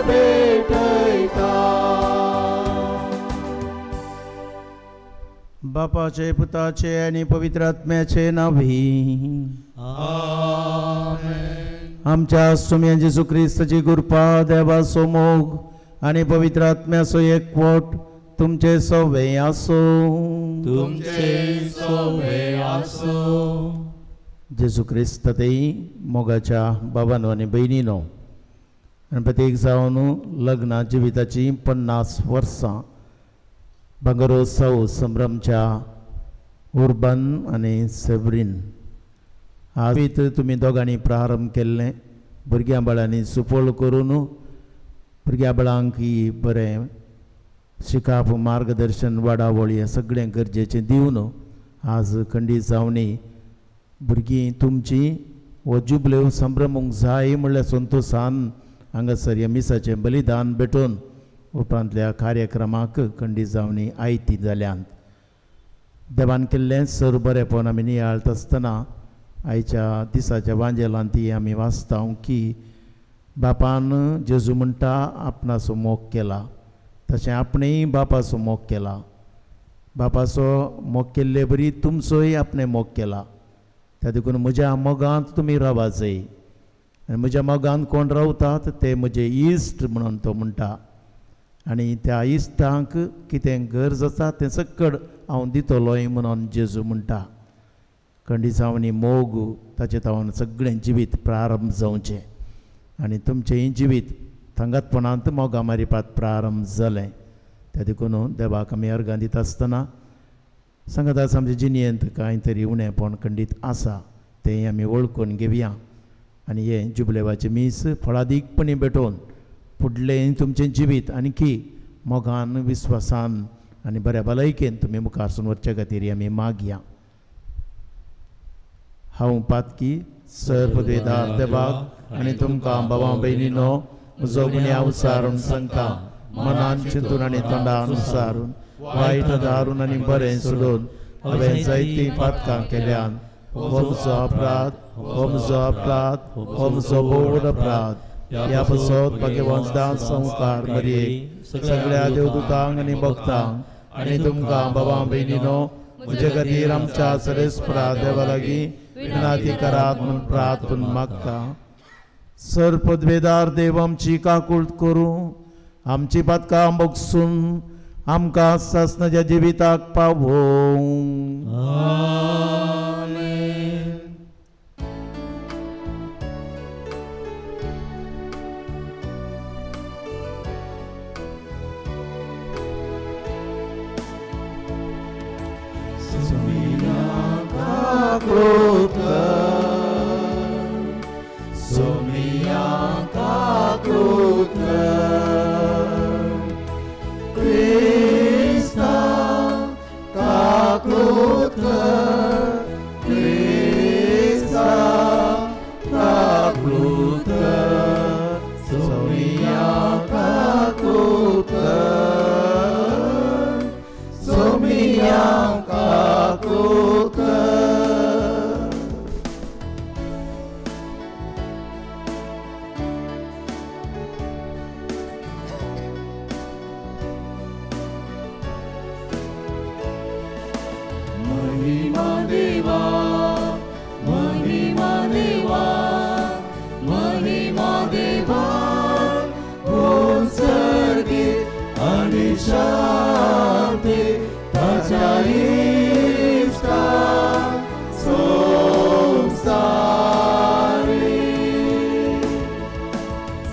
भेटयता. बापाचे पुताचे आनी पवित्र आत्म्याचे नांवी आमेन. आमच्या सुम्या जेजू क्रिस्ताची कृपा, देवाचो मोग आनी पवित्र आत्म्याचो एकवट तुमचे सवे आसूं. तुमचे सवे आसूं. जेजू क्रिस्त ते मोगाच्या बाबानो आनी भयणीनो, गणपतीक जावन लग्न जिविताची 50 वर्सां भांगरोत्सव संभ्रमच्या उर्बन आनी सेवरीन आज तुमी दोगांनी प्रारंभ केल्लें भुरग्यां बाळांनी सुपळ करून भुरग्यां बाळांक बरें शिकाप मार्गदर्शन वाडावळ हें सगळें गरजेचें दिवन आज खंडीत जावनी भुरगीं तुमची हो जुबलेव संभ्रमूंक जाय म्हणल्यार संतोशान हांगासर ह्या मिसाचें बलिदान भेटोवन उपरांतल्या कार्यक्रमाक खंडीत जावनी आयती जाल्यान देवान केल्लें सर बरेंपण आमी नियाळत आसतना आयच्या दिसाच्या वांजेलान ती आमी वाचता की बापान जेजू म्हणटा आपणाचो मोग केला, तशें आपणेंय बापाचो मोग केला. बापाचो मोग केल्ले बरी तुमचोय आपणें मोग केला. त्या देखून म्हज्या मोगांत तुमी रावा जाय आनी म्हज्या मोगांत कोण रावतात ते म्हजे इश्ट म्हणून तो म्हणटा. आनी त्या इश्टांक कितें गरज आसा तें सकड हांव दितलोय म्हणून जेजू म्हणटा. खंडीसांवांनी मोग ताचे तावन सगळें जिवीत प्रारंभ जावचें आनी तुमचेंय जिवीत थांगातपणांत मोगा मारिपात प्रारंभ जालें. त्या देखून देवाक आमी अर्गां दिता आसतना सांगत आमच्या जिणेंत कांय तरी उणेपण खंडीत आसा तें आमी वळखून घेवया आनी हें जुबलेवाचें मीस फळादीकपणी भेटोवन फुडलें तुमचें जिवीत आणखी मोगान विस्वासान आनी बऱ्या भलायकेन तुमी मुखार सून वचचे खातीर आमी मागया. हांव पातकी सर पदवेदार देवाक आनी तुमकां बाबा भयणीनो म्हजो गुन्यांव सारून सांगता, मनान चिंतून आनी तोंडान सारून वायट दारून आनी बरें सोडून हांवें जायतीं पातकां केल्यान. हो म्हजो अपराध, हो म्हजो अपराध, हो म्हजो भोव अपराध. ह्या पासत भाग्यवंत संवकार मरयेक सगळ्या देवदूतांक आनी भक्तांक आनी तुमकां बाबा भयणीनो म्हजे खातीर आमच्या सरेस्परा देवा लागीं विनंती करात म्हूण प्रार्थना मागता. सर पदवेदार देव आमची काकूळट करूं, आमची पातकां बगसून आमकां सासणाच्या जिविताक पावोवं. आमेन. सुमिया काकूळट कर, सुमिया काकूळट कर, क्रिस्ता काकूळट कर, क्रिस्ता काकूळट कर, सुमिया काकूळट कर, सुमिया काकूळट कर. महिमा देवा, महिमा देवा, महिमा देवा, उत्सर्गे आणि शांती ताच्या इश्टा संसारी.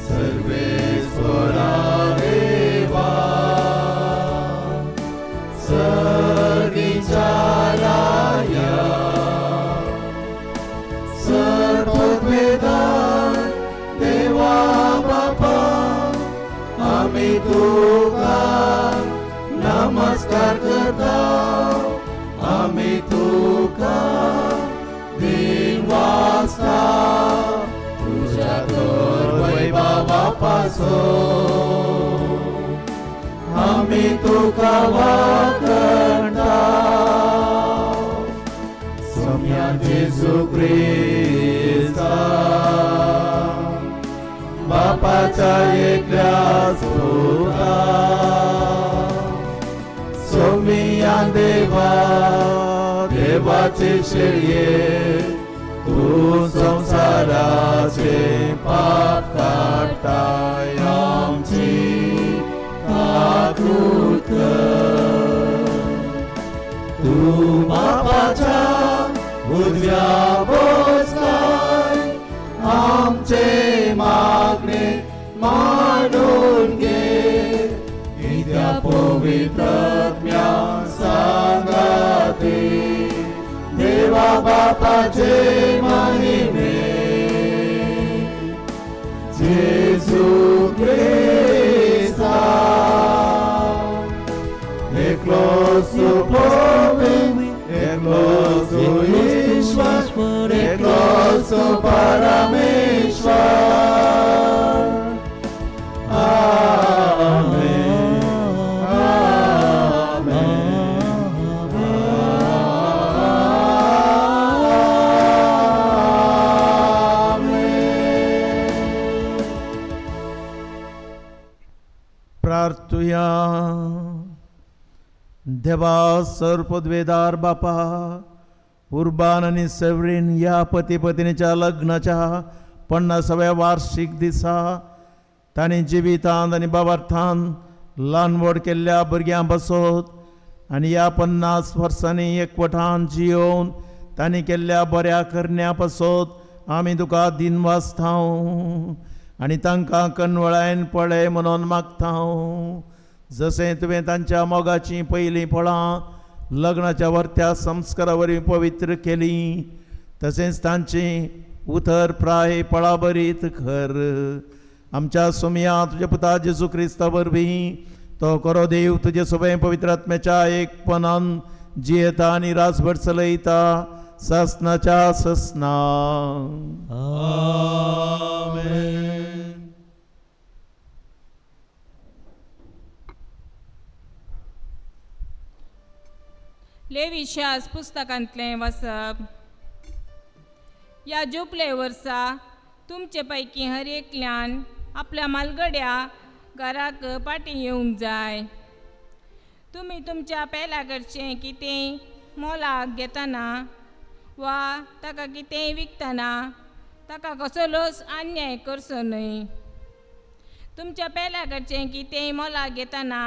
सर्वेस्परा देवा, सर्गीच्या राया, सर्वपदवेदार देवा बापा, आमी तुका नमस्कार करता, आमी तुका दिन वाजता तुज्या तर वैभवा पासून आमी तुका वाकणता. सोम्या जेजू क्रिस्ता बापाच्या एकल्या देवाचे शेळये तूं संवसाराचे पाप काडटाय आमची काकूत कर. तूं बापाच्या उजव्या बसलाय आमचे मागणे मानून घे कित्या पवित्र आत्म्या सांगाती देवा बापाचे महिमे जेजू क्रिस्ता एकलो सुपवी एकलो सुईश्वर एकलो सुपरमेश्वर. आमेन आमेन आमेन. प्रार्थुया. देवा सर्वपदवेदार बापा उर्बान आनी सेवरीन ह्या पती पत्नीच्या लग्नाच्या 50व्या वार्षिक दिसा तांणी जिवितांत आनी बाबार्थान ल्हान व्हड केल्ल्या भुरग्यां बसत आनी ह्या 50 वर्सांनी एकवटान जियोवन तांणी केल्ल्या बऱ्या करण्या पासत आमी तुका दिनवासतांव आनी तांकां कनवळायन पळय म्हणून मागतांव. जशें तुवें तांच्या मोगाचीं पयलीं फळां लग्नाच्या वर्त्या संस्कारा वरवीं पवित्र केलीं तशेंच तांचीं उतर प्राय पळाबरीत कर. आमच्या सोमया तुज्या पुता जेजू क्रिस्ता वरवीं तो करो देव तुजे सोबें पवित्र आत्म्याच्या एकपणान जियेता आनी राजभर चलयता ससनाच्या ससना. आमेन. लेविशास पुस्तकांतलें वाचप. ह्या जुपले वर्सा तुमचे पैकी हर एकल्यान आपल्या मालगड्या घराक पाटी येवंक जाय. तुमी तुमच्या पेल्या कडचें कितेंय मोलाक घेतना वा ताका कितेंय विकतना ताका कसलोच अन्याय करचो न्हय. तुमच्या पेल्या कडचें कितेंय मोलाक घेतना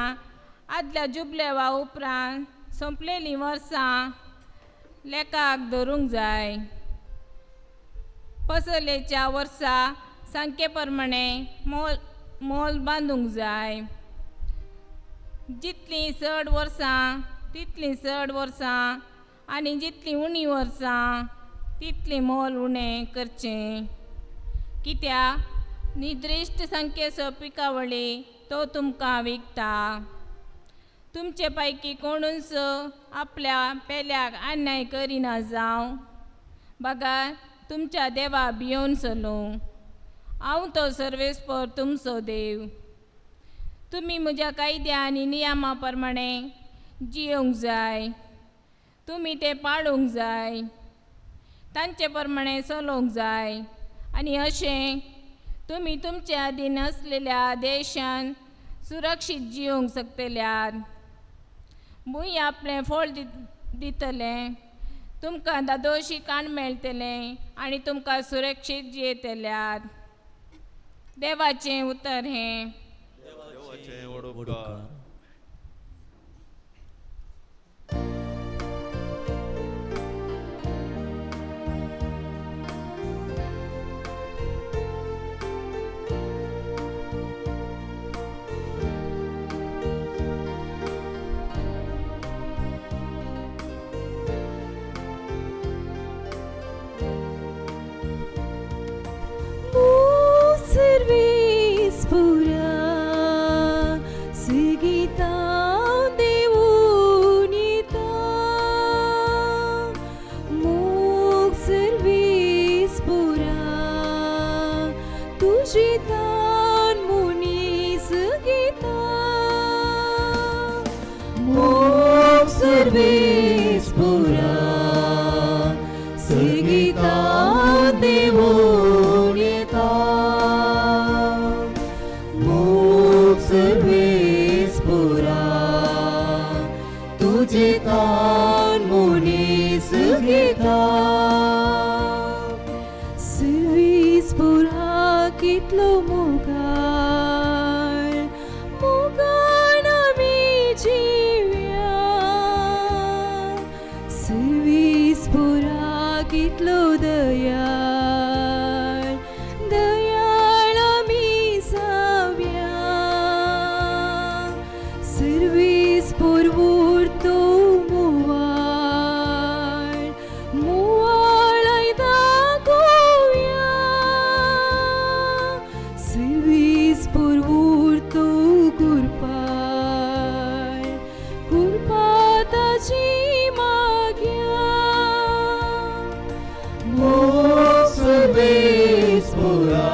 आदल्या जुबलेवा उपरांत सोंपलेलीं वर्सां लेखाक धरूंक जाय. पसलेच्या वर्सा सांखे प्रमाणे मोल मोल बांदूंक जाय. जितलीं चड वर्सां तितलीं चड वर्सां आनी जितलीं उणी वर्सां तितलीं मोल उणें करचें. कित्याक निर्दिश्ट संख्येचो पिकावळी तो तुमकां विकता. तुमचे पैकी कोणूच आपल्या पेल्याक अन्याय करिना जावं बगर तुमच्या देवा भियोवन चलूं. हांव तो सर्वेस्पर तुमचो देव. तुमी म्हज्या कायद्या आनी नियमा प्रमाणे जियोंक जाय. तुमी ते पाळूंक जाय, तांचे प्रमाणे चलोवंक जाय आनी अशें तुमी तुमचे अधीन आसलेल्या देशान सुरक्षीत जियोंक शकतल्यात. भूंय आपलें फळ दितलें, तुमकां दादोशी काण मेळटलें आनी तुमकां सुरक्षीत जियेतल्यात. देवाचें उतर हें. देवाचें उपकार. तुझे तान मुनीस। घेता. सर्वीस पुरा कितलो मोगाळ, मोगान आमी जिव्या. सर्वीस पुरा कितलो दयाळ, दयाळ आमी जाव्या. सर्वीस पुरवूर तो मुवाळ, मुवाळ दाखोवया. सर्वीस पुरवूर तो कुरपाळ, कुरपा ताची माग्या. मोग सर्वेस पुरा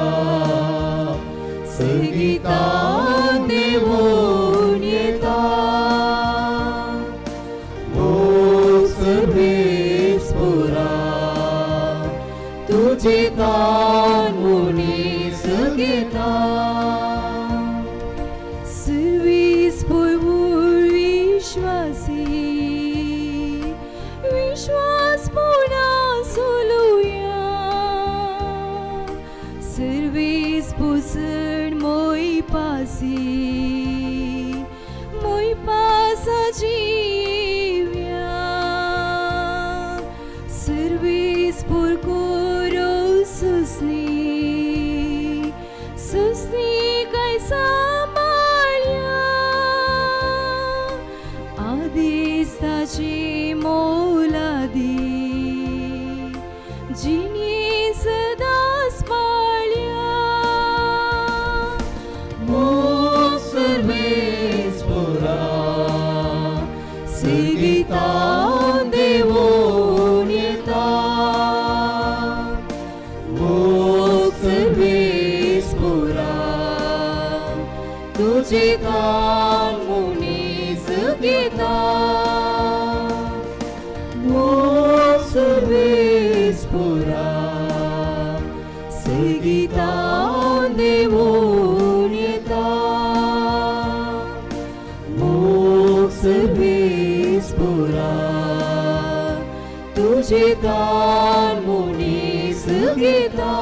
सगितान देवून येता. मोग सर्वेस पुरा तुझे तान मुनीस घेता. सर्वीस पुरवूर विश्वासी, विश्वास पुन्हा सोलुया. सर्वीस पुसण मोय पासी, मोय पासा जिव्या. सर्वीस पुरकोरो सुसनी, सुसनी काय सांबाळ्या. आदेश ताची मोलादी, जिनी सदांच पाळ्या. मोग सर्वेस पुरा सगितान देवून येता. मोग सर्वेस पुरा तुझे तान मुनीस घेता. मोग सर्वेस पुरा सगितान देवून येता. मोग सर्वेस पुरा तुझे तान मुनीस घेता.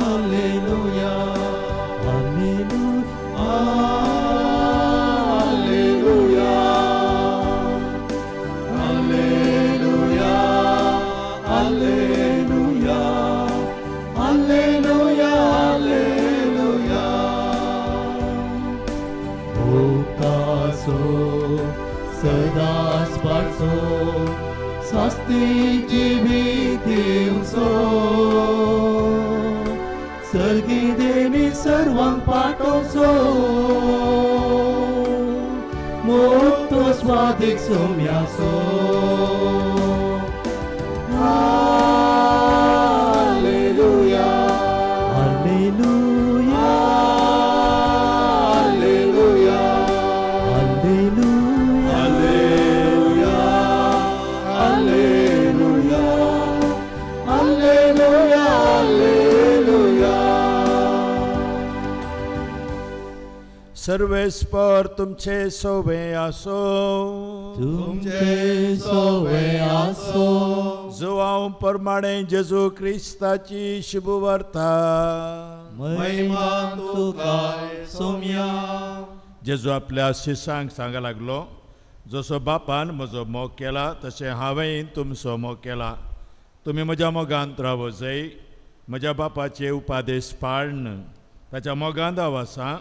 Alleluia, Alleluia, Alleluia, Alleluia, Alleluia, Alleluia. मोगाचो सदांच पाडचो, सास्ती जिवीत दिवचो. सर्गी देवी सर्वांक पाटोवचो, मोग तो स्वादीक सोम्याचो. Alleluia, Alleluia, Alleluia, Alleluia, Alleluia, Alleluia, Alleluia. सर्वेस्पर तुमचे सोवे आसो. तुमचे सोवे आसो. जुवांव प्रमाणे जेजू क्रिस्ताची शुभवार्ता. महिमा तुका सोम्या. जेजू आपल्या शिसांक सांगा लागलो, जसो बापान म्हजो मोग केला तशें हांवेंय तुमचो मोग केला. तुमी म्हज्या मोगांत रावो जाय. म्हज्या बापाचे उपादेश पाळन ताच्या मोगांत हांव आसा,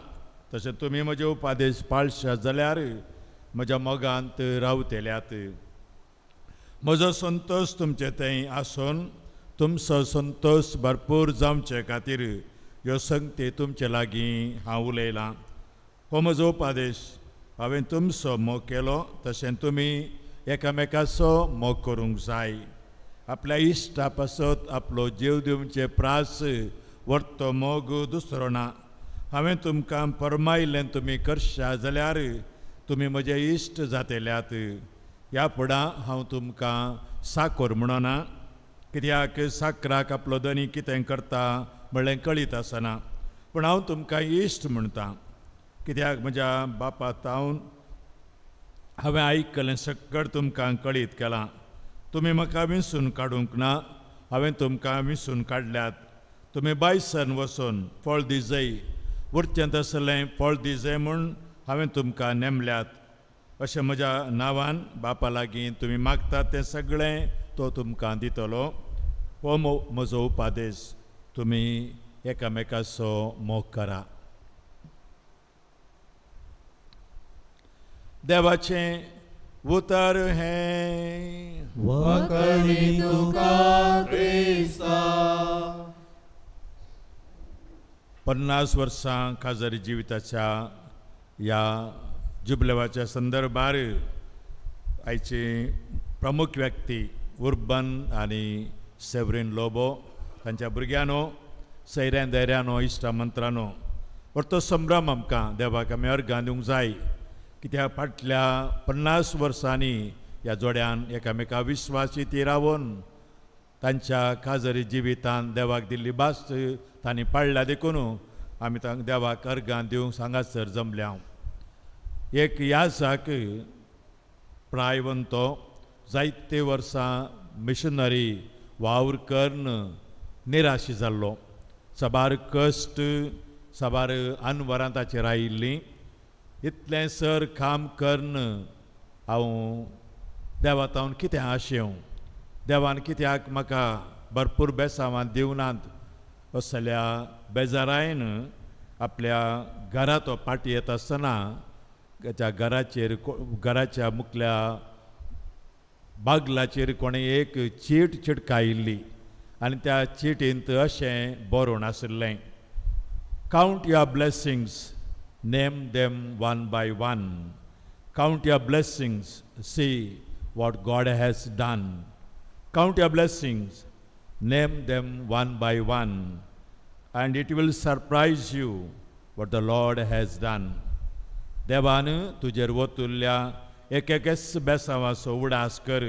तशें तुमी म्हजे उपादेश पाळशात जाल्यार म्हज्या मोगांत रावतल्यात. म्हजो संतोश तुमचे थंय आसून तुमचो संतोश भरपूर जावचे खातीर ह्यो संगती तुमचे लागीं हांव उलयलां. हो म्हजो उपादेश, हांवें तुमचो मोग केलो तशें तुमी एकामेकाचो मोग करूंक जाय. आपल्या इश्टा पासत आपलो जीव दिवचे प्रास व्हडतो मोग दुसरो ना. हांवें तुमकां फर्मायिल्लें तुमी करशा जाल्यार तुमी म्हजे इश्ट जातल्यात. ह्या फुडां हांव तुमकां साकोर म्हणना, कित्याक साकराक आपलो धनी कितें करता म्हणलें कळीत आसना. पूण हांव तुमकां इश्ट म्हणटा, कित्याक म्हज्या बापा तावन हांवें आयकलें सगळें तुमकां कळीत केलां. तुमी म्हाका विसून काडूंक ना, हांवें तुमकां विसून काडल्यात. तुमी बायसन वचून फळ दिजय, उरचें तसलें फळ दिजय म्हूण हांवें तुमकां नेमल्यात. अशें म्हज्या नांवान बापा लागीं तुमी मागतात तें सगळें तो तुमकां दितलो. हो म्हजो उपादेश, तुमी एकामेकाचो मोग करा. देवाचें उतर हें. वखणी तुका क्रिस्ता. 50 वर्सां खाजरी जिविताच्या ह्या जुबलेवाच्या संदर्भार आयची प्रमुख व्यक्ती उर्बन आनी सेवरीन लोबो, तांच्या भुरग्यांनो, सैऱ्यान धैर्यानो, इश्टा मंत्रानो, परतो संभ्रम आमकां देवाक आमी अर्गां दिवंक जाय. कित्याक फाटल्या 50 वर्सांनी ह्या जोड्यान एकामेका विस्वासी ती रावन तांच्या खाजरी जिवितान देवाक दिल्ली भास तांणी पाळ्ळ्या. देखून आमी तांकां देवाक अर्गां दिवंक हांगासर जमल्या. एक याजाक प्रायवंतो जायते वर्सां मिशनरी वावर करून निराशी जाल्लो. साबार कश्ट, साबार अनवरां ताचेर आयिल्लीं. इतलें सर काम करून हांव देवा तावन कितें आशेवं, देवान कित्याक म्हाका भरपूर बेसांवां दिवनात असल्या बेजारायन आपल्या घरा तो पाटी येता आसतना ताच्या घराचेर, घराच्या मुखल्या बागलाचेर कोणें एक चीट चिटकायिल्ली आनी त्या चिटींत अशें बरोवन आशिल्लें, count your blessings, name them one by one. Count your blessings, see what God has done. Count your blessings, name them one by one, and it will surprise you what the Lord has done. देवान तुजेर वतुल्ल्या एक एकच बेसांवाचो उडास कर.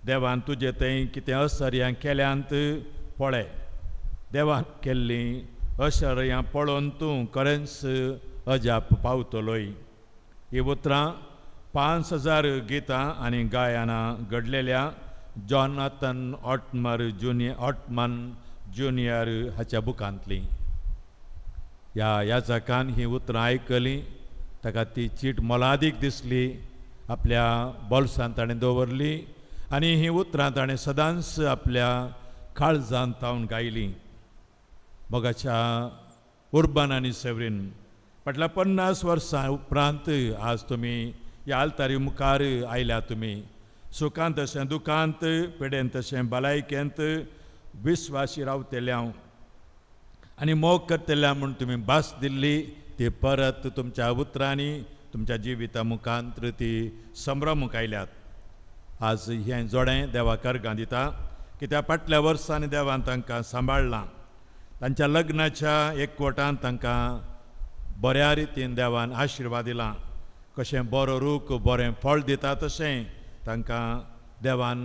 देवान तुजे थंय कितें असर्यां केल्यांत पळय. देवान केल्लीं अशर्यां पळोवन तूं खरेंच अजाप पावतलोय. ही उतरां 5000 गितां आनी गायनां घडलेल्या जॉनाथन ऑटमन ज्युनियर हाच्या बुकांतलीं. ह्या याचकान ही उतरां आयकलीं, ताका ती चीट मोलादीक दिसली, आपल्या बोल्सांत ताणें दवरली आनी ही उतरां ताणें सदांच आपल्या काळजांत तावन गायलीं. मोगाच्या उर्बन आनी सेवरीन, फाटल्या 50 वर्सां उपरांत आज तुमी ह्या आल्तारी मुखार आयल्या. तुमी सुखांत तशें दुखांत, पिडेन तशें भलायकेंत विस्वासी रावतल्या आनी मोग करतल्या म्हूण तुमी भास दिल्ली ती परत तुमच्या उतरांनी तुमच्या जिविता मुखांत ती संभ्रमूक आयल्यात. आज हें जोडें देवाक अर्गां दिता कित्याक फाटल्या वर्सांनी देवान तांकां सांबाळ्ळां. तांच्या लग्नाच्या एकवटान तांकां बऱ्या रितीन देवान आशिर्वाद दिला. कशें बरो रूख बरें फळ दिता तशें तांकां देवान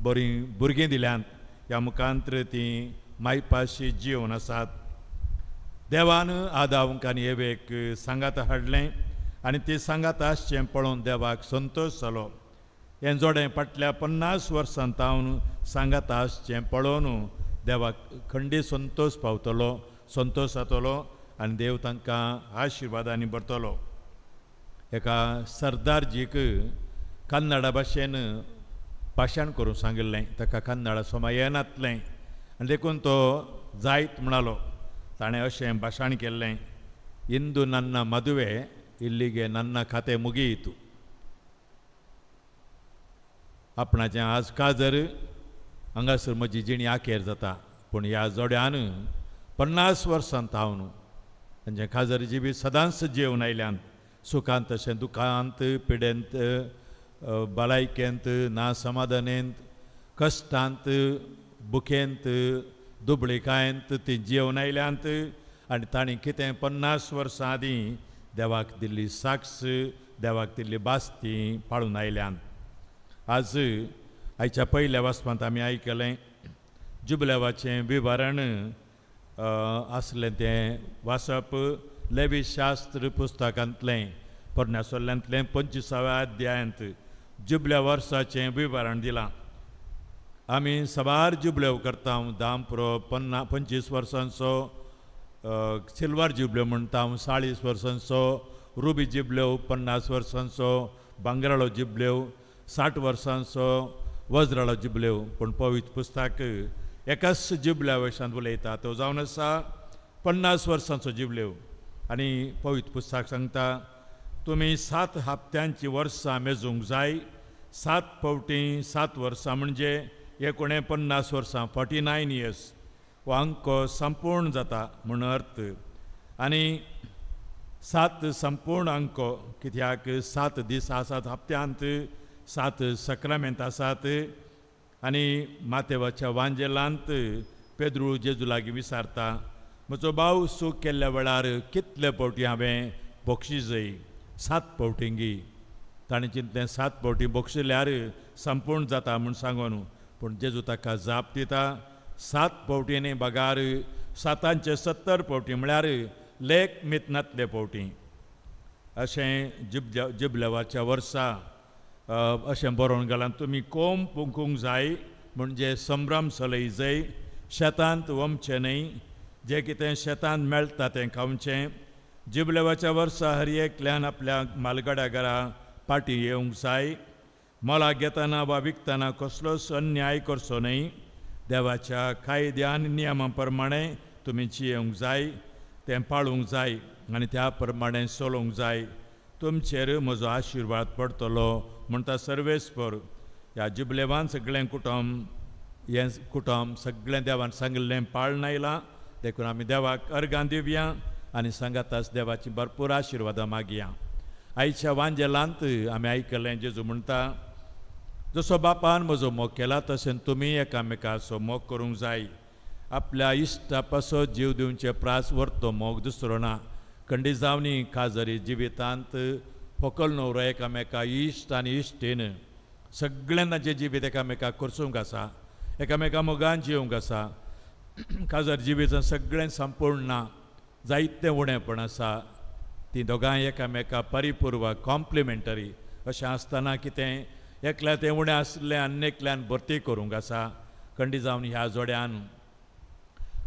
बरीं भुरगीं दिल्यांत. ह्या मुखांत तीं मायपाशी जिवन आसात. देवान आदावंक आनी एवेक सांगात हाडलें आनी ती सांगात आसचें पळोवन देवाक संतोश जालो. हें जोडें फाटल्या 50 वर्सां तावन सांगात आसचें पळोवन देवाक खंडी संतोश पावतलो, संतोश जातलो आनी देव तांकां आशिर्वादांनी भरतलो. एका सरदारजीक कन्नडा भाशेन भाशण करूंक सांगिल्लें. ताका कन्नडा समा येनातलें आनी देखून तो जायत म्हणालो. ताणें अशें भाशण केल्लें, इंदू नन्ना मदुवे इल्लीगे नन्ना खातें मुगीतू. आपणाचें आज काजर हांगासर म्हजी जिणी आखेर जाता, पूण ह्या जोड्यान 50 वर्सां तावन तांचें खाजर जिवीत सदांच जेवन आयल्यान. सुखांत तशें दुखांत, पिडेंत, भलायकेंत, ना समाधानेंत, कश्टांत, बुकेंत, दुबळिकायेंत ती जेवन आयल्यांत आनी तांणी कितें 50 वर्सां आदीं देवाक दिल्ली साक्ष, देवाक दिल्ली भास ती पाळून आयल्यांत. आज आयच्या पयल्या वाचपांत आमी आयकलें, जुबलेवाचें विवरण आसलें तें वाचप लेवी शास्त्र पुस्तकांतलें पोरण्या सोल्ल्यांतलें 25व्या अध्यायांत जुबल्या वर्साचें विवरण दिलां. आमी साबार जुबलेव करता, दामप्रो 25 वर्सांचो सिल्वर जुबल्यो म्हणटा, 40 वर्सांचो रुबी जिबल्यो, 50 वर्सांचो भांगराळो जिबल्यो, 60 वर्सांचो वज्राळो जिबल्यो. पूण पवित्र पुस्तक एकाच जिबल्या वयशांत उलयता, तो जावन आसा 50 वर्सांचो जिबल्यो. आनी पवित्र पुस्तक सांगता तुमी 7 हप्त्यांची वर्सां मेजूंक जाय. 7 फावटी 7 वर्सां म्हणजे 49 वर्सां, 49 इयर्स हो अंको संपूर्ण जाता म्हूण अर्थ. आनी 7 संपूर्ण अंको कित्याक 7 दीस आसात हप्त्यांत, 7 सक्रामेंत आसात. आनी मातेवाच्या वांजेलांत पेद्रू जेजू लागीं विचारता, म्हजो भाव सूख केल्ल्या वेळार कितले फावटी हांवें बक्षीसय? 7 फावटींगी. ताणें चिंतलें 7 फावटी बक्षिल्यार संपूर्ण जाता म्हूण सांगून. पूण जेजू ताका जाप दिता, 7 फावटींनी बगार 7चे 70 फावटी म्हळ्यार लेख मितनातले फावटी. अशें जिबलेवाच्या वर्सा अशें बरोवन घालां, तुमी कोम पुंकूंक जाय म्हणजे संभ्रम सलय जाय, शेतांत वमचें न्हय, जें कितें शेतांत मेळटा तें खावचें. जिबलेवाच्या वर्सा हर एकल्यान आपल्या मालगड्या घरा पाटी येवंक जाय. मोलाक घेतना वा विकतना कसलोच अन्याय करचो न्हय. देवाच्या कायद्या आनी नियमा प्रमाणें तुमी जियेवंक जाय, तें पाळूंक जाय आनी त्या प्रमाणें चलोवंक जाय. तुमचेर म्हजो आशिर्वाद पडटलो म्हणटा सर्वेस्पर. ह्या जिबलेवान सगळें कुटुंब, हें कुटुंब सगळें देवान सांगिल्लें पाळण आयलां. देखून आमी देवाक अर्गां दिवया आनी सांगाताच देवाची भरपूर आशिर्वादां मागया. आयच्या वांजेलांत आमी आयकलें जेजू म्हणटा, जसो बापान म्हजो मोग केला तशें तुमी एकामेकाचो मोग करूंक जाय. आपल्या इश्टा पासत जीव दिवचे प्रास व्हरतो मोग दुसरो ना. खंडीत जावनी काजरी जिवितांत होकल न्हवरो एकामेका इश्ट आनी इश्टीन सगळ्यां तांचें जिवीत एकामेकाक करसूंक आसा, एकामेका मोगान जिवंक आसा. काजर जिवितान सगळें संपूर्ण ना, जायतें उणेपण आसा. तीं दोगांय एकामेका परिपूर्वक कॉम्प्लिमेंटरी अशें आसतना कितें एकल्या तें उणें आसलें आनी एकल्यान भरती करूंक आसा. खंडीत जावन ह्या जोड्यान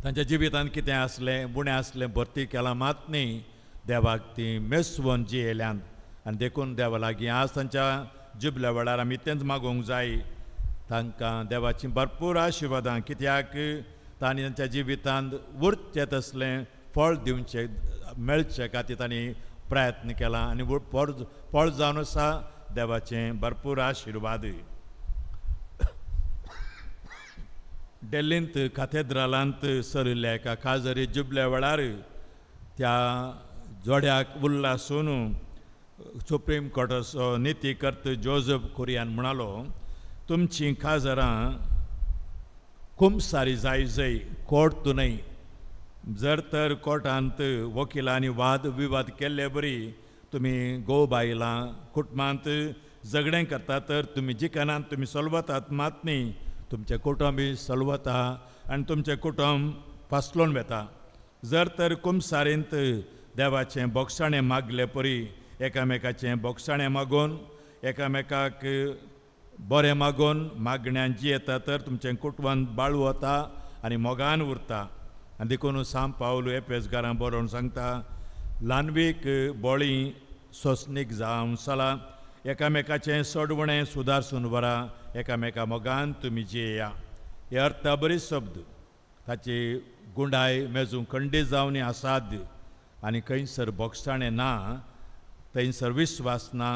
तांच्या जिवितांत कितें आसलें उणें आसलें भरती केलां मात न्ही, देवाक ती मेसवून जियेल्यान. आनी देखून देवा लागीं आज तांच्या जिबल्या वेळार आमी तेंच मागूंक जाय, तांकां देवाचीं भरपूर आशिर्वादां, कित्याक तांणी तांच्या जिवितांत उरचें तसलें फळ दिवचें मेळचें खातीर तांणी प्रयत्न केला आनी फळ जावन आसा देवाचें भरपूर आशिर्वाद. डेल्लींत काथेद्रालांत सरिल्ल्या एका काजरी जिबल्या वेळार त्या जोड्याक उल्लासून सुप्रीम कोर्टाचो नितीकर्त जोजफ कुरियान म्हणालो, तुमचीं काजरां कुमसारी जाय जाय, कोर्ट न्हय. जर तर कोर्टांत वकिलांनी वाद विवाद केल्ले बरी तुमी घोव बायलां कुटुंबांत झगडें करता तर तुमी जिखनात, तुमी सलवतात मात न्ही, तुमचें कुटुंबय सलवता आनी तुमचें कुटुंब फासलोन वता. जर तर कुमसारेंत देवाचें बोगसाणें मागले परी एकामेकाचें बोगसाणें मागून एकामेकाक बरें मागून मागण्यान जियेता तर तुमचें कुटुंबान बाळू वता आनी मोगान उरता. आनी देखून सांत पावलू एपेसगारां बरोवन सांगता, ल्हानवीक बोळी सोंसणीक जावन चला, एकामेकाचें सोडवणें सुदारसून वरा, एकामेका मोगान तुमी जियेया. हे अर्थ बरी शब्द, ताची गुंडाय मेजूंक खंडीत जावन आसाद आनी खंयसर बोगसाणें ना थंयसर विस्वास ना,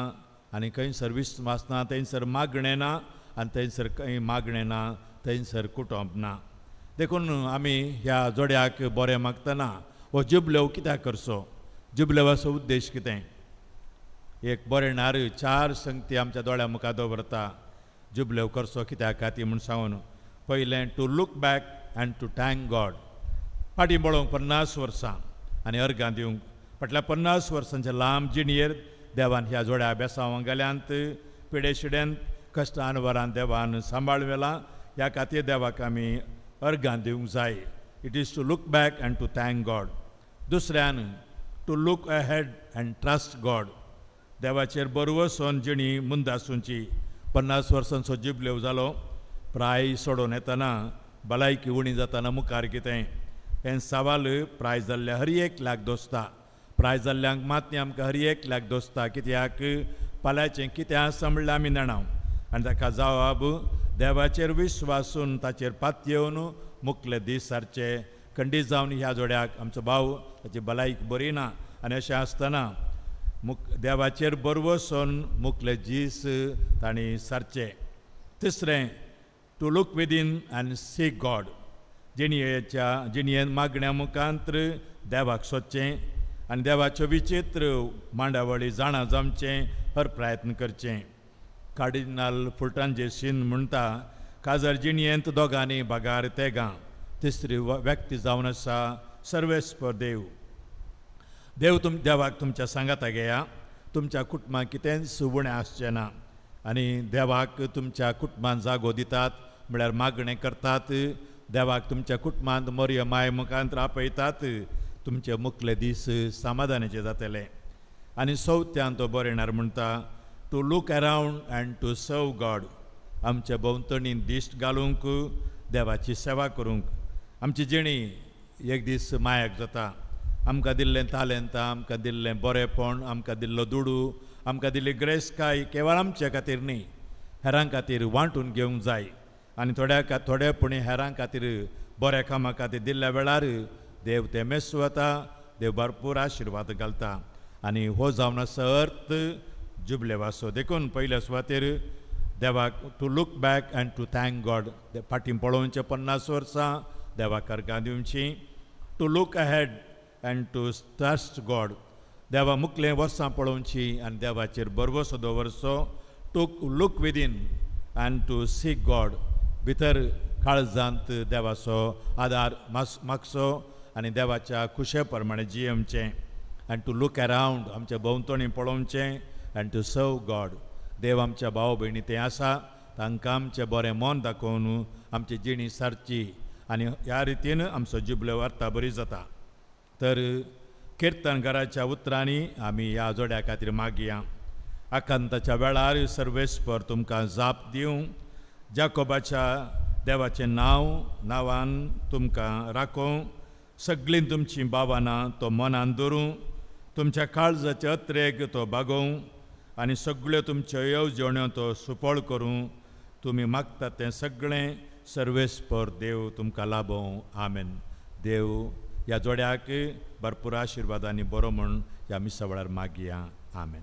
आनी खंयसर विस्वास ना थंयसर मागणें ना, आनी थंयसर खंय मागणें ना थंयसर कुटुंब ना. देखून आमी ह्या जोड्याक बरें मागतना हो जिबलेव कित्याक करचो, जिबलेवाचो उद्देश कितें? एक बरें नार 4 संगती आमच्या दोळ्या मुखार दवरता जिबलेव करचो कित्याक खातीर म्हूण सांगून. पयलें, to look back and to thank God. फाटीं पळोवंक 50 वर्सां आनी अर्गां दिवंक. फाटल्या 50 वर्सांच्या लांब जिणयेर देवान ह्या जोड्या बेसांवां गेल्यांत, पिडेशिड्यांत कश्टान वरान देवान सांबाळ व्हेला. ह्या खातीर देवाक आमी अर्गां दिवंक जाय. It is to look back and to thank God. दुसऱ्यान to look ahead and trust God. देवाचेर बरवसून जिणी मुंदासूंची. 50 वर्सांचो जिबलेव जालो, प्राय सोडून येतना भलायकी उणी जातना मुखार कितें हें सवाल प्राय जाल्ल्या हर एक लाख दोस्ता. प्राय जाल्ल्यांक मात न्ही, आमकां हर एक लाख दोस्ता. कित्याक पाल्याचें कितें आसा म्हणल्यार आमी जाणा आनी ताका जवाब देवाचेर विश्वासून ताचेर पातयेवन मुखले दीस सारचे खंडीत जावन ह्या जोड्याक आमचो भाव ताची भलायकी बरी ना आनी अशें आसतना देवाचेर बरवसून मुखले दीस तांणी सारचे. तिसरें, to look within and seek God. जिणयेच्या जिणयेन मागण्या मुखांत्र देवाक सोदचें आनी देवाच्यो विचित्र मांडावळी जाणा जावचें हर प्रयत्न करचें. कार्डिनाल फुलटान जेसीन म्हणटा, काजार जिणयेंत दोगांनी बागार तेगां तिसरी व्यक्ती जावन आसा सर्वेस्पर देव. देव देवाक तुमच्या सांगाता घेया, तुमच्या कुटुंबाक कितेंच उणें आसचें ना आनी देवाक तुमच्या कुटुंबान जागो दितात म्हळ्यार मागणें करतात. देवाक तुमच्या कुटुंबांत मरिय माय मुखांत आपयतात, तुमचे मुखले दीस समाधानाचे जातले. आनी चवथ्यान तो बरयणार म्हणटा, to look around and to serve God. आमच्या भोंवतणी दिश्ट घालूंक देवाची सेवा करूंक. आमची जिणी एक दीस मायाक जाता. आमकां दिल्लें तालेंतां, आमकां दिल्लें बरेंपण, आमकां दिल्लो दुडू, आमकां दिल्ली ग्रेसकाय केवळ आमचे खातीर न्ही, हेरां खातीर वांटून घेवंक जाय. आनी थोड्या थोडेपणी हेरां खातीर बऱ्या कामां खातीर दिल्ल्या वेळार देव तें मेस वता, देव भरपूर आशिर्वाद घालता. आनी हो जावन आसा अर्थ जुबलेवाचो. देखून पयल्या सुवातेर देवाक to look back and to thank God. फाटीं पळोवचें 50 वर्सां देवाक अर्गां दिवचीं. To look ahead and to trust God. देवा मुखलें वर्सां पळोवची आनी देवाचेर भरवसो दवरचो. To look within and to seek God. भितर काळजांत देवाचो आदार मागचो आनी देवाच्या खुशे प्रमाणे जियेवचें. एंड टू लूक अरावंड, आमच्या भोंवतणी पळोवचें एंड टू सर्व गॉड. देव आमच्या भाव भयणी तें आसा, तांकां आमचें बरें मन दाखोवन आमची जिणी सारची आनी ह्या रितीन आमचो जिबले वार्ता बरी जाता. तर किर्तनकाराच्या उतरांनी आमी ह्या जोड्या खातीर मागया. आकांताच्या वेळार सर्वेस्पर तुमकां जाप दिवं, जाकोबाच्या देवाचें नांव नांवान तुमकां राखोवं, सगळीं तुमचीं भावनां तो मनान धरूं, तुमच्या काळजाचे अत्रेक तो बागोवं आनी सगळ्यो तुमच्यो येवजण्यो तो सुफळ करूं. तुमी मागता तें सगळें सर्वेस्पर देव तुमकां लाभोवं. आमेन. देव ह्या जोड्याक भरपूर आशिर्वाद आनी बरो म्हूण ह्या मिसा वेळार मागया. आमेन.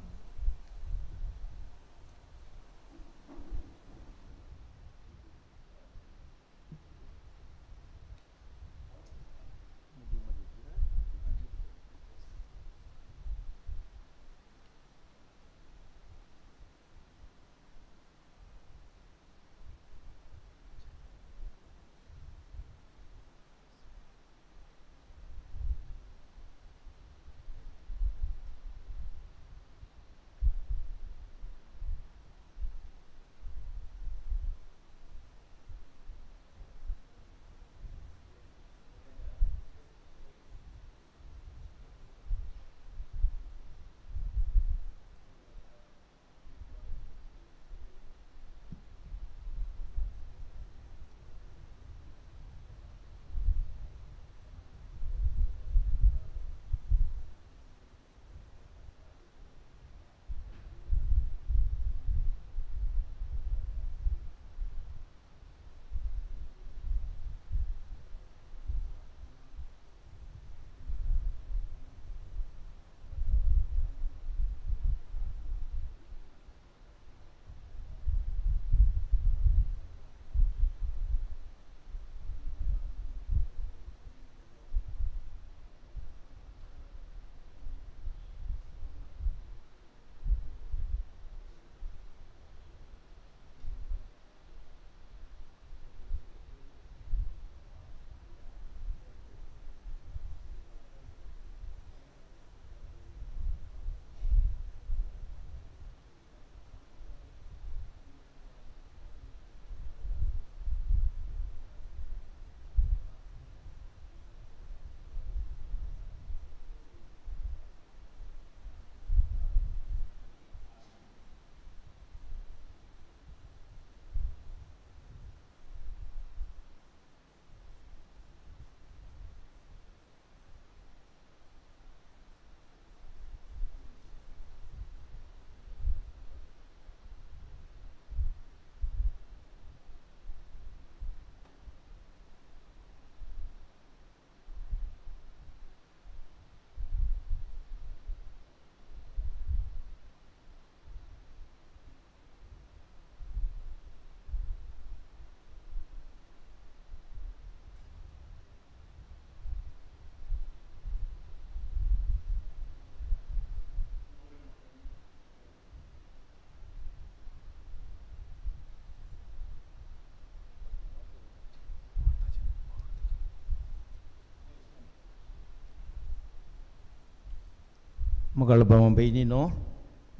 मोगाळ भावा भयणीनो,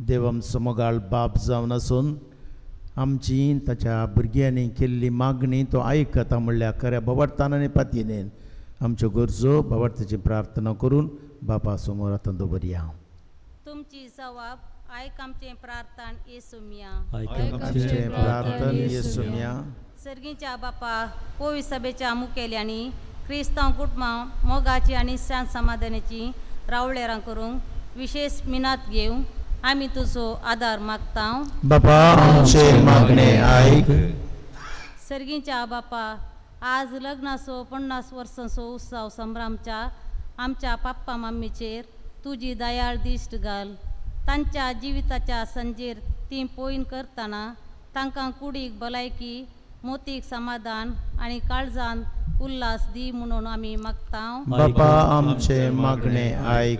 देव आमचो मोगाळ बाप जावन आसून आमची ताच्या भुरग्यांनी केल्ली मागणी तो आयकता म्हणल्यार खऱ्या बोवाळतान आनी पातयेन आमच्यो गरजो बोवाळताची प्रार्थना करून बापा समोर आतां दवरया. तुमची जवाब आयक आमचें प्रार्थन येसुमिया. आमचें प्रार्थन येसुमिया. सर्गीच्या बापा, पवित्र सभेच्या मुखेल्यांनी क्रिस्तांव कुटुंबां मोगाची आनी शांत समाधानाची रावळेरां करूंक विशेष मिनात घेवंक आमी तुजो आदार मागता. बापा आमचें मागणें आयक. सर्गीच्या बापा, आज लग्नाचो 50 वर्सांचो उत्सव संभ्रमच्या आमच्या पाप्पा मम्मीचेर तुजी दयाळ दिश्ट घाल. तांच्या जिविताच्या संजेर ती पोयन करतना तांकां कुडीक भलायकी, मोतीक समाधान आनी काळजान उल्हास दी म्हणून आमी मागता. बापा आमचें मागणें आयक.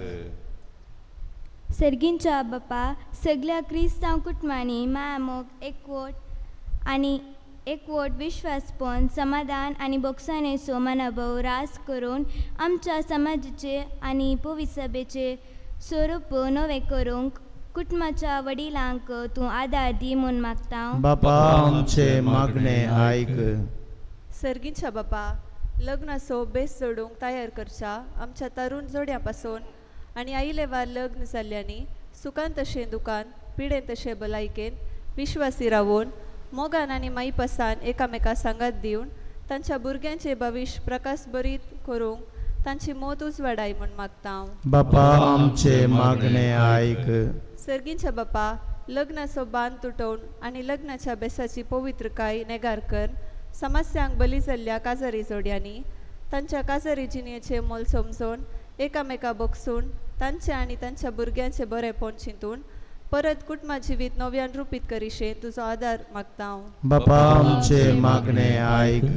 सर्गींच्या बापा, सगळ्या क्रिस्तांव कुटुंबांनी मायामोग, एकवट आनी एकवट, विश्वासपण, समाधान आनी बोगसाणेचो मनोभाव रास करून आमच्या समाजाचे आनी पवित्र सभेचे स्वरूप नवें करूंक कुटुंबाच्या वडिलांक तूं आदार दी म्हूण मागता. बापा आमचें मागणें आयक. सर्गींच्या बापा, लग्नाचो बेस जोडूंक तयार करच्या आमच्या तरुण जोड्यां पासून आनी आयलेवार लग्न जाल्ल्यांनी सुखान तशें दुकान, पिडेन तशें भलायकेन विश्वासी रावून मोगान आनी माईपासान एकामेका सांगात दिवन तांच्या भुरग्यांचे भविश्य प्रकाशभरीत करूंक तांची मोत उजवाडाय म्हूण मागता. बापा आमचें मागणें आयक. सर्गींच्या बापा, लग्नाचो बांद तुटोवन आनी लग्नाच्या बेसाची पवित्रकाय नेगार कर समस्यांक बली जाल्ल्या काजारी जोड्यांनी तांच्या काजारी जिणेचें मोल समजून एकामेका बगसून तांचे आनी तांच्या भुरग्यांचे बरेंपण चिंतून परत कुटुंबा जिवीत नव्यान रुपीत करिशे तुजो आदार मागता. बापा आमचें मागणें आयक.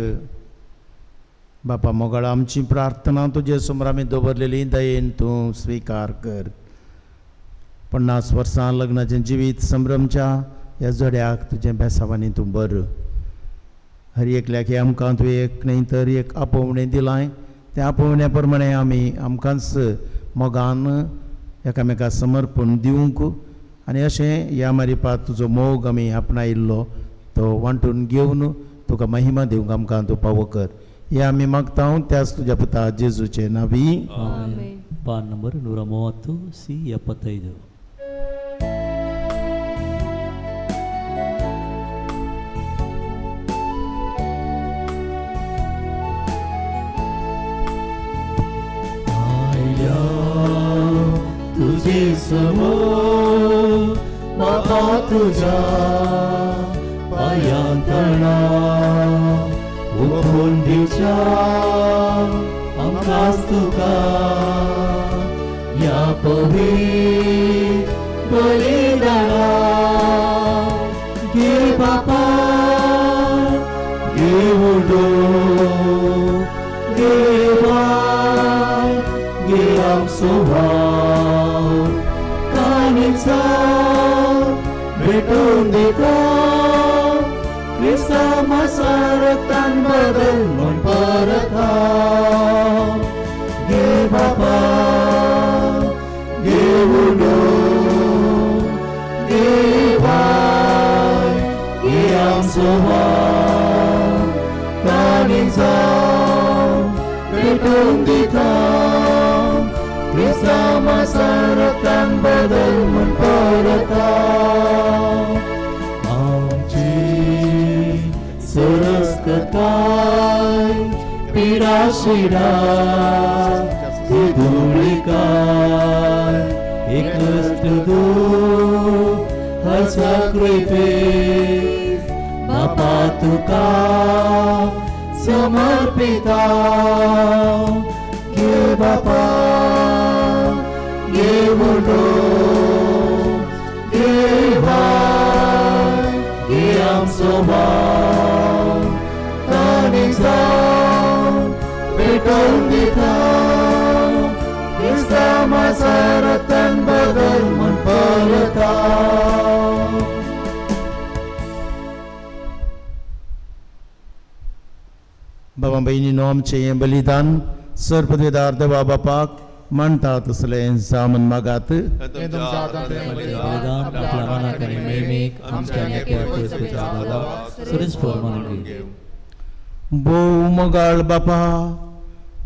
बापा मोगाळ, आमची प्रार्थना तुजे समोर आमी दवरलेली दयेन तूं स्विकार कर. 50 वर्सां लग्नाचें जिवीत संभ्रमच्या ह्या जोड्याक तुजें बेसावांनी तूं बर. हर एकल्याक हें आमकां तुवें एक न्हय तर एक आपोवणें दिलां, त्या आपोवण्या प्रमाणें आमी आमकांच मोगान एकामेका समर्पण दिवंक आनी अशें ह्या मारिपात तुजो मोग आमी आपणायिल्लो तो वांटून घेवन तुका महिमा दिवंक आमकां तूं पावो कर. हे आमी मागता त्याच तुज्या पुता जेजूचे नांवी. पान नंबर 130 ಸಿ 75. तुझे समोर बापा तुझ्या पायांतणा ओपून दिवच्या आमकांच तुका ह्या पवित्र बलिदाना. घे बापा घे उडो, घे बाय, घे आमचो भाव काणीचा भेटून दिता क्रिस्तांवाच्या रक्तान बदल म्हूण परत. घे बापा घे उडो, घे बाय, घे आमचो भाव काणीचा भेटून दिता क्रिस्तांवाच्या रक्तान बदल म्हूण परत. आमची सरस करताय पिडा शिडा ती धुळिकाय एकच तूं हर sacrifice बापा तुका समर्पिता. घे बापा घे उडो, घे बाय, घे आमचो भाव काणीचा पेटोवन दिता क्रिस्तांवाच्या रक्तान बदल म्हूण परता. बाबा भयणीनो, आमचें हें बलिदान सर पदवेदार देवा बापाक म्हणटा तसलें जावन मागात. भोव मोगाळ बापा,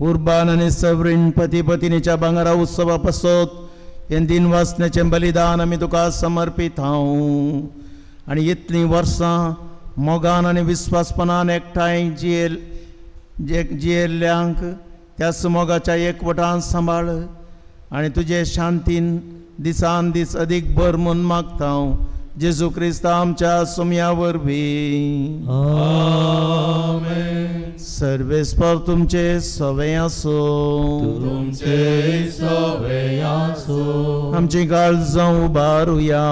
उर्बान आनी सवरीण पती पतिनीच्या भांगरा उत्सवा पासत हें दिन वासनेचें बलिदान आमी तुका समर्पीत हांव आनी इतलीं वर्सां मोगान आनी विस्वासपणान एकठांय जियेल्ल्यांक त्याच मोगाच्या एकवटान सांबाळ आनी तुजे शांतीन दिसान दीस अदीक भर म्हूण मागता हांव जेजू क्रिस्ता आमच्या सोम्या वरवीं. आमेन. सर्वेस्पर तुमचे सवे आसूं. तुमचे सवे आसूं. आमची काळजां उबारुया.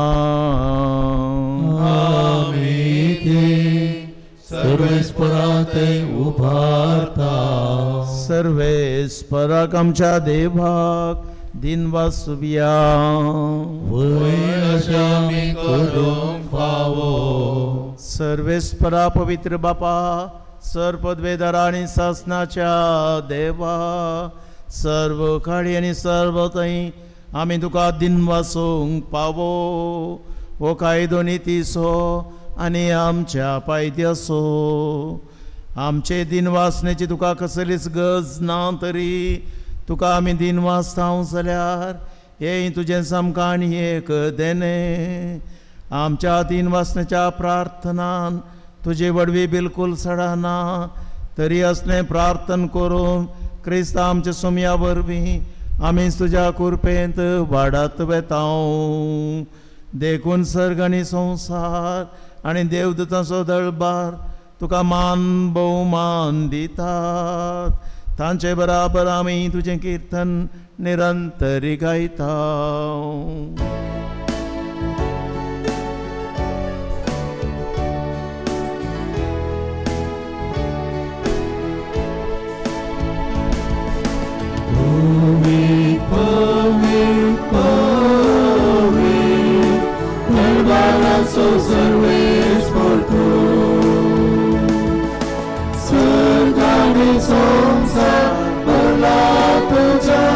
आमी ती सर्वेस्परा ते उबारता. सर्वेस्पराक आमच्या देवाक दिनवासुया. वय अशें आमी करूंक फावो. सर्वेस्परा पवित्र बापा, सर पदवेदारा आनी सासनाच्या देवा, सर्व काळी आनी सर्व थंय आमी तुका दिनवासूंक पावो. हो कायदो नितीचो आनी आमच्या पायद्याचो. आमचे दिनवासनेची तुका कसलीच गरज ना तरी तुका आमी दिनवासता जाल्यार हें तुजें सामकां आनी एक देणें. आमच्या दिनवासनेच्या प्रार्थनान तुजी वडवी बिलकूल सडना तरी असलें प्रार्थन करून क्रिस्त आमच्या सोम्या वरवीं आमी तुज्या कृपेंत वाडत वेता. देखून सर्ग आनी संवसार आनी देवदूतांचो दळबार तुका मान भोवमान दितात. तांचे बराबर आमी तुजें किर्तन निरंतरी गायता. पवित्र पवित्र दरबाराचो सर्वेस्पर तूं. सर्ग आनी संवसार भरला तुज्या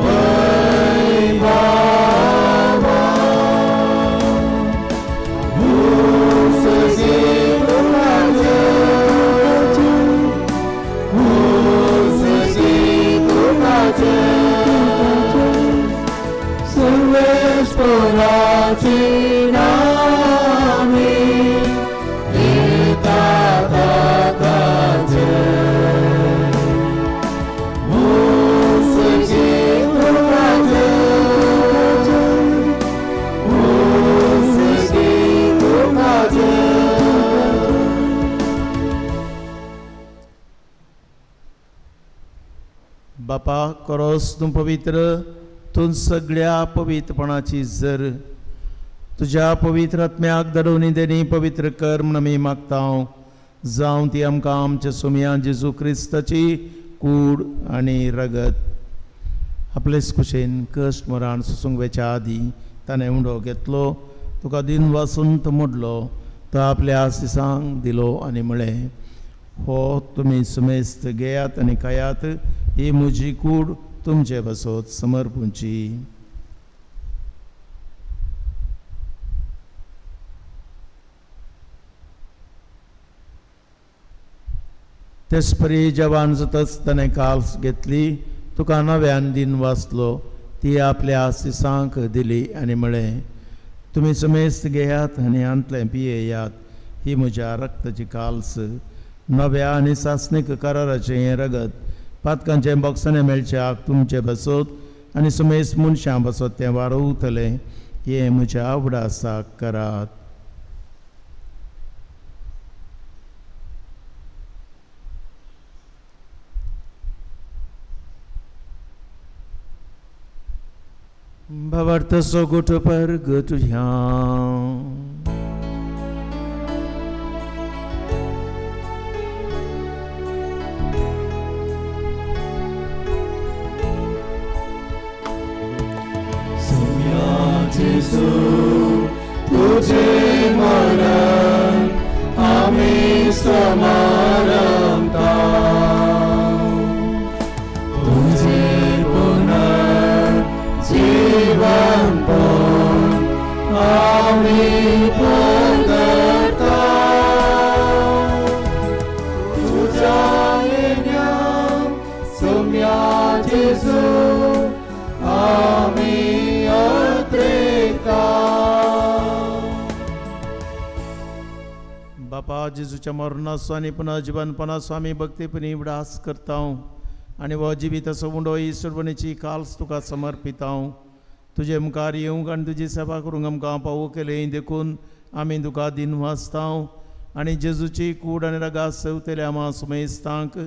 वैभवान. भूसजी तुकाचें, भूसजी तुकाचें, सर्वेस्पराची नामी दिता ताचे. भूसजी तुकाचें, भूसजी तुकाचें. बापा, करोस तूं पवित्र, तूं सगळ्या पवित्रपणाची जर तुज्या पवित्र आत्म्याक दडोवनी देणी पवित्र कर म्हूण आमी मागता. जावं ती आमकां आमच्या सोम्या जेजू क्रिस्ताची कूड आनी रगत. आपलेच कुशेन कश्ट मरण सोसूंक वेच्या आदीं ताणें उंडो घेतलो, तुका दिन वासून तो मोडलो, तो आपल्या आसिसांक दिलो आनी म्हळें, हो तुमी सुमेस्त घेयात आनी खायात, ही म्हजी कूड तुमचे बसोत समर्पूंची. तेचपरी जवान जातच ताणें काल्स घेतली, तुका नव्यान दिन वाचलो, ती आपल्या आसिसांक दिली आनी म्हळें, तुमी समेस्त घेयात आनी हांतलें पियेयात, ही म्हज्या रक्ताची काल्स, नव्या आनी सासणीक कराराचें हें रगत पातकांचें बोक्साणें मेळच्याक तुमचे बसोत आनी सुमेस मनशां बसोत तें वारोवतलें, हें म्हज्या आवडासाक करात. भावार्थ सोगोट पर तुझ्या जेजू तुझे मरण आमी समारंभता, तुझे पुनरुत्थान जिवनपण आमी पुनर्ता तुज्या येण्या सोम्या जेजू आमी अत्रेता. बापा जेजूच्या मरणाचो आनी पुनर्जीवनपणाचो आमी भक्तीपणी उडास करता आनी हो जिविताचो उंडो ही सोडवणेची काल्स तुका समर्पिता. तुजे मुखार येवंक आनी तुजी सेवा करूंक आमकां पावो केलें देखून आमी तुका दिनवासता आनी जेजूची कूड आनी रगात सेवतल्या आमा सुमेस्तांक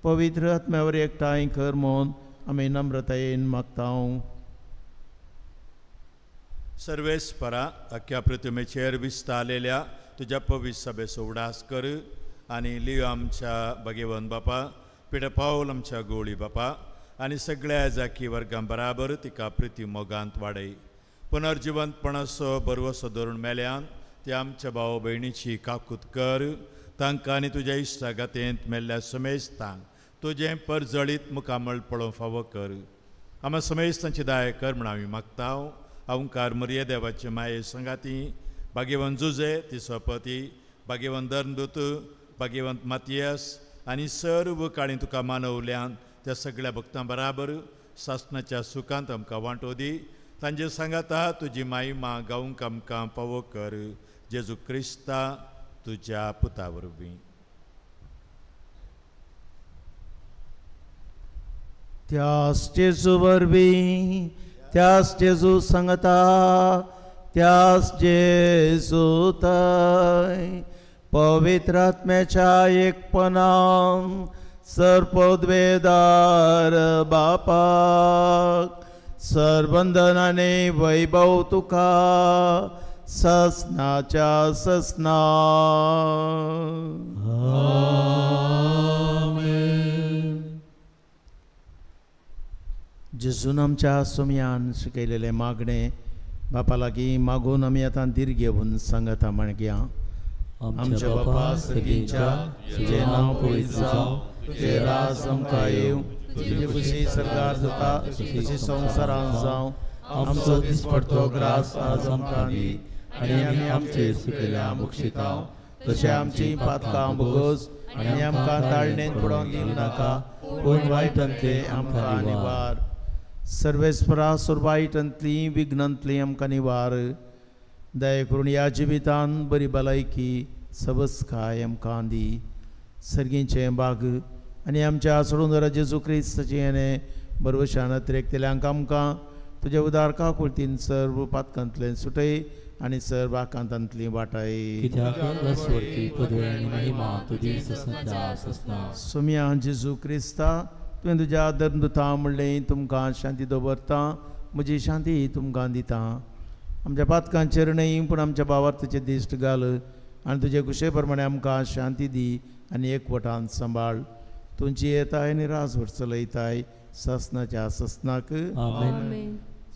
पवित्र आत्म्या वरवीं एकठांय कर म्हूण आमी नम्रतायेन मागता. सर्वेस्परा अख्ख्या प्रतिमेचेर विस्तारलेल्या तुज्या पवित्र सभेचो उडास कर आनी लियो आमच्या भगेवन बापा, पिटर पावल आमच्या गोळी बापा आनी सगळ्या जाकी वर्गां बराबर तिका प्रिती मोगांत वाडय. पुनर्जिवंतपणाचो बरवसो धरून मेल्यान ते आमच्या भाव भयणीची काकूत कर. तांकां आनी तुज्या इश्टागातेंत मेल्ल्या समेस्तांक तुजें परजळीत मुखामळ पळोवंक फावो कर. आमा समेस्तांची दाय कर म्हण आमी मागता. अवंकार मरिये देवाचे माये संगाती भाग्यवंत जुजे तिसोपती, भाग्यवंत धर्मदूत, भाग्यवंत मातियस आनी सर्व काळी तुका मानवल्यान त्या सगळ्या भक्तां बराबर सासणाच्या सुखांत आमकां वांटो दी. तांचे सांगाता तुजी माई मा गावंक आमकां पावो कर. जेजू क्रिस्ता तुज्या पुता वरवीं. त्यास जेजू वरवीं, त्यास जेजू सांगता, त्यास जेजू थंय पवित्र आत्म्याच्या एकपणान सर्पद्वेदार बापाक सरबंधनाने वैभव तुका ससनाच्या ससना. जेजून आमच्या सोमयान शिकयलेलें मागणें बापा लागीं मागून आमी आतां धीर घेवन सांगता म्हणग्या. आमच्या बापा सर्गीच्या, तुजें नांव पवित्र जावं, तुजें राज आमकां येवं, तुजी खुशी सरकार जाता तशी संवसारांत जावं. आमचो दिसपडतो ग्रास आज आमकां दी आनी आमी आमचे सुकेल्या बक्षिता तशें आमची पातकां भोगोस आनी आमकां ताळणेंत पडोवन दिवं नाका, पूण वायटांतलें आमकां निवार. सर्वेस्परा सुरवायटांतली विघ्नांतली आमकां निवार. दया करून ह्या जिवितान बरी भलायकी सबसकाय आमकां दी. सर्गीचें बाग आनी आमच्या सोडून जेजू क्रिस्ताचें हेणें बरवशान अतिरेकतल्यांक आमकां तुज्या उदार काकुळतीन सर्व पातकांतलें सुटय आनी सर्व आकांतांतली वाटाय. सोम्या जेजू क्रिस्ता, तुवें तुज्या धर्मदुता म्हणलें तुमकां शांती दवरता, म्हजी शांती तुमकां दिता. आमच्या पातकांचेर न्हय पूण आमच्या भावार्थाचेर दिश्ट घाल आनी तुजे खुशे प्रमाणे आमकां शांती दी आनी एकवटान सांबाळ. तुमची येताय आनी राजवट चलयताय ससनाच्या ससनाक.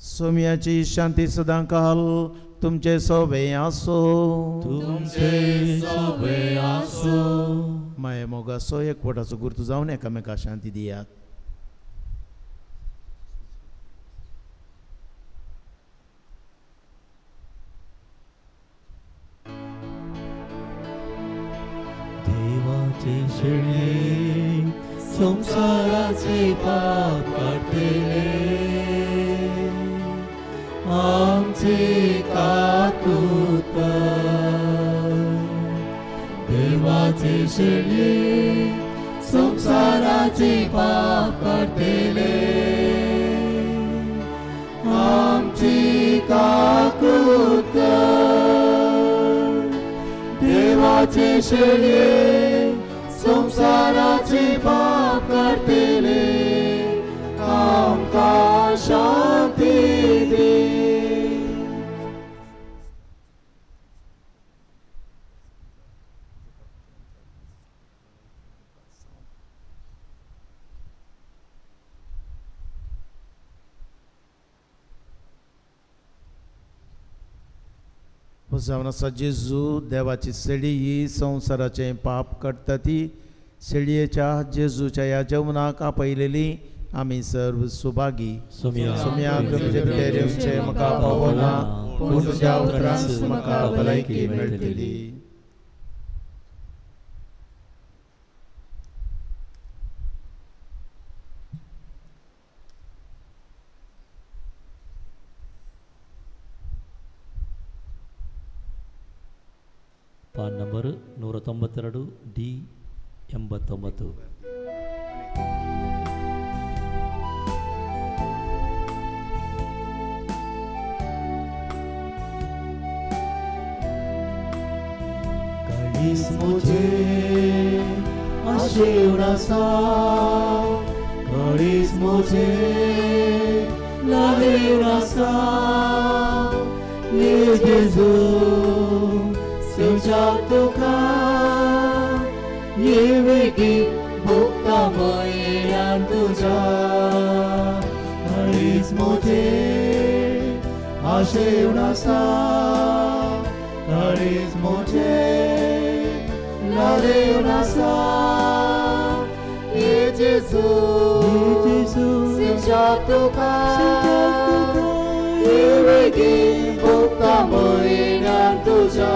सोम्याची शांती सदां काल तुमचे सोबे आसो. तुमचे सोबे आसो. माये मोगाचो एकवटाचो गुर्तू जावन एकामेका शांती दियात. देवाचे शेळये संसाराचे पाप काडटले, आमचे काकूत कर. देवाचे शेळये संसाराचे पाप काडटले, आमची काकूत कर. देवाचे शेळये संसाराचे पाप काडटले, आमकां शांती दी. जावन आसा जेजू देवाची सेडी ही संवसाराचें पाप काडटा ती सेडयेच्या जेजूच्या ह्या जेवणाक आपयलेली आमी सर्व सुभागी. सोम्या तुमचे भितर येवचें म्हाका पावना, पूण तुज्या उतरांत म्हाका भलायकी मेळटली. PAN number 192 D 89. कळीस मुझे आशेवण आसा, कळीस मुझे लावेवण आसा, ये जेजू सेवच्या तुका ये वेगी भोगता म्हयन्यान तुज्या. कळीस मुझे आशेवण आसा, कळीस मुझे लावेवण आसा, ये जेजू सेवच्या तुका ये वेगी भोगता म्हयन्यान तुज्या.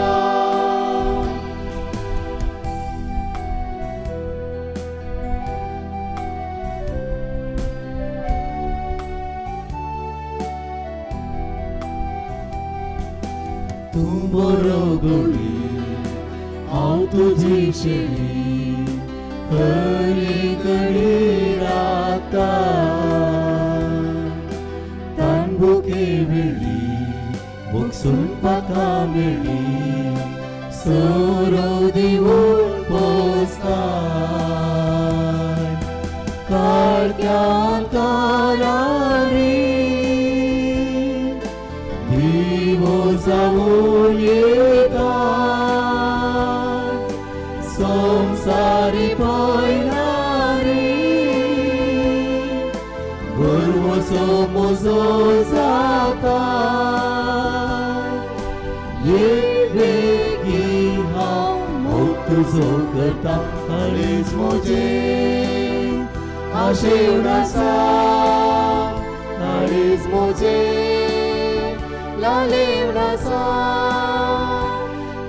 तूं बरो गोडी हांव तुजी शेळी हरी घडी राखता, तानभुके वेळी भोगसून पाका मेळ्ळी सोरो दिवन पोसता, काळख्या काळारी दिवो जावन येता, संवसारी पयलारी भरवसो म्हजो जाता, ये वेगी हांव मोग तुजो करता. कळीस मुझे आशेवण आसा, कळीस मुझे लालेवण आसा,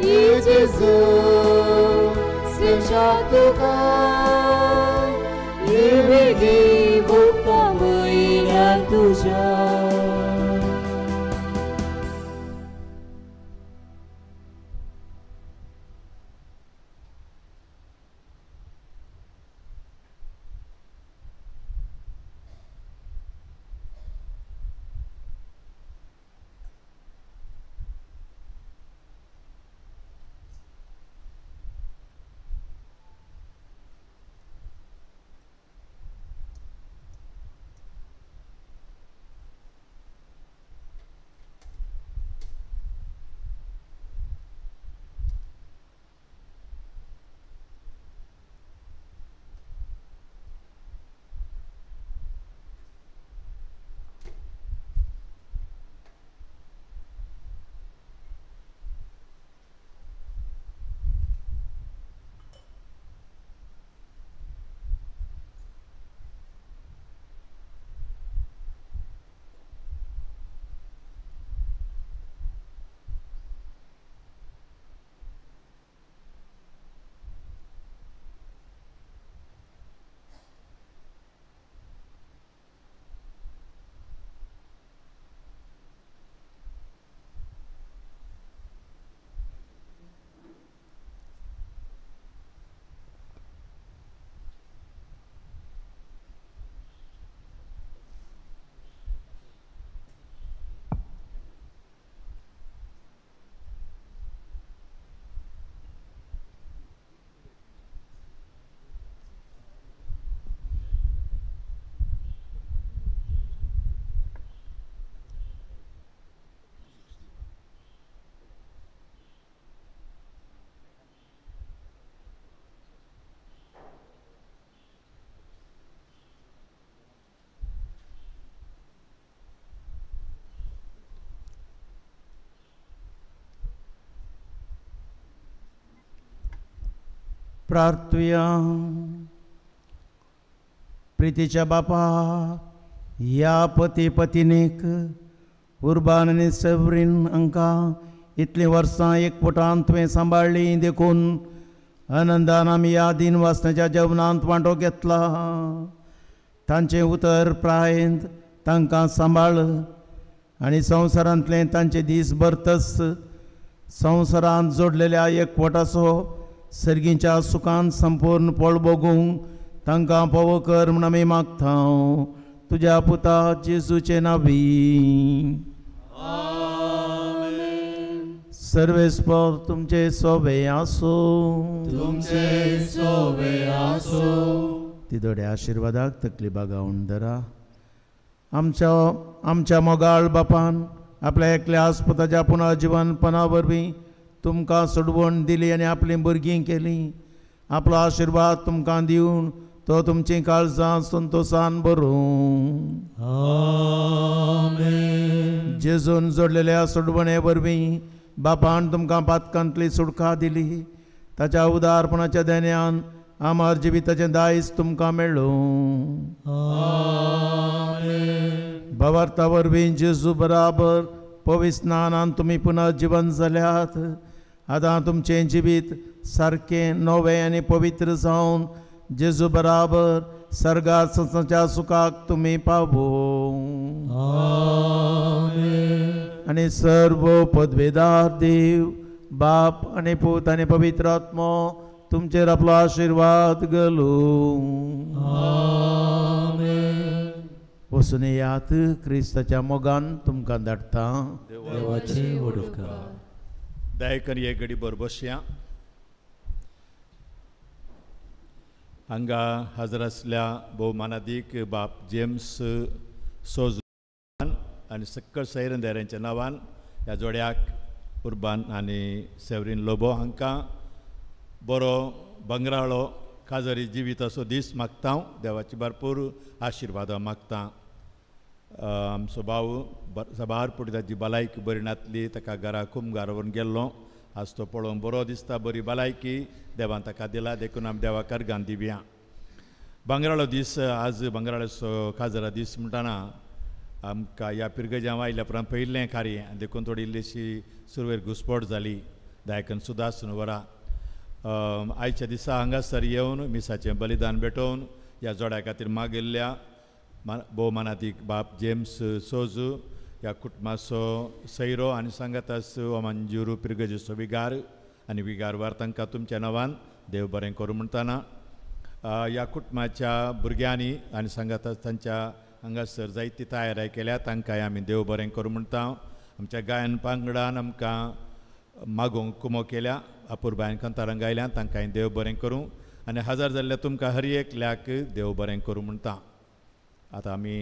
ये जेजू सेवच्या तुका ये वेगी भोगता म्हयन्यान तुज्या. प्रार्थुया. प्रितीच्या बापा ह्या पती पतिनीक उर्बान आनी सेवरीन हांकां इतलीं वर्सां एकवटान तुवें सांबाळ्ळीं देखून आनंदान आमी ह्या दिन वासनाच्या जेवणांत वांटो घेतला. तांचें उतर प्रायेंत तांकां सांबाळ आनी संवसारांतलें तांचे दीस भरतच संवसारांत जोडलेल्या एकवटाचो सर्गीच्या सुखान संपूर्ण पळ भोगूंक तांकां पावो कर म्हूण आमी मागता तुज्या पुता जेजूचे नांवी. सर्वेस्पर तुमचे सोबे आसूं. तुमचे सोबे आसूं. तिदोड्या आशिर्वादाक तकली बागावन धरा. आमच्या आमच्या मोगाळ बापान आपल्या एकल्या आस्पताच्या पुनर्जिवनपणा वरवीं तुमकां सोडवण दिली आनी आपलीं भुरगीं केलीं. आपलो आशिर्वाद तुमकां दिवन तो तुमचीं काळजां संतोसान भरूं. आमेन. जेजून जोडलेल्या सोडवणे वरवीं बापान तुमकां पातकांतली सुटका दिली. ताच्या उदारपणाच्या देण्यान आमर जिविताचें दायज तुमकां मेळूं. आमेन. भावार्था वरवीं जेजू बराबर पवित्र स्नानान तुमी पुनर्जिवन जाल्यात. आतां तुमचें जिवीत सारकें नवें आनी पवित्र जावन जेजू बराबर सर्गात संसाच्या सुखाक तुमी पावो. आमेन. आनी सर्व पदवेदार देव बाप आनी पूत आनी पवित्र आत्मो तुमचेर आपलो आशिर्वाद घालूं. आमेन. वचून येयात क्रिस्ताच्या मोगान तुमकां धाडटा. देवाची वडुका. दयाकरी एक घडी भर बसया. हांगा हजर आसल्या भोवमानादीक बाप जेम्स सोज आनी सक्कल सैरंदाऱ्यांच्या नांवान ह्या जोड्याक उर्बान आनी सेवरीन लोबो हांकां बरो बंगराळो काजरी जिविताचो दीस मागता. देवाची भरपूर आशिर्वादां मागता. आमचो भाव साबार पुटी ताजी भलायकी बरी नातली, ताका घरा कुमगार व्हरून गेल्लो. आज तो पळोवंक बरो दिसता, बरी भलायकी देवान ताका दिला देखून आमी देवाक अर्गां दिवया. भांगराळो दीस आज भांगराळ्याचो काजरा दीस म्हणटना आमकां ह्या पिरगजांव आयल्या उपरांत पयलें कार्य देखून थोडी इल्लीशी सुरवेर घुसपट जाली. दायकन सुदास वरा आयच्या दिसा हांगासर येवन मिसाचें बलिदान भेटोवन ह्या जोड्या खातीर मागिल्ल्या भोवमानादीक बाप जेम्स सोजू ह्या कुटुंबाचो सैरो आनी सांगातास ओमांजुरू पिरगजेचो विगार आनी विगार तांकां तुमच्या नांवान देव बरें करूं म्हणटना ह्या कुटुंबाच्या भुरग्यांनी आनी सांगातास तांच्या हांगासर जायती तयारी केल्या तांकांय आमी देव बरें करूं म्हणटा. आमच्या गायन पांगडान आमकां मागोवंक कुमो केल्या, अपुरबायन कांतारां गायल्या तांकांय देव बरें करूं आनी हजर जाल्ल्या तुमकां हर एकल्याक देव बरें करूं म्हणटा. आतां आमी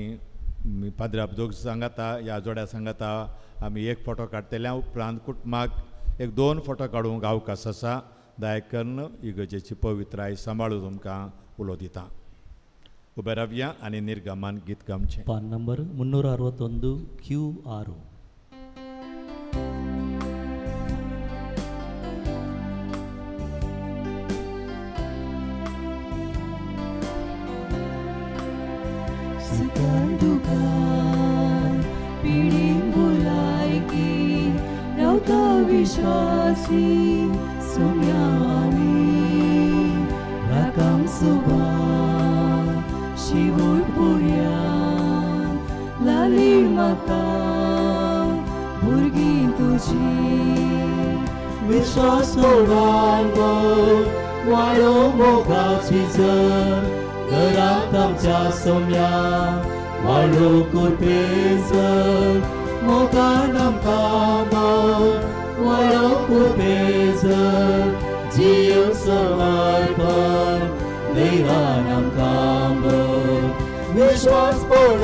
पाद्राप दोग सांगाता ह्या जोड्या सांगाता आमी एक फोटो काडटल्या उपरांत कुटुंबाक एक दोन फोटो काडूंक अवकाश आसा. दया करून इगर्जेची पवित्राय सांबाळू तुमकां उलो दिता. उबे रावया आनी निर्गमान गीत गावचें. पान नंबर 361 Q6. सुखान दुखान पिडीन भुलायकी रावता विश्वासी सोम्यानी राकाम सुबा शिवूर पुर्यान लाली माता भुरगीं तुजी विश्वास वाळो मोगाची जर घरात आमच्या सोम्या वाळो कुरपेजर मोगान आमकां वाळो कुरपेजर जीव समर्पण देवान आमकां विश्वास वाळो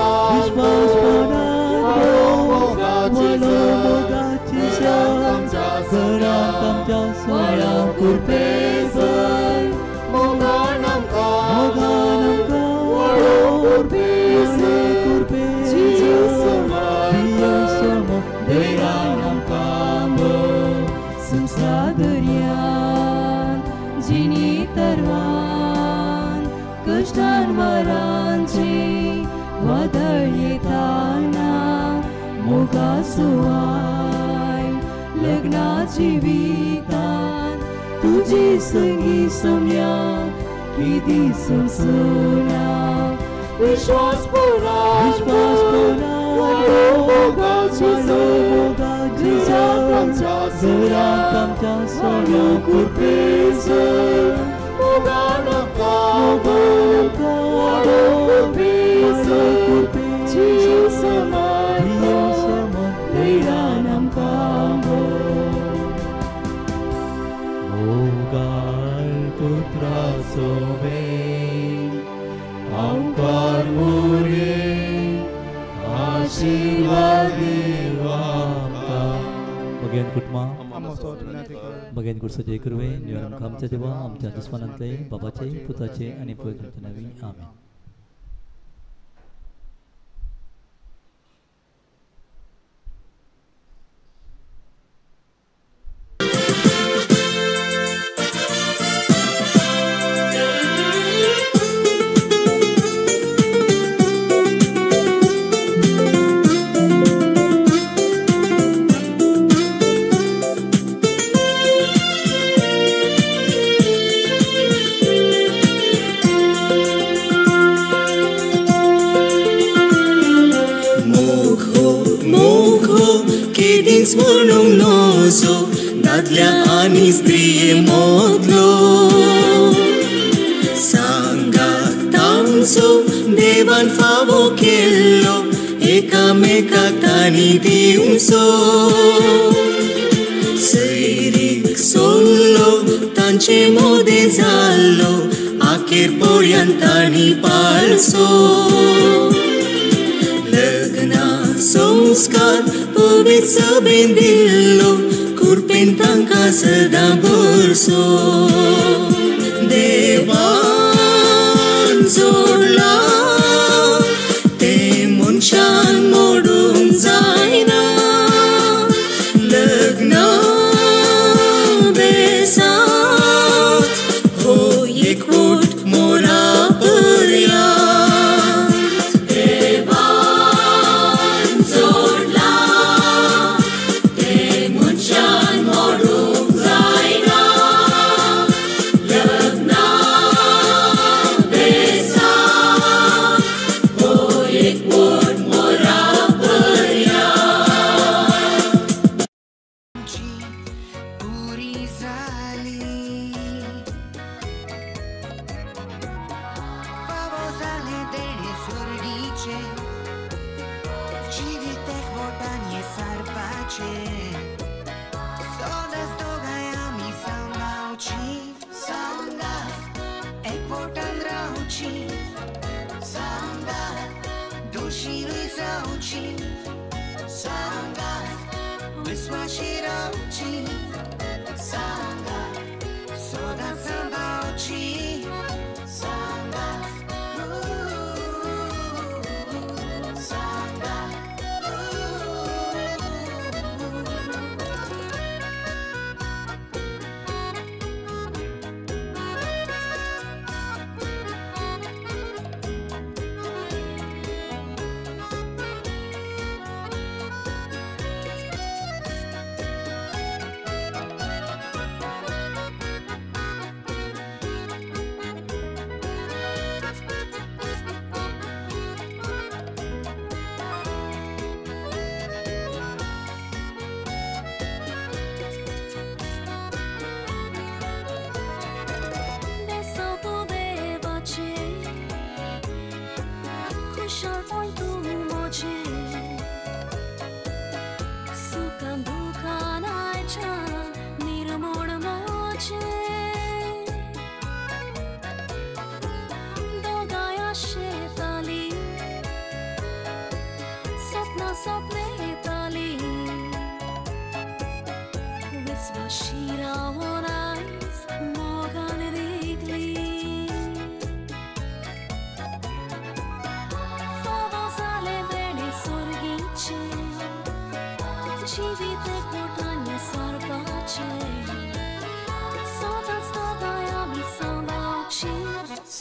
मोगाची जर घरात आमच्या सोम्या वाळो कुरपेजर मोगान आमकां वाळो कुरपेजर जीव समर्पण देवान आमकां संसार दर्यान जिणी तरवान कश्टान वरांचे वादळ येताना मोगा सुवाय लग्ना जिवितान तुझे संगी सम्या किती समसोना विश्वास पुरा बगेन कुटुंबा बगेन कुर्साचे कुरवे निवारण आमच्या देवा आमच्या दुस्मानांतले बाबाचे पुताचे आनी पवित्र नांवी आमेन. दादल्या आनी स्त्रिये मोदलो सांगात तांचो देवान फावो केल्लो एकामेकाक तांणी दिवचो सैरीक सोल्लो तांचे मोदे जाल्लो आखेर पोळ्यान तांणी पाळचो लग्ना संस्कार पवित्र सभेन दिल्लो कृपेन तांकां सदां भरसो देवान जोडला तें मनशान मोडूंक जायना लग्न बेसांत हो एकवट मोरा पर्यांत देवान जोडला तें मनशान मोडूंक जायना लग्न बेसांत हो एकवट मोरा पर्यांत. पुरी झाली फावो जाले देणे सुरडीचे जिवीत एकवटान हें सारपाचें सदांच दोगांय आमी सांबाळची सांगा एकवटान रावची सांगा दोशीरूय जावची सांगा विस्वाशी रावची सांगा सदांच सांबाळची सांगा सांगा.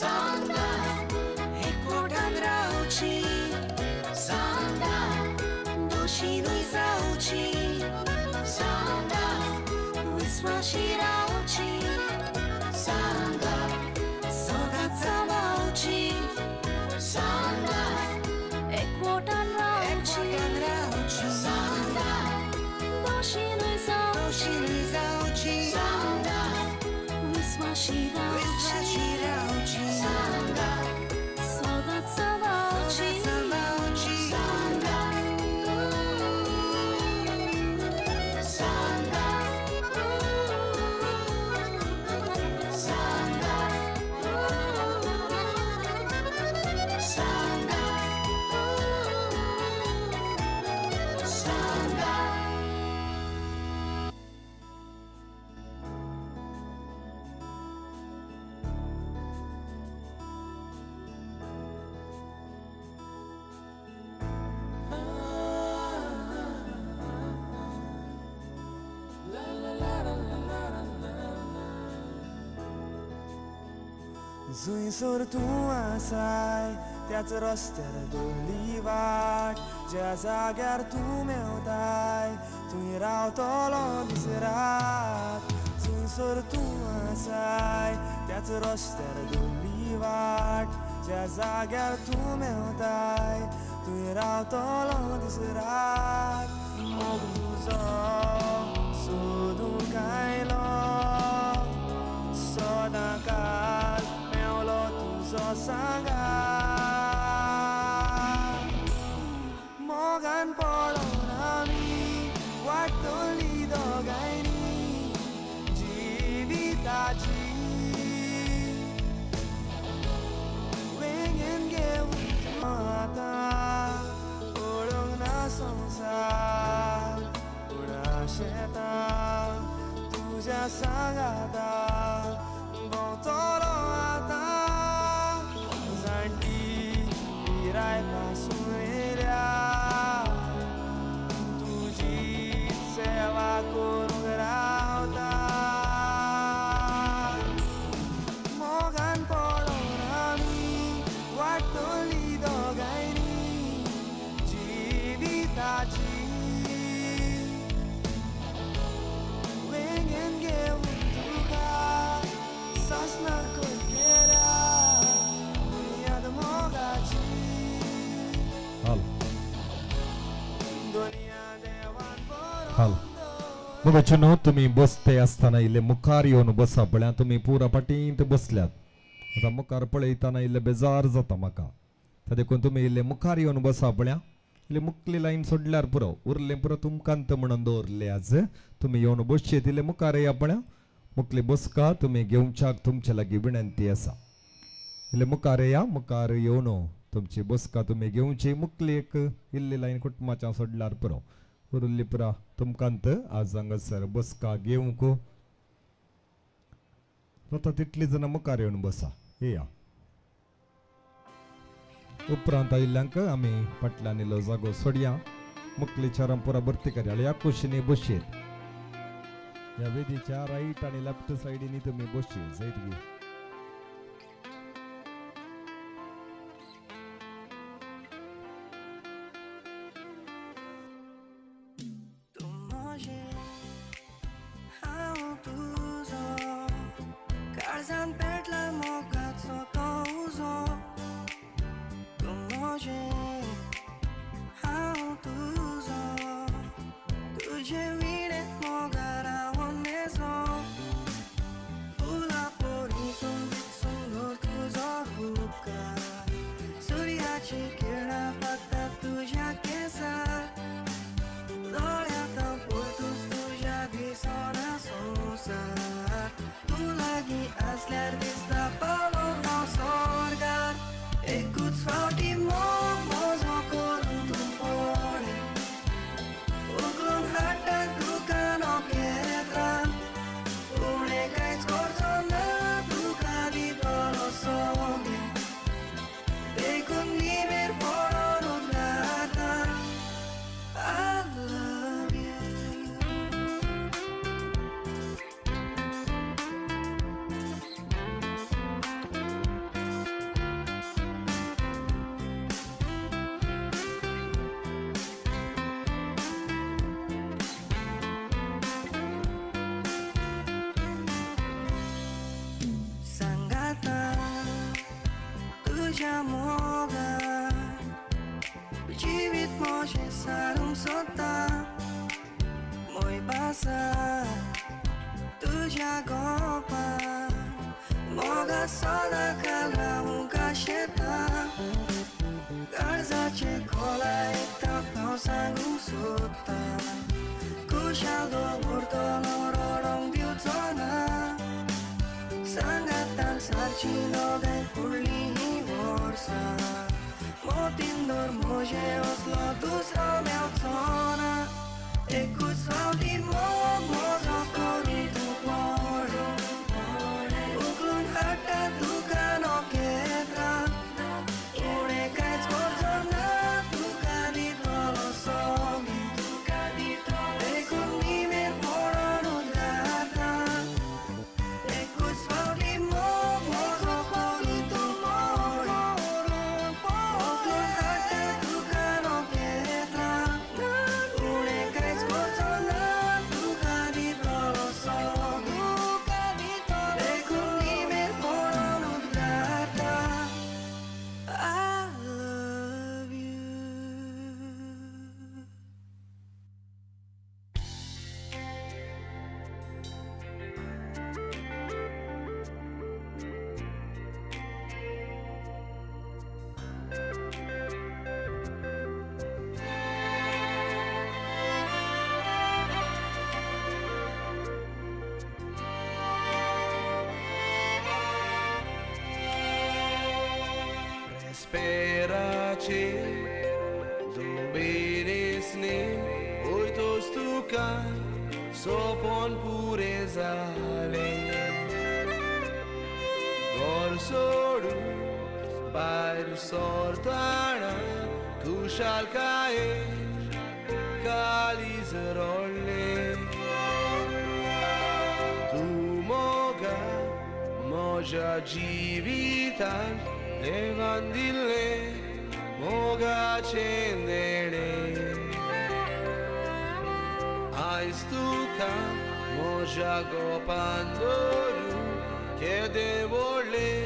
Sanga, विस्वाशी रावची सांगा सदांच सांबाळची सांगा एकवटान रावची सांगा दोशीनूय जावची सांगा विस्वाशी रावची सांगा सदांच सांबाळची सांगा सांगा सांगा सांगा सांगा. जुंयसर तूं आसाय त्याच रस्त्यार दवरली वाट ज्या जाग्यार तूं मेवताय थंय रावतलो दीस रात जुंयसर तूं आसाय त्याच रस्त्यार दवरली वाट ज्या जाग्यार तूं मेवताय थंय रावतलो दीस रात मोग तुजो सोदूंक आयलो सदां काल मेवलो तुजो सांगा मोगान पडोन आमी वाडटली दोगांयनी जिविताची वेंगेन घेवन तूं आतां पळोवंक ना संवसार पूण आशेता तुज्या सांगाता भोंवतलो आतां जाणटी पिराय पासून येयल्या तुजी सेवा करूंक रावता मोगान पडोन आमी वाडटली दोगांयनी जिविताची वेंगेन घेवन तुका सासना करतल्या याद मोगाची हाल दुनिया देवान हाल मोगाचेनो तुमी बसते आसतना इल्ले मुखार येवन बसा पळया तुमी पुरा पाटींत बसल्यात आतां मुखार पळयतना इल्ले बेजार जाता म्हाका त्या देखून तुमी इल्ले मुखार येवन बसा पळया इल्ले मुखली लायन सोडल्यार पुरो उरलें पुरो तुमकांत म्हणून दवरले आज तुमी येवन बसचेत इल्ले मुखार येया पळया मुखली बसका तुमी घेवच्याक तुमचे लागीं विनंती आसा इल्ले मुखार येया मुखार येवन तुमची बसका तुमी घेवची मुखली एक इल्ली लायन कुटुंबाच्या सोडल्यार पुरो उरली पुरा तुमकांत आज हांगासर बसका घेवंक जाता तितली जाणां मुखार येवन बसा येया उपरांत आयिल्ल्यांक आमी फाटल्यान इल्लो जागो सोडया मुखली चारां पुरा भरती करया ह्या कुशींनी बसयेत ह्या वेदीच्या रायट आनी लेफ्ट सायडीनी तुमी बसचे जायत गी तूं म्हजें हांव तुजो काळजान पेटला मोगाचो तो उजो तूं म्हजें हांव तुजो तुजे विणें मोगार हांव न्हेसो फुलां पोरी तुज्या मोगान जिवीत म्हजें सारूंक सोदता मोयबासा तुज्या गोपान मोगा सदां काल रावूंक आशेता काळजाचे खोलायेक हांव सांगूंक सोदता खुशाल दवरतलो रडोंक दिवचो ना सांगातान सारची दोगांय फुडलीं हीं वर्सां मोतीन दर म्हजे असलो दुसरो मेवचो ना एकूच फावटी मोग म्हजो करी तूं पळय उखलून हाडटा तुका नखेत्रां उणें कांयच करचो ना तुका दितलो सगळें देखून निमेर पडोन उदगारता एकूच फावटी मोग म्हजो करी तूं पळय उखलून हाडटा तुका नखेत्रां उणें कांयच करचो ना तुका दितलो सगळें देखून निमेर पडोन उदगारता I love you. Sperace doberesne oitostuka sopon purezale Gor sodu bair sortana kushalkae kaliz rolle Tu moga moja jivitan देवान दिल्ले मोगाचें देणें आयज तुका म्हज्या गोपान दवरून केदें व्हडलें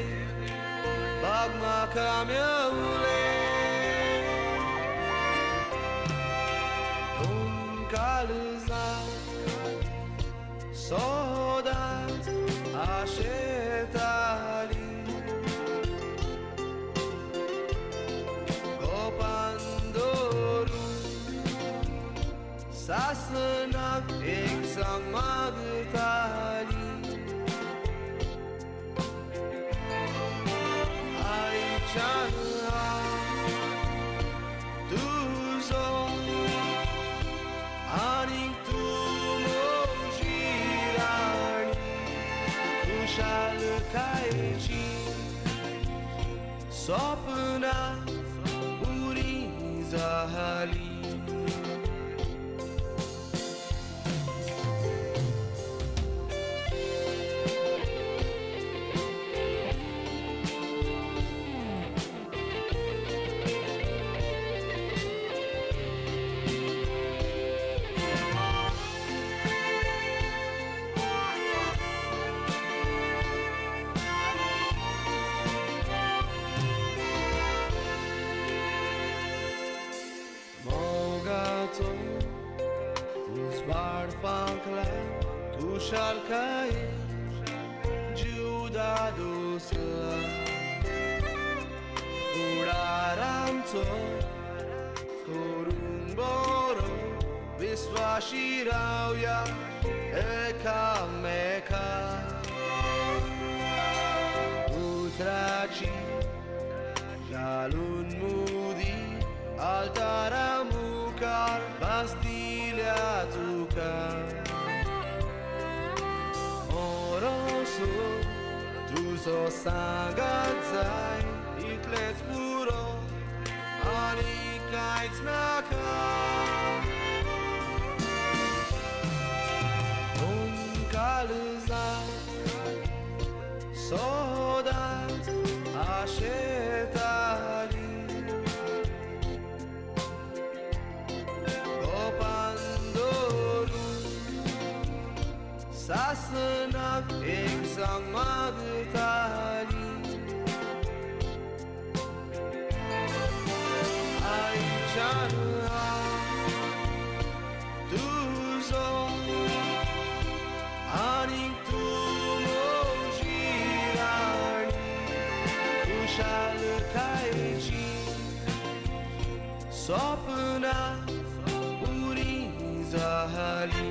भाग म्हाका मेवलें दोन काळजां सदांच आशेतालीं सासनाक एक समागताली आयच्यान हांव तुजो आनीक तूं म्हजी राणी खुशालकायेची सपनां पुरीं जालीं. खुशालकाये जीव दादोसला फुडारांचो करूंक बरो विस्वाशी रावया एकामेका उतराची घालून मुदी आल्तारा मुखार भास दिल्या तुका तुजो सांगात जाय इतलेंच पुरो आनी कांयच नाका दोन काळजां सदांच आशेतालीं गोपान दवरून सासनाक एक समागताली. म्हज्यान तुजो आनी तूं म्हजी राणी खुशालकायेची सपनां पुरी जाली.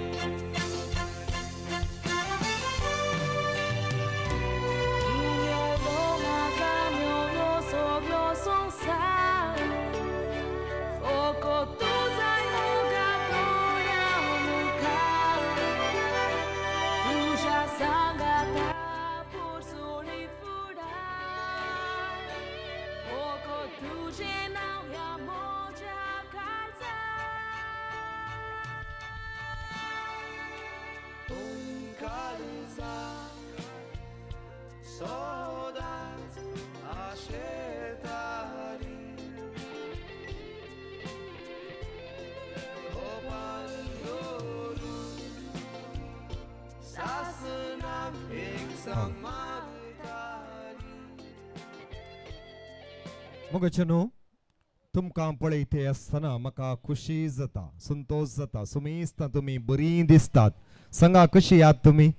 सदांच आशेताली गोपाल धरून सासनाक एक समाजताली. मोगाचे न्हू तुमकां पळयते आसतना म्हाका खुशी जाता, संतोश जाता. सुमेस्ता तुमी बरीं दिसतात. सांगा कशी याद तुमी?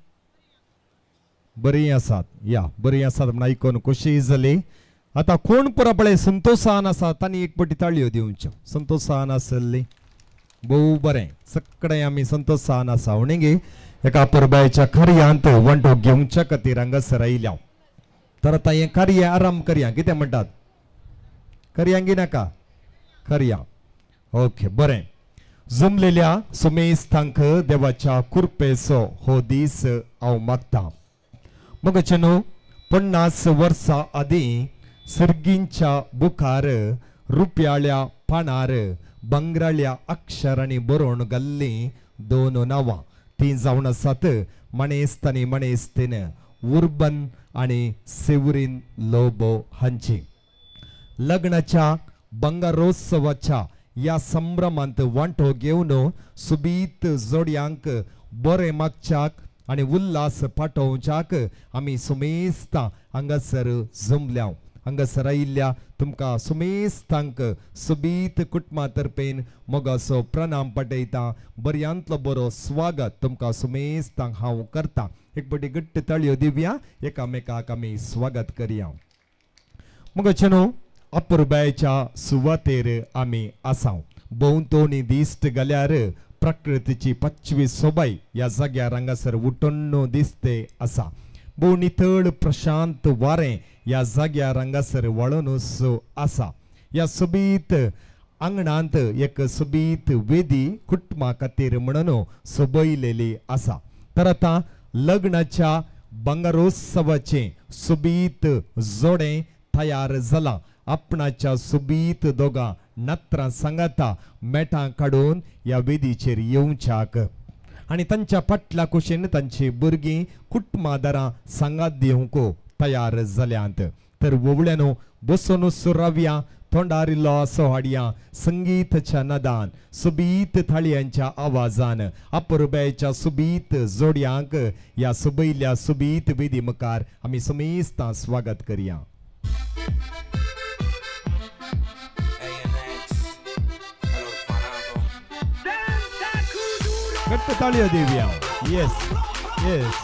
बरी आसात या बरी आसात म्हण आयकून खुशी जाली. आतां कोण पुरा पळय संतोशान आसा तांणी एक पटी ताळयो दिवच्यो. संतोशान आसली भोव बरें. सगळे आमी संतोशान आसा म्हणून एका परबायच्या कार्यांत वांटो घेवच्या खातीर हांगासर आयल्या. तर आतां हें कार्य आराम करया. कितें म्हणटात? करया गी नाका? करया. ओके बरें. जमलेल्या सुमेस्तांक देवाच्या कृपेचो हो दीस हांव मागता. मोगाचे न्हू 50 वर्सां आदीं सर्गींच्या बुकार रुपयाळ्या पानार भांगराळ्या अक्षरांनी बरोवन घाल्लीं दोन नांवां तीं जावन आसात माणेस्त आनी माणेस्तीन उर्बन आनी सेवरीन लोबो हांची. लग्नाच्या भांगरोत्सवाच्या ह्या संभ्रमांत वांटो घेवन सुबीत जोडयांक बरें मागच्याक आनी उल्हास पाठोवच्याक आमी सुमेस्तां हांगासर जमल्या. हांगासर आयिल्ल्या तुमकां सुमेस्तांक सुबीत कुटुंबा तर्फेन मोगाचो प्रणाम पाठयता. बऱ्यांतलो बरो स्वागत तुमकां सुमेस्तांक हांव करता. एक पटी घट्ट ताळयो दिवया, एकामेकाक आमी स्वागत करया. मोगाचे न्हू अपुरबायेच्या सुवातेर आमी आसा. भोंवतणी दिश्ट घाल्यार प्रकृतीची पाचवी सोबाय ह्या जाग्यार हांगासर उठून दिसते आसा. भोव नितळ प्रशांत वारें ह्या जाग्यार हांगासर वळोनूच आसा. ह्या सोबीत आंगणांत एक सोबीत वेदी कुटुंबा खातीर म्हणून सोबयलेली आसा. तर आतां लग्नाच्या भांगरोत्सवाचें सोबीत जोडें तयार जालां. आपणाच्या सोबीत दोगां नात्रां सांगाता मेटां काडून ह्या वेदीचेर येवच्याक आनी तांच्या फाटल्या कुशीन तांची भुरगीं कुटुंबादारां सांगात दिवंक तयार जाल्यांत. तर वोवळ्यानो बसून रावया, तोंडार इल्लो असो हाडया. संगीताच्या नादान सोबीत थाळयांच्या आवाजान अपुरबायेच्या सोबीत जोडयांक ह्या सोबयल्या सोबीत वेदी मुखार आमी समेस्तां स्वागत करया. घट्ट ताळयो दिवया. Yes yes.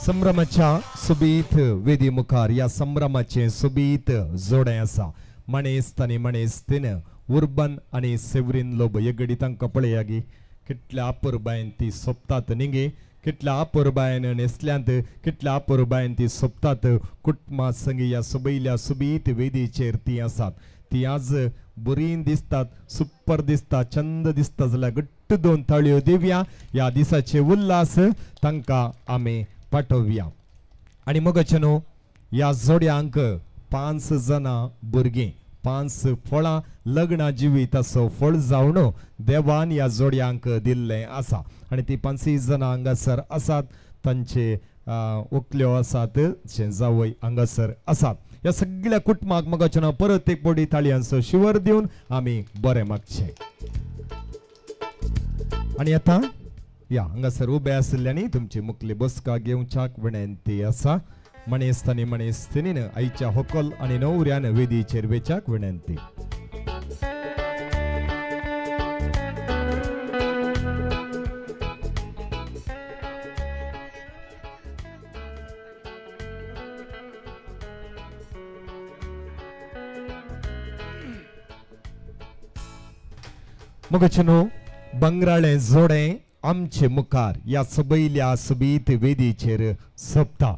संभ्रमाच्या सोबीत वेदी मुखार ह्या संभ्रमाचें सोबीत जोडें आसा. माणेस्त आनी माणेस्तीन उर्बन आनी सेवरीन लोबो हे घडी तांकां पळया गी कितल्या अपुरबायेन ती सोंपतात न्ही गे, कितल्या अपुरबायेन न्हेसल्यांत, कितल्या अपुरबायेन ती सोंपतात. कुटुंबा संगी ह्या सोबयल्या सोबीत वेदीचेर ती आसात. ती आज बरी दिसतात, सुपर दिसता, चंद दिसता जाल्यार घट्ट दोन ताळयो दिवया. ह्या दिसाचे उल्हास तांकां आमी पाठोवया. आनी मगचे न्हू ह्या जोड्यांक 5 जाणां भुरगीं, 5 फळां लग्ना जिविताचो फळ जावन देवान ह्या जोड्यांक दिल्लें आसा. आनी ती 5 जाणां हांगासर आसात, तांचे वकल्यो आसात, जावय हांगासर आसात. ह्या सगळ्या कुटुंबाक मगाचे ना परत एक बोडी ताळयांचो शिवर दिवन आमी बरें मागचें. आनी आतां या हांगासर उबे आशिल्ल्यांनी तुमची मुखली बसका घेवच्याक विनंती आसा. मणेस्त आनी मणेस्तिनीन आयच्या होकल आनी नवऱ्यान वेदीचेर वेच्याक विनंती. मगचे न्हू बंगराळे जोडे आमचे मुखार ह्या सबयल्या सोबीत वेदीचेर सोंपता.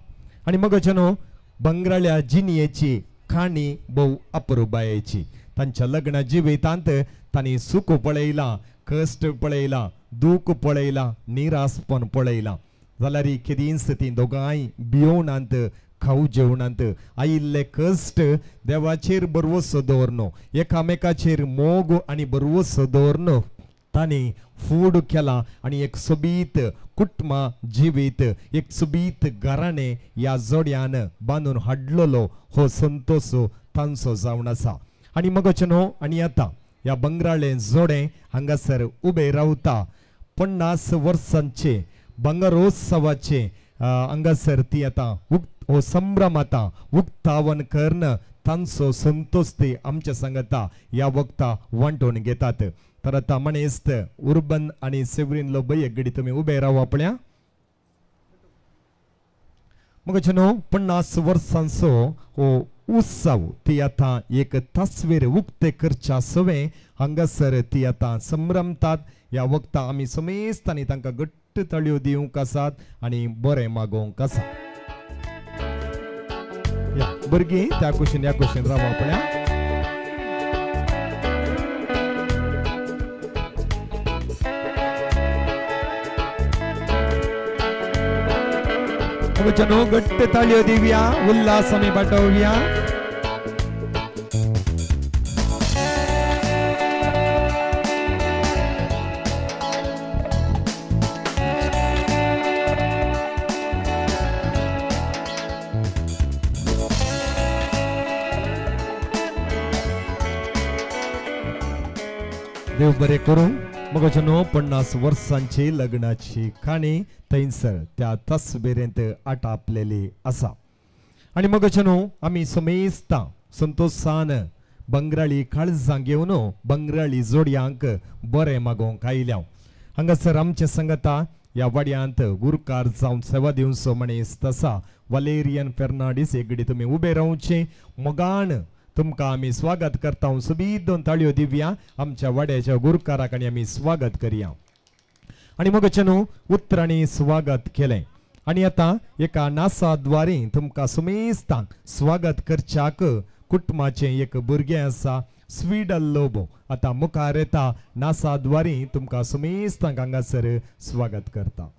आनी मगचे न्हू बंगराळ्या जिणयेची काणी भोव अपुरबायेची. तांच्या लग्न जिवितांत तांणी सुख पळयलां, कश्ट पळयलां, दूख पळयलां, निरासपण पळयलां. जाल्यार केदींच तीं दोगांय भियोनांत, खाऊ जेवणांत आयिल्ले कश्ट देवाचेर बरवसो दवरनो, एकामेकाचेर मोग आनी बरवसो दवरनो तांणी फूड केला आनी एक सोबीत कुटुंबा जिवीत, एक सोबीत घराणें ह्या जोड्यान बांदून हाडलेलो हो संतोष तांचो जावन आसा. आनी मगचे न्हू आनी आतां ह्या बंगराळे जोडें हांगासर उबें रावता. 50 वर्सांचे बंगरोत्सवाचे हांगासर ती आतां हो संभ्रम आतां उक्तावन करून तांचो संतोष ते आमच्या सांगता ह्या वखता वांटून घेतात. तर आतां मणेस्त उर्बन आनी सेवरीन लोबय एक घडी तुमी उबे रावा पळया. मगचे न्हू 50 वर्सांचो हो उत्सव ती आतां एक तस्वीर उक्ते करच्या सवे हांगासर ती आतां संभ्रमतात. ह्या वखता आमी समेस्तांनी तांकां घट्ट ताळयो दिवंक आसात आनी बरें मागोवंक आसा. या भुरगीं त्या कुशीन ह्या कुशीन रावा पळया. न्हू घट्ट ताळयो दिवया, उल्हास आमी पाठोवया. देव बरें करूं. मगचे न्हू 50 वर्सांची लग्नाची काणी थंयसर त्या तस्बिरेंत आटापलेली आसा. आनी मगचे न्हू आमी समेस्तां संतोशान बंगराळी काळजां घेवन बंगराळी जोडयांक बरें मागोवंक आयल्या. हांगासर आमचे संगता ह्या वाड्यांत गुरकार जावन सेवा दिवचो मनीस आसा वालेरियन फेर्नांडीस. एक घडी तुमी उबे रावचे, मोगान तुमकां आमी स्वागत करता. सोबीत दोन ताळयो दिवया आमच्या वाड्याच्या गुरकाराक आनी आमी स्वागत करया. आनी मगचे न्हू उतरांनी स्वागत केलें. आनी आतां एका नासाद्वारे तुमकां सुमेस्तांक स्वागत करच्याक कुटुंबाचें एक भुरगें आसा स्वीडल लोबो आतां मुखार येता. नासाद्वारे तुमकां सुमेस्तांक हांगासर स्वागत करता.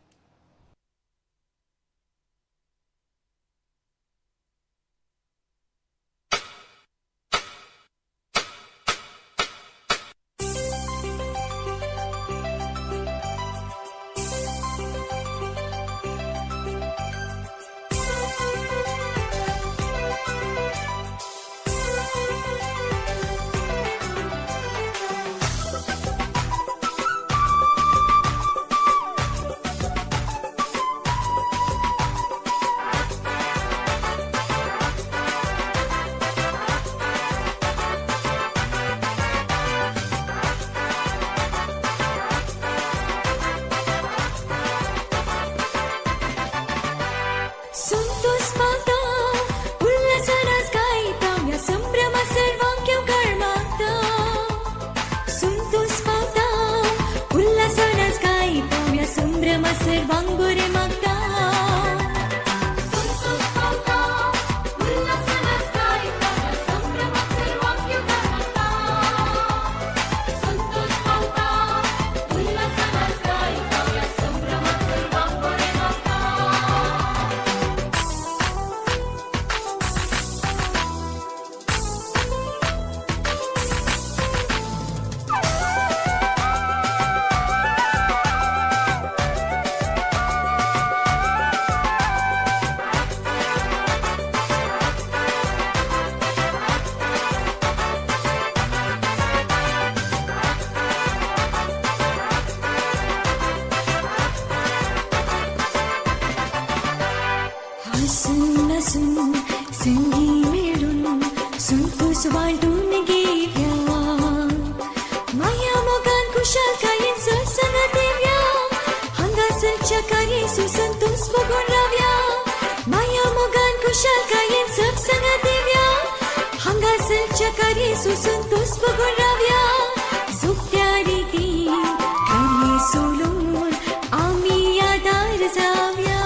संभ्रम सर्वांग बरे मागता. नासून संगी मेळून संतोष वांटून घेव्या माया मोगान खुशालकायेन सरसना देव्या हांगासरच्या कार्य संतोष बघून राव्या माया मोगान खुशालकायेन सरसना देव्या हांगासरच्या कार्य संतोष बघून राव्या सोप्या रिती कार्य सोडून आमी आदार जाव्या.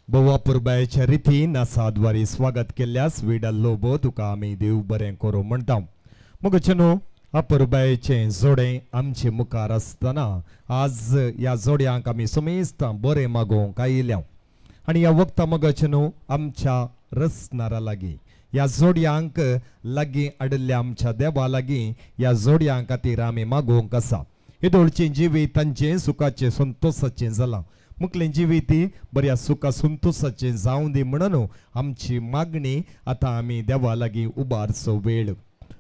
बोवा पुरबायच्या रितीन नासाद्वारे स्वागत केल्ल्यास विडा लोबो तुका आमी देव बरें करूं म्हणटा. मगचेनो अपुरबायचें जोडें आमचे मुखार आसतना आज ह्या जोड्यांक आमी समेस्तां बरें मागोवंक आयिल्ल्या आनी ह्या वखता मगचेनो आमच्या रसनारा लागीं ह्या जोडयांक लागीं आडिल्ल्या आमच्या देवा लागीं ह्या जोडयां खातीर आमी मागोवंक आसा. हेदोळचें जिवीत तांचें सुखाचें संतोसाचें जालां. मुखलें जिवीत बऱ्या सुखा संतोसाचें जावं दी म्हणून आमची मागणी आतां आमी देवा लागीं उबारचो वेळ.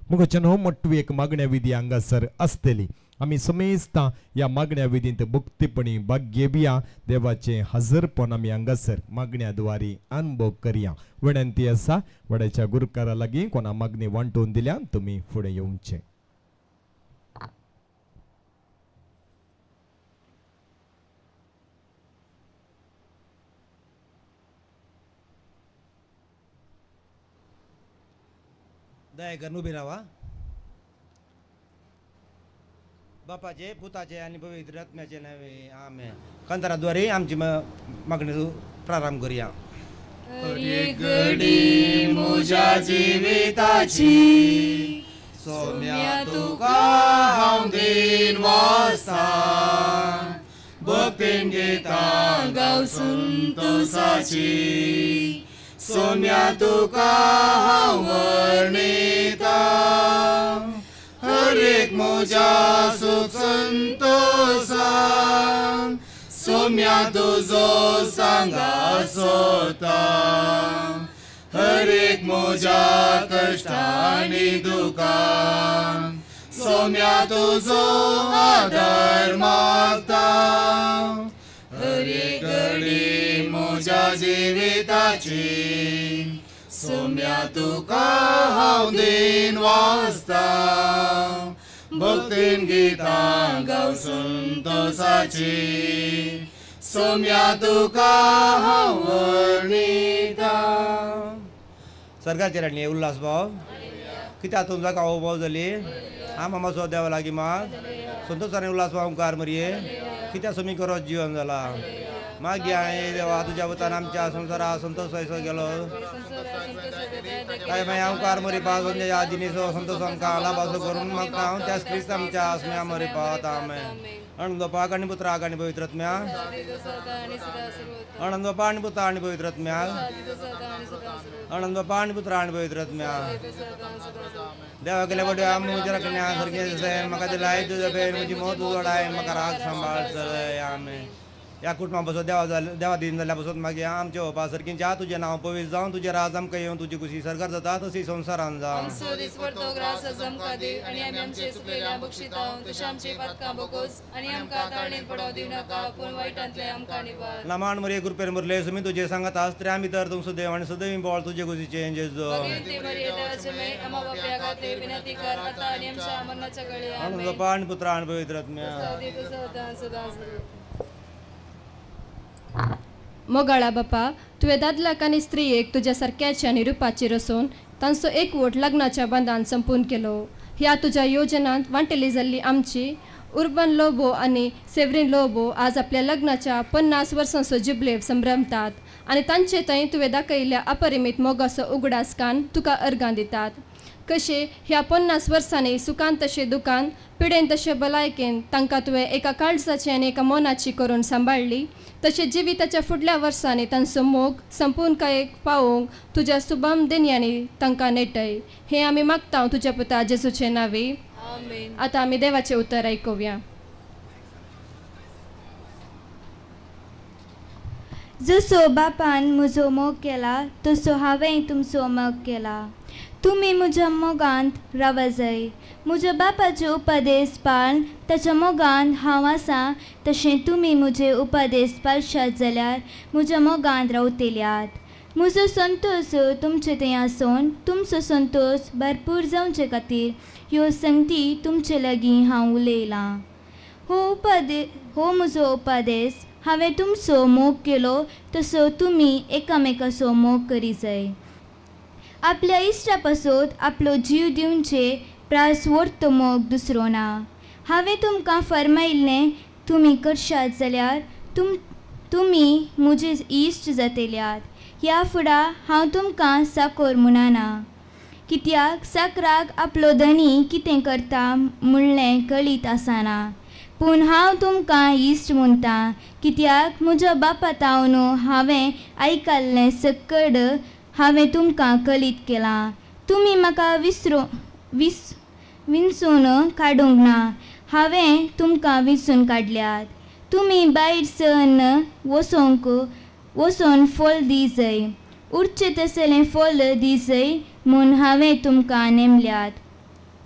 मुगचेन मोटवी एक मागण्या विधी हांगासर आसतली. आमी समेस्तां ह्या मागण्या विधींत भक्तीपणी भाग्य बिया देवाचें हजरपण आमी हांगासर मागण्या द्वारी अनुभव करया. विनंती आसा वड्याच्या गुरुकारा लागीं कोणा मागणी वांटून दिल्या तुमी फुडें येवचें. दया करून उबी राहा. बापाचे पुताचे आणि पवित्र आत्म्याचे नावे आमेन. कंतराद्वारे आमची मागणी प्रारंभ करूया. घडी म्हज्या जिविताची सोम्या तुका हांव दीन वासता भक्तीन गितां गाव संतोसाची सोम्या तुका हांव वर्णिता हर एक म्हज्या सुख संतोसान सोम्या तुजो सांगा सोता हर एक म्हज्या कश्टांनी दुकान सोम्या तुजो आदार मागता हर एक घडी म्हज्या जिविताची सोम्या तुका हांव दीन वासता भक्तीन गितां गाव संतोसाची सोम्या तुका हांव वर्णिता. सरकारचे राणी उल्हास भाव कित्याक तुमचा गांव भाव जाली हा मामाचो देवा लागीं माग संतोषाने उल्हास भाव ओंकार मरये कित्याक सोमी करो जीवन जाला मागीर हांवें देवा तुज्या वतान आमच्या संवसारा संतोष वयसो गेलो काय मागीर ओंकार मरी पास जिनीसो संतोष आमकां लाभासो करून मागता हांव त्याच क्रिस्त आमच्या आसम्या मरी पावता आमेन. अणंदोपाक आनी पुत्राक आनी पवित्रत्म्या अणंदोपा आनी पुता आनी पवित्रत्म्या अणंदोपा आनी पुत्रा आनी पवित्रत्म्या. देवा केल्या बड्या म्हज्या राखण्या सारकें म्हाका दिलाय तुज्या बेन म्हजी मोत उजवाडाय म्हाका राग सांबाळ चलय आमेन. ह्या कुटुंबा बसत देवा देवा दिन जाल्या बसत मागीर आमच्या ओपा सारकींच्या तुजें नांव पवित्र जावन तुजें राज आमकां येवन तुजी खुशी सरकार जाता तशी संवसारान जावं. आमचो दिसपडतो ग्रास आमकां दी आनी आमी आमचे चुकलेल्या बक्षितां तशें आमचे पातकां बोगोस आनी आमकां ताळणेन पडो दिवं नाका पूण वायटांतले आमकां निवार. नामान मरे कृपेन मरले सुमी तुजे सांगात आसत्रे आमी तर तुमचो देव आनी सदैव बोळ तुजे खुशीचें जेजो. आमा बाप्या खातीर विनंती कर आतां आनी आमच्या मरणाच्या वेळी. आमेन. बापा आनी पुत्रा आनी पवित्र आत्म्या. मोगाळा बापा, तुवें दादल्याक आनी स्त्रियेक तुज्या सारक्याची आनी रुपाची रसून तांचो एकवट लग्नाच्या बांदान संपूर्ण केलो. ह्या तुज्या योजनांत वांटेली जाल्ली आमची उर्बन लोबो आनी सेवरीन लोबो आज आपल्या लग्नाच्या 50 वर्सांचो जुबलेव संभ्रमतात आनी तांचे थंय तुवें दाखयल्ल्या अपरिमीत मोगाचो उगडास कान तुका अर्गां दितात. कशें ह्या 50 वर्सांनी सुखान तशें दुकान पिडेन तशें भलायकेन तांकां तुवें एका काळजाची आनी एका मनाची करून सांबाळ्ळी तशें जिविताच्या फुडल्या वर्सांनी तांचो मोग संपूर्णकायेक पावोवंक तुज्या सुभाम देणग्यांनी तांकां नेटय. हें आमी मागता तुज्या पुता जेजूचे नांवे. आतां आमी देवाचें उतर आयकुया. जसो बापान म्हजो मोग केला तसो हांवें तुमचो मोग केला. तुमी म्हज्या मोगांत रावा जाय. म्हज्या बापाचे उपदेश पाळन ताच्या मोगांत हांव आसा तशें तुमी म्हजे उपदेश पाळशात जाल्यार म्हज्या मोगांत रावतल्यात. म्हजो संतोश तुमचे थंय आसून तुमचो संतोश भरपूर जावचे खातीर ह्यो संगती तुमचे लागीं हांव उलयलां. हो म्हजो उपदेश हांवें तुमचो मोग केलो तसो तुमी एकामेकाचो मोग करी जाय. आपल्या इश्टा पासत आपलो जीव दिवचे प्रास व्हडतो मोग दुसरो ना. हांवें तुमकां फर्मायिल्लें तुमी करशात जाल्यार तुमी म्हजे इश्ट जातल्यात. ह्या फुडा हांव तुमकां साकोर म्हणना कित्याक साकराक आपलो धनी कितें करता म्हणलें कळीत आसना. पूण हांव तुमकां इश्ट म्हणटा कित्याक म्हज्या बापा तावन हांवें आयकल्लें सकड हांवें तुमकां कळीत केलां. तुमी म्हाका विंचून काडूंक ना, हांवें तुमकां विंचून काडल्यात. तुमी भायर सरून वचून फळ दी जाय, उरचें तसलें फळ दी जाय म्हूण हांवें तुमकां नेमल्यात.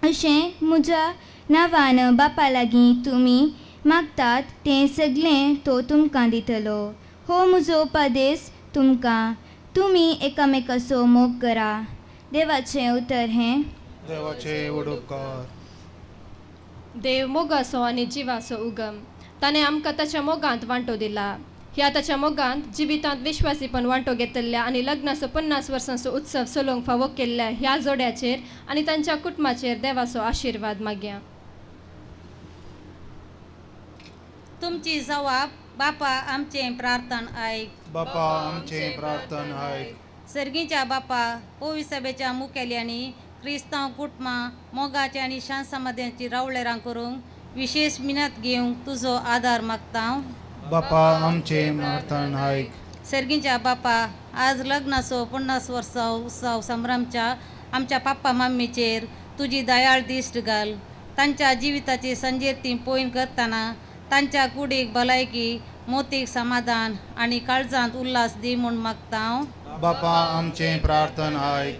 अशें म्हज्या नांवान बापा लागीं तुमी मागतात तें सगळें तो तुमकां दितलो. हो म्हजो उपदेश तुमकां, तुमी एकामेकाचो मोग करा. देवाचें उतर हें. देवाचें व्हड उपकार. देव मोगाचो आनी जिवाचो उगम. ताणें आमकां ताच्या मोगांत वांटो दिला. ह्या ताच्या मोगांत जिवितांत विश्वासीपण वांटो घेतल्या आनी लग्नाचो 50 वर्सांचो उत्सव चलोवंक फावो केल्ल्या ह्या जोड्याचेर आनी तांच्या कुटुंबाचेर देवाचो आशिर्वाद मागया. तुमची जवाब बापा आमचें प्रार्थन आयक. बापा आमचें प्रार्थन आयक. सर्गीच्या बापा पवित्र सभेच्या मुखेल्यांनी क्रिस्तांव कुटुंबां मोगाचे आनी शांत समाधानाची रावळेरां करूंक विशेश मिनत घेवंक तुजो आदार मागता. बापा आमचें प्रार्थन आयक. सर्गीच्या बापा आज लग्नाचो 50 वर्सां उत्सव संभ्रमच्या आमच्या पाप्पा मम्मीचेर तुजी दयाळ दिश्ट घाल. तांच्या जिविताची संजेती पळोवन करतना तांच्या कुडीक भलायकी, मोतीक समाधान आनी काळजांत उल्हास दी म्हूण मागता. बापा आमचें प्रार्थन आयक.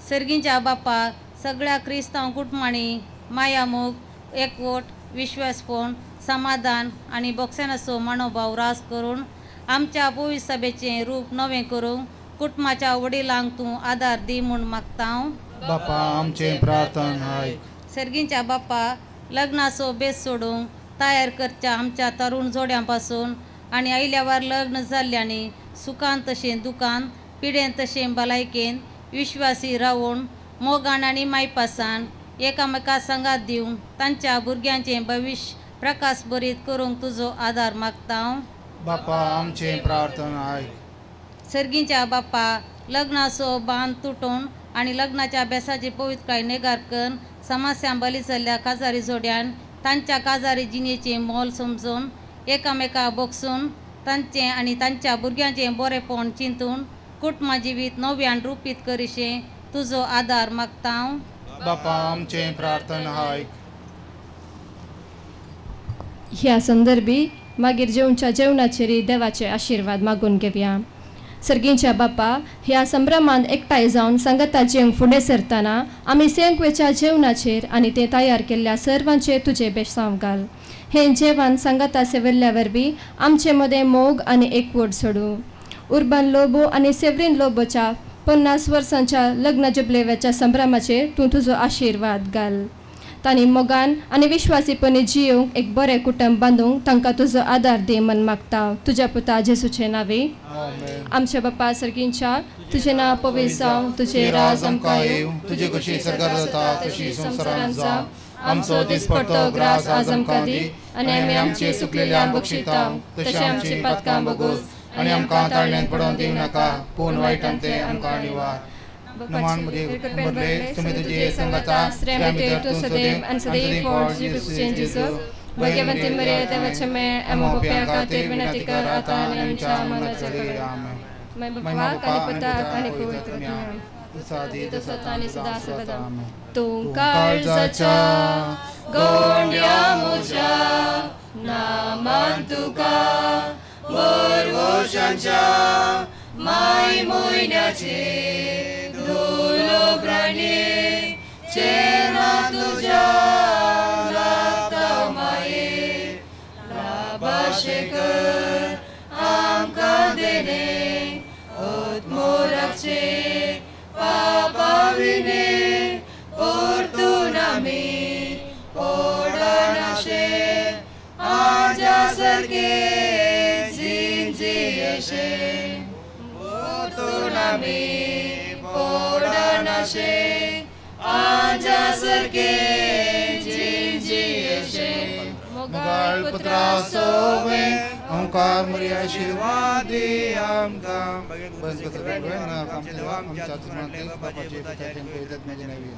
सर्गीच्या बापा सगळ्या क्रिस्तांव कुटुंबांनी माया, मोग, एकवट, विश्वासपण, समाधान आनी बोक्सेनाचो मनोभाव रास करून आमच्या पवित्र सभेचें रूप नवें करूंक कुटुंबाच्या वडिलांक तूं आदार दी म्हूण मागता. बापा आमचें प्रार्थन आयक. सर्गीच्या बापा लग्नाचो बेस सोडूंक तयार करच्या आमच्या तरुण जोड्यां पासून आनी आयल्यावर लग्न जाल्ल्यांनी सुखान तशें दुकान, पिडेन तशें भलायकेन विश्वासी रावून मोगान आनी मायपासान एकामेका सांगात दिवन तांच्या भुरग्यांचें भविश्य प्रकाश बरीत करूंक तुजो आदार मागता. बापा आमचें प्रार्थन आयक. सर्गीच्या बापा लग्नाचो बांद तुटून आनी लग्नाच्या अभ्यासाची पवित्रकाय नेगार करून समस्यां बली जाल्ल्या काजारी जोड्यान तांच्या काजारी जिणेचें मोल समजून एकामेका बोगसून तांचें आनी तांच्या भुरग्यांचें बरेपण चिंतून कुटुंबा जिवीत नव्यान रुपीत करिशें तुजो आदार मागता. बापा आमचें प्रार्थन आयक. ह्या संदर्भी मागीर जेवच्या जेवणाचेर देवाचे आशिर्वाद मागून घेवया. सर्गींच्या बापा ह्या संभ्रमांत एकठांय जावन सांगता जेवंक फुडें सरतना आमी सेंकवेच्या जेवणाचेर आनी तें तयार केल्ल्या सर्वांचेर तुजें बेसांव घाल. हें जेवण सांगता सेविल्ल्या वरवीं आमचे मदें मोग आनी एकवट सोडूं. उर्बन लोबो आनी सेवरीन लोबोच्या 50 वर्सांच्या लग्न जुबलेव्याच्या संभ्रमाचेर तूं तुजो आशिर्वाद घाल. तांणी मोगान आनी विश्वासीपणी जियोंक एक बरें कुटुंब बांदूंक तांकां तुजो आदार दी म्हण मागता. तुज्या पुता जेजूचे नांवे. आमच्या बापा सर्गींच्या तुजें नांव पवित्र जावं, तुजें राज आमकां येवं, तुजी कशी सरकार जाता तशी संवसारांत जावं. आमचो दिसपट्टो ग्रास आज आमकां दी आनी आमी आमचे चुकलेल्या बक्षिता तशें आमची पातकां बगोस आनी आमकां ताळण्यांत पडोवन दिवं नाका, पूण वायटांतलें आमकां निवार. नमान मरिये तुमी तुझे संगता स्त्रियां भितर तूं सदैव आनी सदैव पोट जेजू भाग्यवंती मरिये देवाचे मेळ आमकां पाप्यां खातीर विनंती कर आतां आनी आमच्या मरणाच्या वेळार. महिमा बापाक आनी पुताक आनी पवित्र आत्म्याक आनी सदा सर्वदा. तूं काळजाच्या गोंड्या म्हज्या नामान तुका बरवशांच्या माय म्हयन्याचे दुलोब्राणे चेना तुज्या लागता माये लाभाशेकर आमकां देणे आत्मोराचे पापा विणे परतून आमी पडनाशे आजा सारके झिंझियेशे परतून आमी पडनाशे आजा सारके झिंझियेशे. मोगाळ पुत्रा सोवे ओंकार मरिया आशीर्वादी आमकां. आमच्या बापाचे पुताचे पवित्र आत्म्याचे नांवी.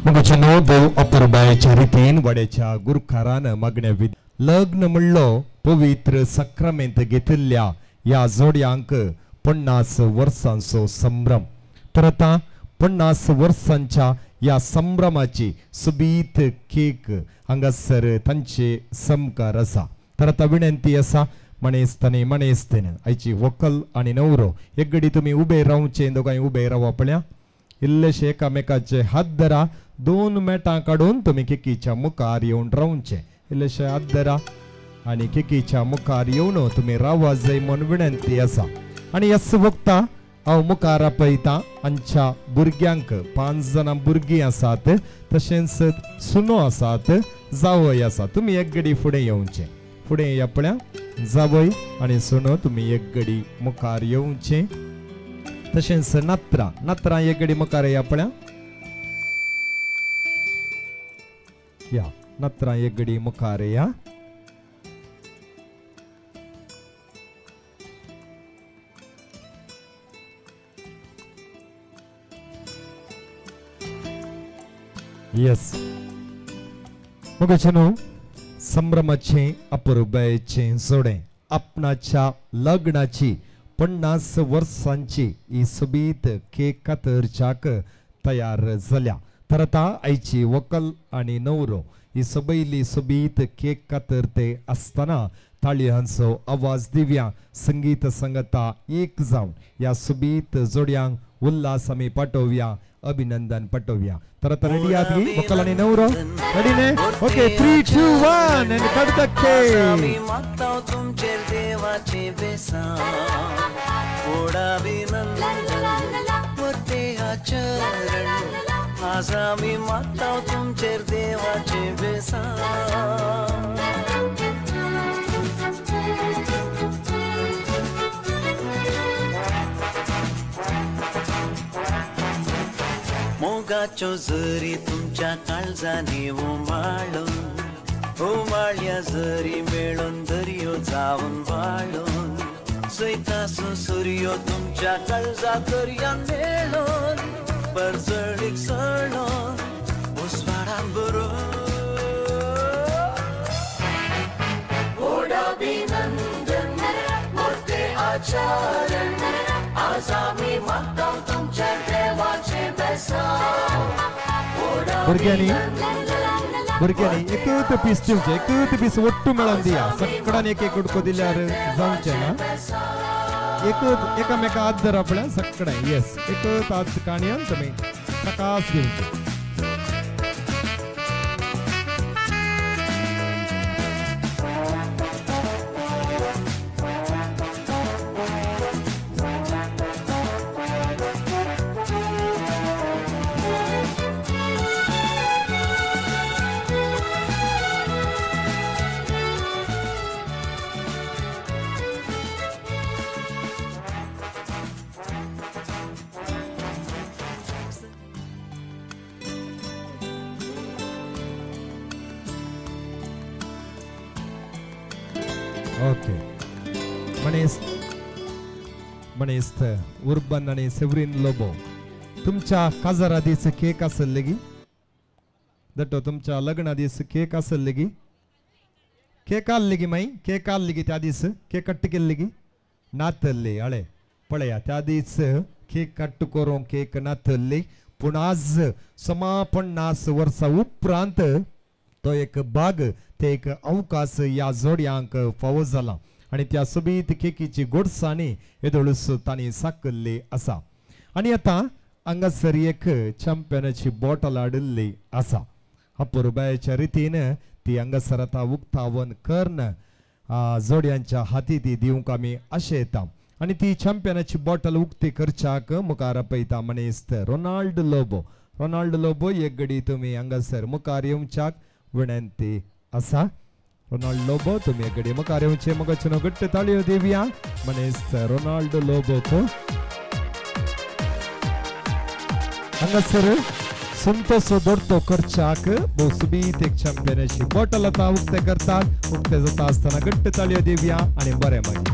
मगचनो भोव अपुरबायेच्या रितीन वाड्याच्या गुरखारान मागण्या विध लग्न म्हणलो पवित्र सक्रामेंत घेतिल्ल्या ह्या जोडयांक 50 वर्सांचो संभ्रम. तर आतां 50 वर्सांच्या ह्या संभ्रमाची सुबीत केक हांगासर तांचे समकार आसा. तर आतां विनंती आसा मणेस्तानी मणेस्तेन आयची व्हंकल आनी नवरो एक घडी तुमी उबे रावचे. दोगांय उबे रावा पळया. इल्लेशे एकामेकाचे हात धरा. 2 मेटां काडून तुमी केकीच्या मुखार येवन रावचे. इल्लेशे हात धरा आनी केकीच्या मुखार येवन तुमी रावा जाय म्हूण विनंती आसा. आनी ह्याच वखता हांव मुखार आपयता आमच्या भुरग्यांक. 5 जाणां भुरगीं आसात तशेंच सुनो आसात जावय आसा. तुमी एक घडी फुडें येवचे. फुडें या पळया जावय आनी सुनो तुमी एक घडी मुखार येवचे. तशेंच नात्रां नात्रां एक घडी मुखार या पळया. या नात्रां एक घडी मुखार या. येस मगचें न्हू संभ्रमाचें अपुरबायेचें जोडें आपणाच्या लग्नाची 50 वर्सांची ही सोबीत केक कातरच्याक तयार जाल्या. तर आतां आयची व्हंकल आनी नवरो ही सबयली सोबीत केक कातरते आसतना ताळयांचो आवाज दिव्या. संगीत संगता एक जावन ह्या सोबीत जोडयांक उल्हास आमी पाठोवया, अभिनंदन पाठोवया. तर आतां रेडी आहात गी व्हंकल आनी नवरो? रेडी न्ही? ओके 3 2 1 आनी cut the cake. तुमचेर देवाचें बेसांव व्हड अभिनंदन मोटे आचरण आज आमी मागता तुमचेर देवाचें बेसांव. मोगाच्यो जरी तुमच्या काळजांनी उमाळून उमाळ्या जरी मेळून दर्यो जावन वाळून सैतासो सुर्यो तुमच्या काळजा दर्यान मेळून परजळीक सळून उजवाडान भरून. व्हड अभिनंदन मोठे आचरण आज आमी मागता तुमच्या देवाचें बेसांव. भुरग्यांनी भुरग्यांनी एकूच पीस दिवचें. एकूच पीस ಒಟ್ಟು मेळोवन दिया. सगळ्यांनी एक एक उडको दिल्यार जावचें ना. एकूच एकामेका हात धरा पळया सगळ्यांनी. येस एकूच हात काणयेन तुमी सकास दिवचें. ओके मणेस्त उर्बन आनी सेवरीन लोबो तुमच्या काजारा दीस केक आसले गी दटो तुमच्या लग्ना दीस केक आसले गी केक आहली गी माई केक आहली गी त्या दीस केक कट्ट केल्ली गी नातल्ली हळे पळया त्या दीस केक कट्ट करूंक केक नातल्ली पूण आज समा 50 वर्सां उपरांत तो एक बाग ते एक अवकाश ह्या जोडयांक फावो जाला आनी त्या सोबीत केकीची गोडसाणी येदोळूस तांणी साकल्ली आसा आनी आतां हांगासर एक चॅम्पियनाची बॉटल हाडिल्ली आसा अपुरबायेच्या रितीन ती हांगासर आतां उक्तावन कर्ण जोडयांच्या हाती ती दिवंक आमी आशें येता आनी ती चॅम्पियनाची बॉटल उक्ती करच्याक मुखार आपयता मनेस्त रोनाल्ड लोबो. रोनाल्ड लोबो एक घडी तुमी हांगासर मुखार येवच्याक विनंती आसा. रोनाल्ड लोबो तुमी एक घडी मुखार येवचे मुखाचें घट्ट ताळयो दिवया मनेस्त रोनाल्ड लोबोक. हांगासर संतोसो दोडतो करच्याक भोव सुबीत एक चॅम्पियनाची बॉटल आतां उक्ते करतात. उक्ते जाता आसतना घट्ट ताळयो दिवया आनी बरें मागीर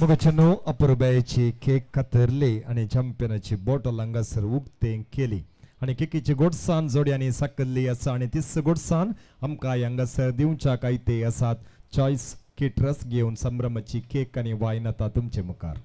मुखाच्यानो अपुरबायेची केक कातरली आनी चॅम्पियनाची बॉटल हांगासर उक्ते केली आनी केकीची गोडसान जोडयांनी साकल्ली आसा आनी तीच गोडसान आमकां हांगासर दिवच्याक आयते आसात चॉयस केटरस घेवन संभ्रमाची केक आनी वायन आतां तुमचे मुखार.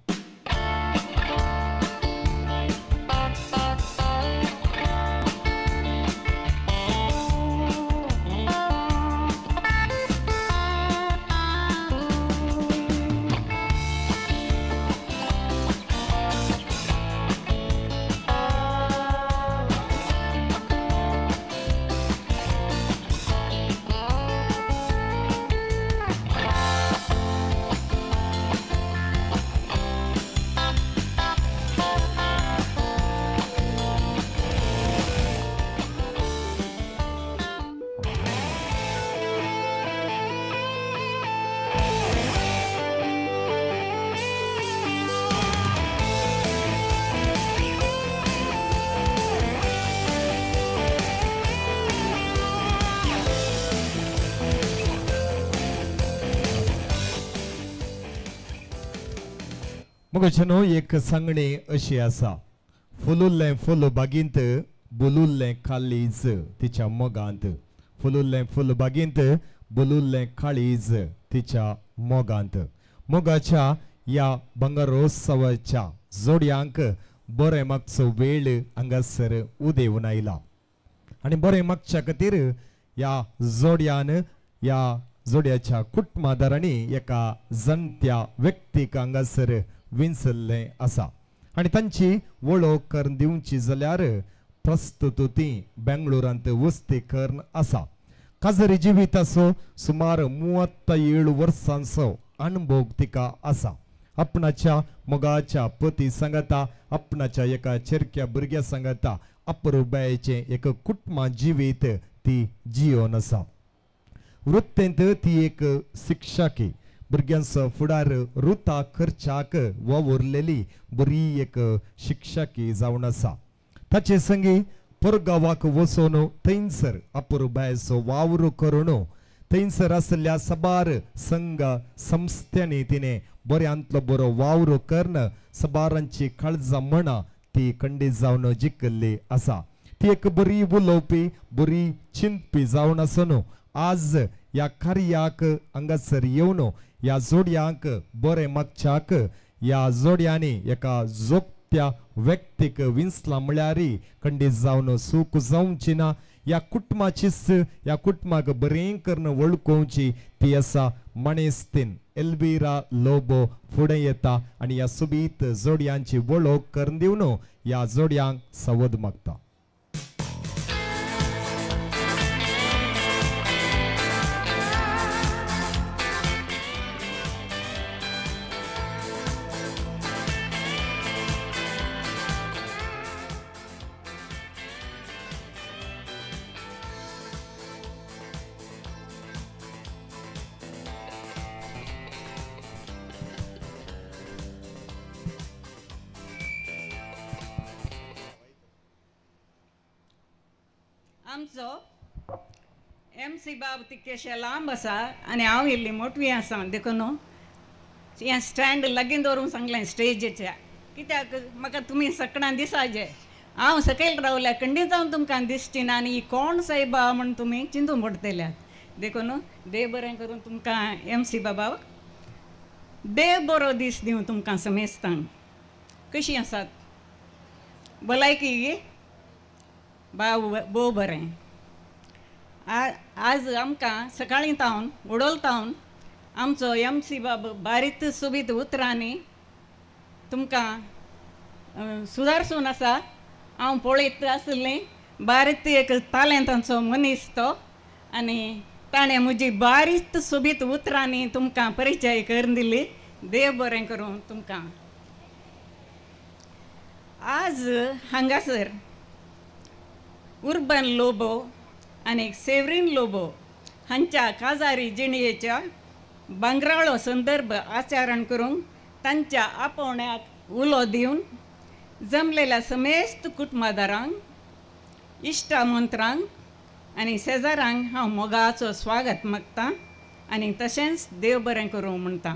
मुखाच्यानो एक सांगणी अशी आसा फुलुल्लें फुल बागींत बुलुल्लें काळीज तिच्या मोगांत फुलुल्लें फुल बागींत बुलुल्लें काळीज तिच्या मोगांत. मोगाच्या ह्या भांगरोत्सवाच्या जोडयांक बरें मागचो वेळ हांगासर उदेवन आयला आनी बरें मागच्या खातीर ह्या जोडयान ह्या जोडयाच्या कुटुंबादारांनी एका जाणट्या व्यक्तीक हांगासर विंचल्लें आसा आनी तांची वळख करून दिवची जाल्यार प्रस्तुत ती बेंगळुरांत वस्ती करून आसा. काजरी जिविताचो सुमार 37 वर्सांचो अणभव तिका आसा. आपणाच्या मोगाच्या पती सांगता आपणाच्या एका चेरक्या भुरग्या सांगता अपुरबायेचें एक कुटुंबा जिवीत ती जियोन आसा. वृत्तेंत ती एक शिक्षकी भुरग्यांचो फुडार रुता खर्चाक वावुरलेली बरी एक शिक्षकी जावन आसा. ताचे संगी परगांवाक वचून थंयसर अपुरबायेचो वावर करून थंयसर आशिल्ल्या साबार संघ संस्थ्यांनी तिणें बऱ्यांतलो बरो वावर करून साबारांची काळजां मनां ती खंडीत जावन जिखिल्ली आसा. ती एक बरी उलोवपी बरी चिंतपी जावन आसून आज ह्या कार्याक हांगासर येवन ह्या जोडयांक बरें मागच्याक ह्या जोडयांनी एका जोगत्या व्यक्तीक विंचला म्हळ्यार खंडीत जावन सूख जावची ना. ह्या कुटुंबाचीच ह्या कुटुंबाक बरें करून वळखोवची ती आसा मणेस्तीन एल्विरा लोबो फुडें येता आनी ह्या सोबीत जोडयांची वळख करून दिवन ह्या जोडयांक सवद मागता. आमचो एम सी बाब तितकेशे लांब आसा आनी हांव इल्ली मोटवी आसा देखून हें स्टँड लागीं दवरूंक सांगलें स्टेजीच्या कित्याक म्हाका तुमी सकणां दिसाचे. हांव सकयल रावल्या खंडीत जावन तुमकां दिसची ना आनी ही कोण सायबा म्हूण तुमी चिंतूंक पडटल्यात. देखून देव बरें करून तुमकां एम सी बाबाक देव बरो दीस दिवं तुमकां समेस्तांक. कशीं आसात भलायकी बाब भोव बरें. आज आमकां सकाळीं तावन उडोल तावन आमचो एम सी बाब बारीक सोबीत उतरांनी तुमकां सुदारसून आसा. हांव पळयत आशिल्लें बारीक एक तालेंतांचो मनीस तो आनी ताणें म्हजी बारीक सोबीत उतरांनी तुमकां परिचय करून दिली. देव बरें करूं तुमकां. आज हांगासर उर्बन लोबो आनी सेवरीन लोबो हांच्या काजारी जिणयेच्या भांगराळो संदर्भ आचरण करूंक तांच्या आपोवण्याक उलो दिवन जमलेल्या समेस्त कुटुंबादारांक इश्टा मंत्रांक आनी शेजारांक हांव मोगाचो स्वागत मागतां आनी तशेंच देव बरें करूं म्हणटा.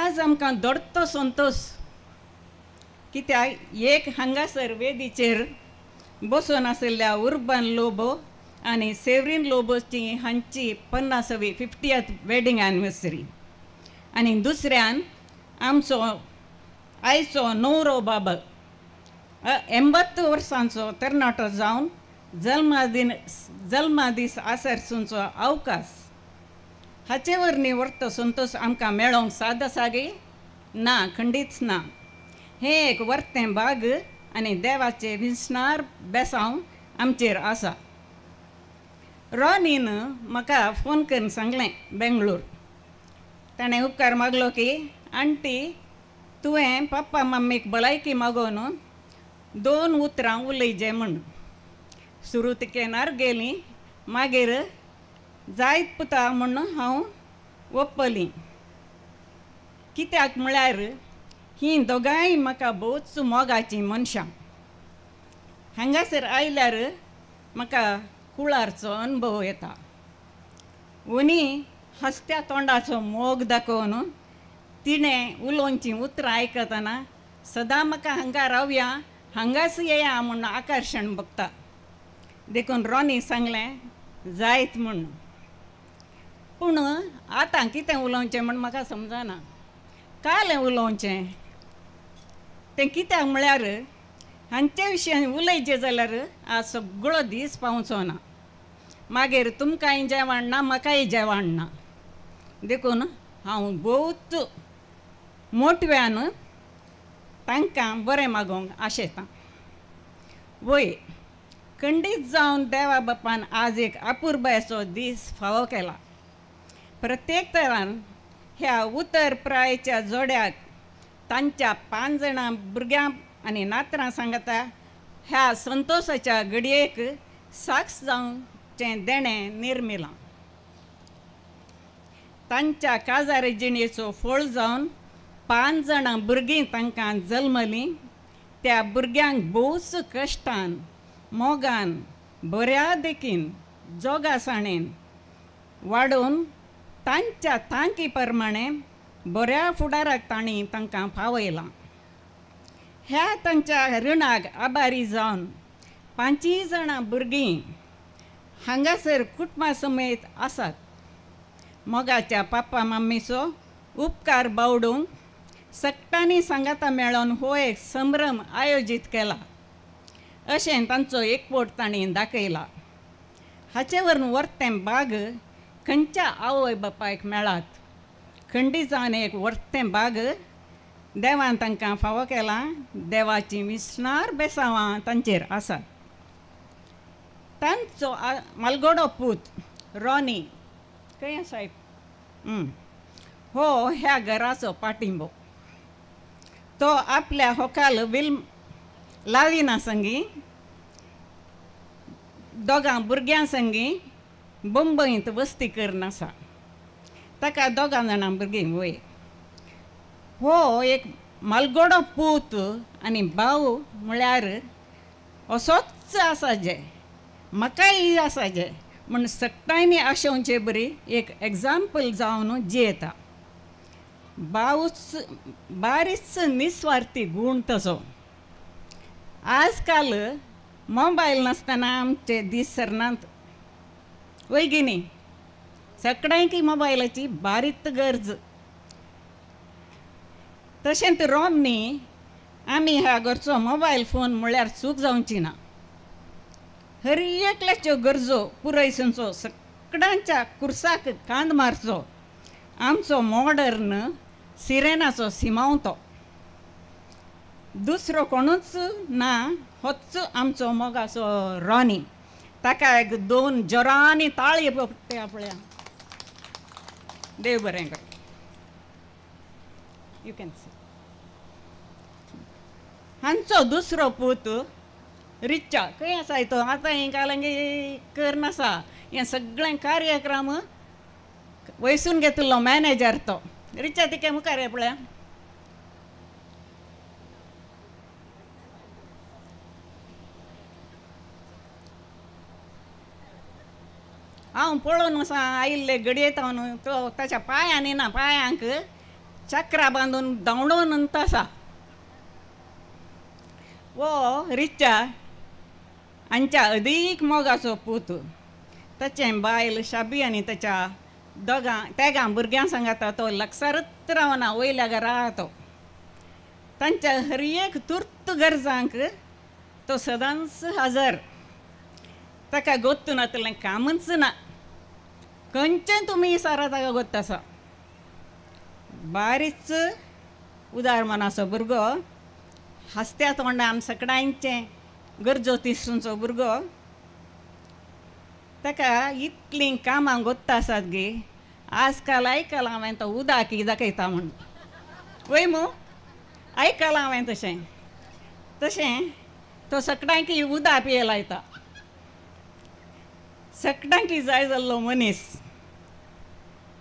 आज आमकां दोडतो संतोश कित्याक एक हांगासर वेदीचेर बसून आशिल्ल्या उर्बन लोबो आनी सेवरीन लोबोची हांची 50वी 50th wedding anniversary आनी दुसऱ्यान आमचो आयचो नवरो बाबा 80 वर्सांचो तरणाटो जावन जल्मादीस आसरसूनचो अवकाश हाचे वरवीं वर्तो संतोश आमकां मेळोंक साद आसा गे ना, खंडीच ना. हें एक वर्तें बाग आनी देवाचे विंचणार बेसांव आमचेर आसा. रॉनीन म्हाका फोन करून सांगलें बेंगळूर. ताणें उपकार मागलो की आंटी तुवें पप्पा मम्मीक भलायकी मागोवन 2 उतरां उलयजे म्हूण. सुरू तिकेनार गेली मागीर जायत पुता म्हूण हांव ओपली कित्याक म्हळ्यार हीं दोगांय म्हाका भोवच मोगाचीं मनशां. हांगासर आयल्यार म्हाका कुळारचो अनुभव येता. ओनी हसत्या तोंडाचो मोग दाखोवन तिणें उलोवचीं उतरां आयकतना सदां म्हाका हांगा रावया हांगाच येया म्हूण आकर्शण बघता. देखून रॉनी सांगलें जायत म्हूण. पूण आतां कितें उलोवचें म्हूण म्हाका समजना. कालें उलोवचें तें कित्याक म्हळ्यार हांचे विशयान उलयचें जाल्यार आज सगळो दीस पावचो ना. मागीर तुमकांय जेवण ना म्हाकाय जेवण ना. देखून हांव भोवच मोटव्यान तांकां बरें मागोवंक आशेतां. वय खंडीत जावन देवा बापान आज एक अपुरबायेचो दीस फावो केला. प्रत्येक तरान ह्या उतर प्रायच्या जोड्याक तांच्या 5 जाणां भुरग्यां आनी नातरां सांगता ह्या संतोशाच्या घडयेक साक्ष जावचें देणें निर्मिलां. तांच्या काजार जिणेचो फळ जावन 5 जाणां भुरगीं तांकां जल्मलीं. त्या भुरग्यांक भोवच कश्टान मोगान बऱ्या देखीन जोगासाणेन वाडोवन तांच्या तांकी प्रमाणे बऱ्या फुडाराक तांणी तांकां पावयलां. ह्या तांच्या रिणाक आभारी जावन 5 जाणां भुरगीं हांगासर कुटुंबा समेत आसात. मोगाच्या पापा मम्मीचो उपकार बावडूंक सगटांनी सांगाता मेळोन हो एक संभ्रम आयोजीत केला अशें तांचो एकवट तांणी दाखयला. हाचे वरून वर्तें बाग खंयच्या आवय बापायक मेळात खंडीजान एक वर्तें बाग देवान तांकां फावो केलां. देवाचीं विसणार बेसांवां तांचेर आसात. तांचो मालगोडो पूत रॉनी खंय आसा हो ह्या घराचो पाटिंबो. तो आपल्या होकाल will लाविना संगी दोगां भुरग्यां संगी बंबईंत वस्ती करून आसा. ताका दोगां जाणां भुरगीं वय. हो एक मालगोडो पूत आनी भाव म्हळ्यार असोच आसा जे म्हाकाय आसा जे म्हूण सगटांनी आशोवचे बरी एक एग्जाम्पल जावन जियेता. भावूच बारीच निस्वार्थी गूण तसो. आजकाल मोबायल नासतना आमचे दीस सरनात वय गी न्ही. सगळ्यांकी मोबायलाची बारीक गरज. तशेंच रोमनी आमी ह्या घरचो मोबायल फोन म्हळ्यार चूक जावची ना. हर एकल्याच्यो गरजो पुरयसुंचो सगळ्यांच्या कुर्साक कांद मारचो आमचो मॉडर्न सिरेनाचो सिमांव तो. दुसरो कोणूच ना, होच आमचो मोगाचो रॉनी. ताका एक 2 जोरांनी ताळी पडटा पळया. देव बरें कर. You can see. हांचो दुसरो पूत रिचा खंय आसा तो आतां हें कालंगी करन आसा. हें सगळें कार्यक्रम वयसून घेतिल्लो मॅनेजर तो रिचा. तिका मुखार ये पळया. हांव पळोवन आसा आयिल्ले घडयेत हांव तो ताच्या पांयांनी ना पांयांक चक्रां बांदून धांवडोवन आसा. वो रिचा हांच्या अदीक मोगाचो पूत. ताचें बायल शाबी आनी ताच्या दोगां तेगां भुरग्यां सांगाता तो लागसारच रावना वयल्या घरा तो. तांच्या हर एक तुर्त गरजांक तो सदांच हजर. ताका गोत्तू नातलें कामच ना. खंयचें तुमी सारा ताका गोत्त आसा. बारीच उदार मनाचो भुरगो, हांसत्या तोंडान सगळ्यांचें गरजो तिसूंचो भुरगो. ताका इतलीं कामां गोत्ता आसात गे. आजकाल आयकलां हांवें तो उदक दाखयता म्हूण वय मू आयकलां हांवें तशें तशें तो सगळ्यांक उदक पिये लायता. सगळ्यांक जाय जाल्लो मनीस.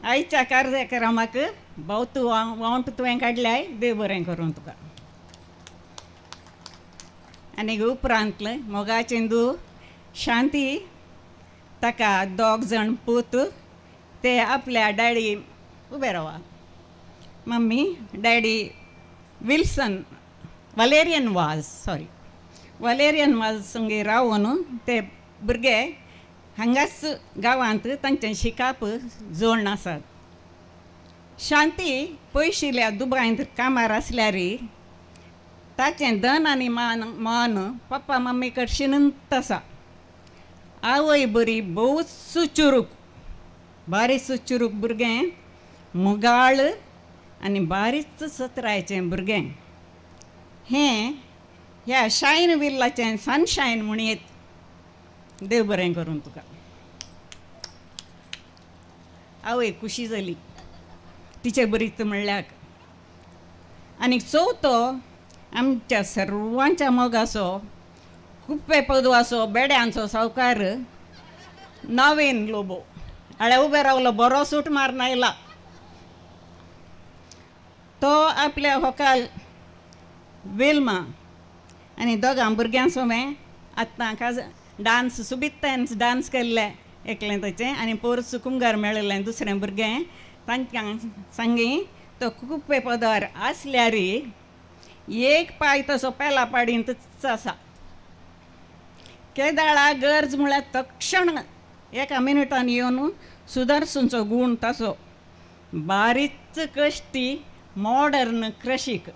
आयच्या कार्यक्रमाक भोवत वांट तुवें काडल्याय देव बरें करूं तुका. आनी उपरांतलें मोगाचें दू शांती ताका 2 जाण पूत ते आपल्या डॅडी उबे रावा mummy daddy Wilson Valerian Vaz sorry Valerian Vaz संगी रावन ते भुरगे हांगाच गांवांत तांचें शिकाप जोडण आसात. शांती पयशिल्ल्या दुबायंत कामार आसल्यार ताचें धन आनी मान मान पप्पा मम्मी कडशीनूच आसा. आवय बरी भोवच चुरूक बारीक चुरूक भुरगें मोगाळ आनी बारीक सतरायचें भुरगें. हें ह्या शायन विल्लाचें सनशायन म्हणयेत. देव बरें करूं तुका. आवय खुशी जाली तिचे बरीच म्हणल्याक. आनी चवथो आमच्या सर्वांच्या मोगाचो कुप्पे पदवाचो बेड्यांचो सावकार नवीन लोबो. आळे उबे रावलो बरो सूट मारून आयला. तो आपल्या होकाल वेलमा आनी दोगां भुरग्यां सोमें आतां काज डांस सुबीत डांस केल्ले एकलें ताचें आनी पोरसू कुमगार मेळिल्लें दुसरें भुरगें तांकां सांगी तो कुप्पे पदार आसल्यार एक पांय तसो पेला पाडींतच आसा. केदाळा गरज म्हळ्यार तक्षण एका मिनटान येवन सुदारसूंचो गूण ताचो. बारीच कश्टी मॉडर्न क्रशीक.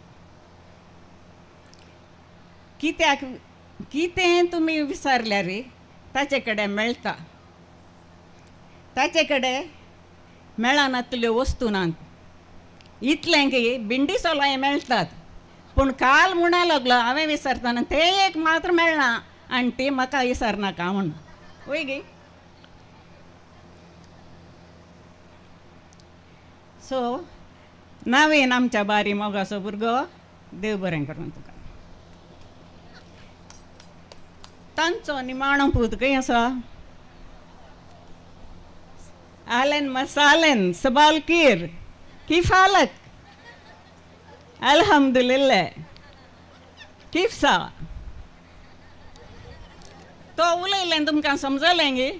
कित्याक कितें तुमी विचारल्यार ताचे कडेन मेळटा. ताचे कडेन मेळनातल्यो वस्तू नात. इतलें की भिंडी सोलांय मेळटात पूण काल म्हणा लागलो हांवें विसरतना तें एक मात्र मेळना आनी ती म्हाका विसरनाका म्हूण वय गी. सो नवीन आमच्या बारी मोगाचो भुरगो देव बरें करूं तुका. तांचो निमाणो पूत खंय आसा? आलेन मसालेन सबालकीर किफालक अल्हम्दुलिल्लाह किफसा. तो उलयलें तुमकां समजलें गी?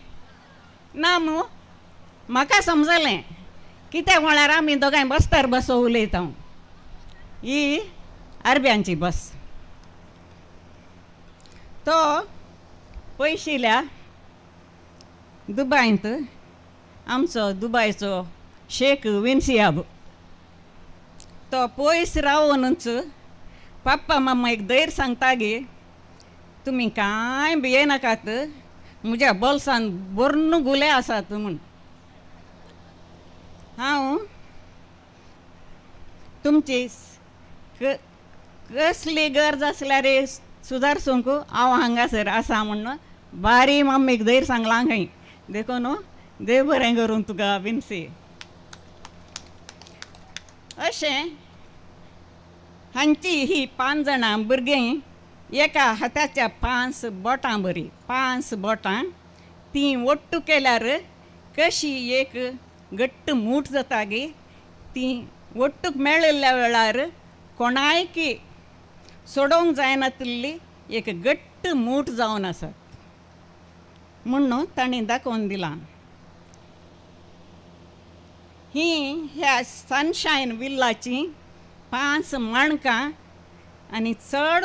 ना मू म्हाका समजलें. कित्याक म्हळ्यार आमी दोगांय बसतार बसो उलयता. ही अरब्यांची बस. तो पयशिल्या दुबायंत आमचो दुबायचो शेख विन्सियाब तो पयस रावोनूच पप्पा मम्मा एक धैर्य सांगता गी तुमी कांय भियेनाकात म्हज्या बोल्सान बर्ण गुले आसात म्हूण. हांव तुमची कसली गरज आसल्यार सुदारसूंक हांव हांगासर आसा म्हूण बारी मम्मीक धैर्य सांगलां खंय. देखून देव बरें करूं तुका विन्सी. अशें हांची ही 5 जाणां भुरगीं एका हाताच्या 5 बोटां बरी 5 बोटां तीं ओट्टू केल्यार कशी एक घट्ट मूठ जाता गी ती ओट्टूक मेळिल्ल्या वेळार कोणायकी सोडोवंक जायनातिल्ली एक घट्ट मूठ जावन आसात म्हूण तांणी दाखोवन दिलां. ही ह्या सनशायन विल्लाची 5 माणकां आनी चड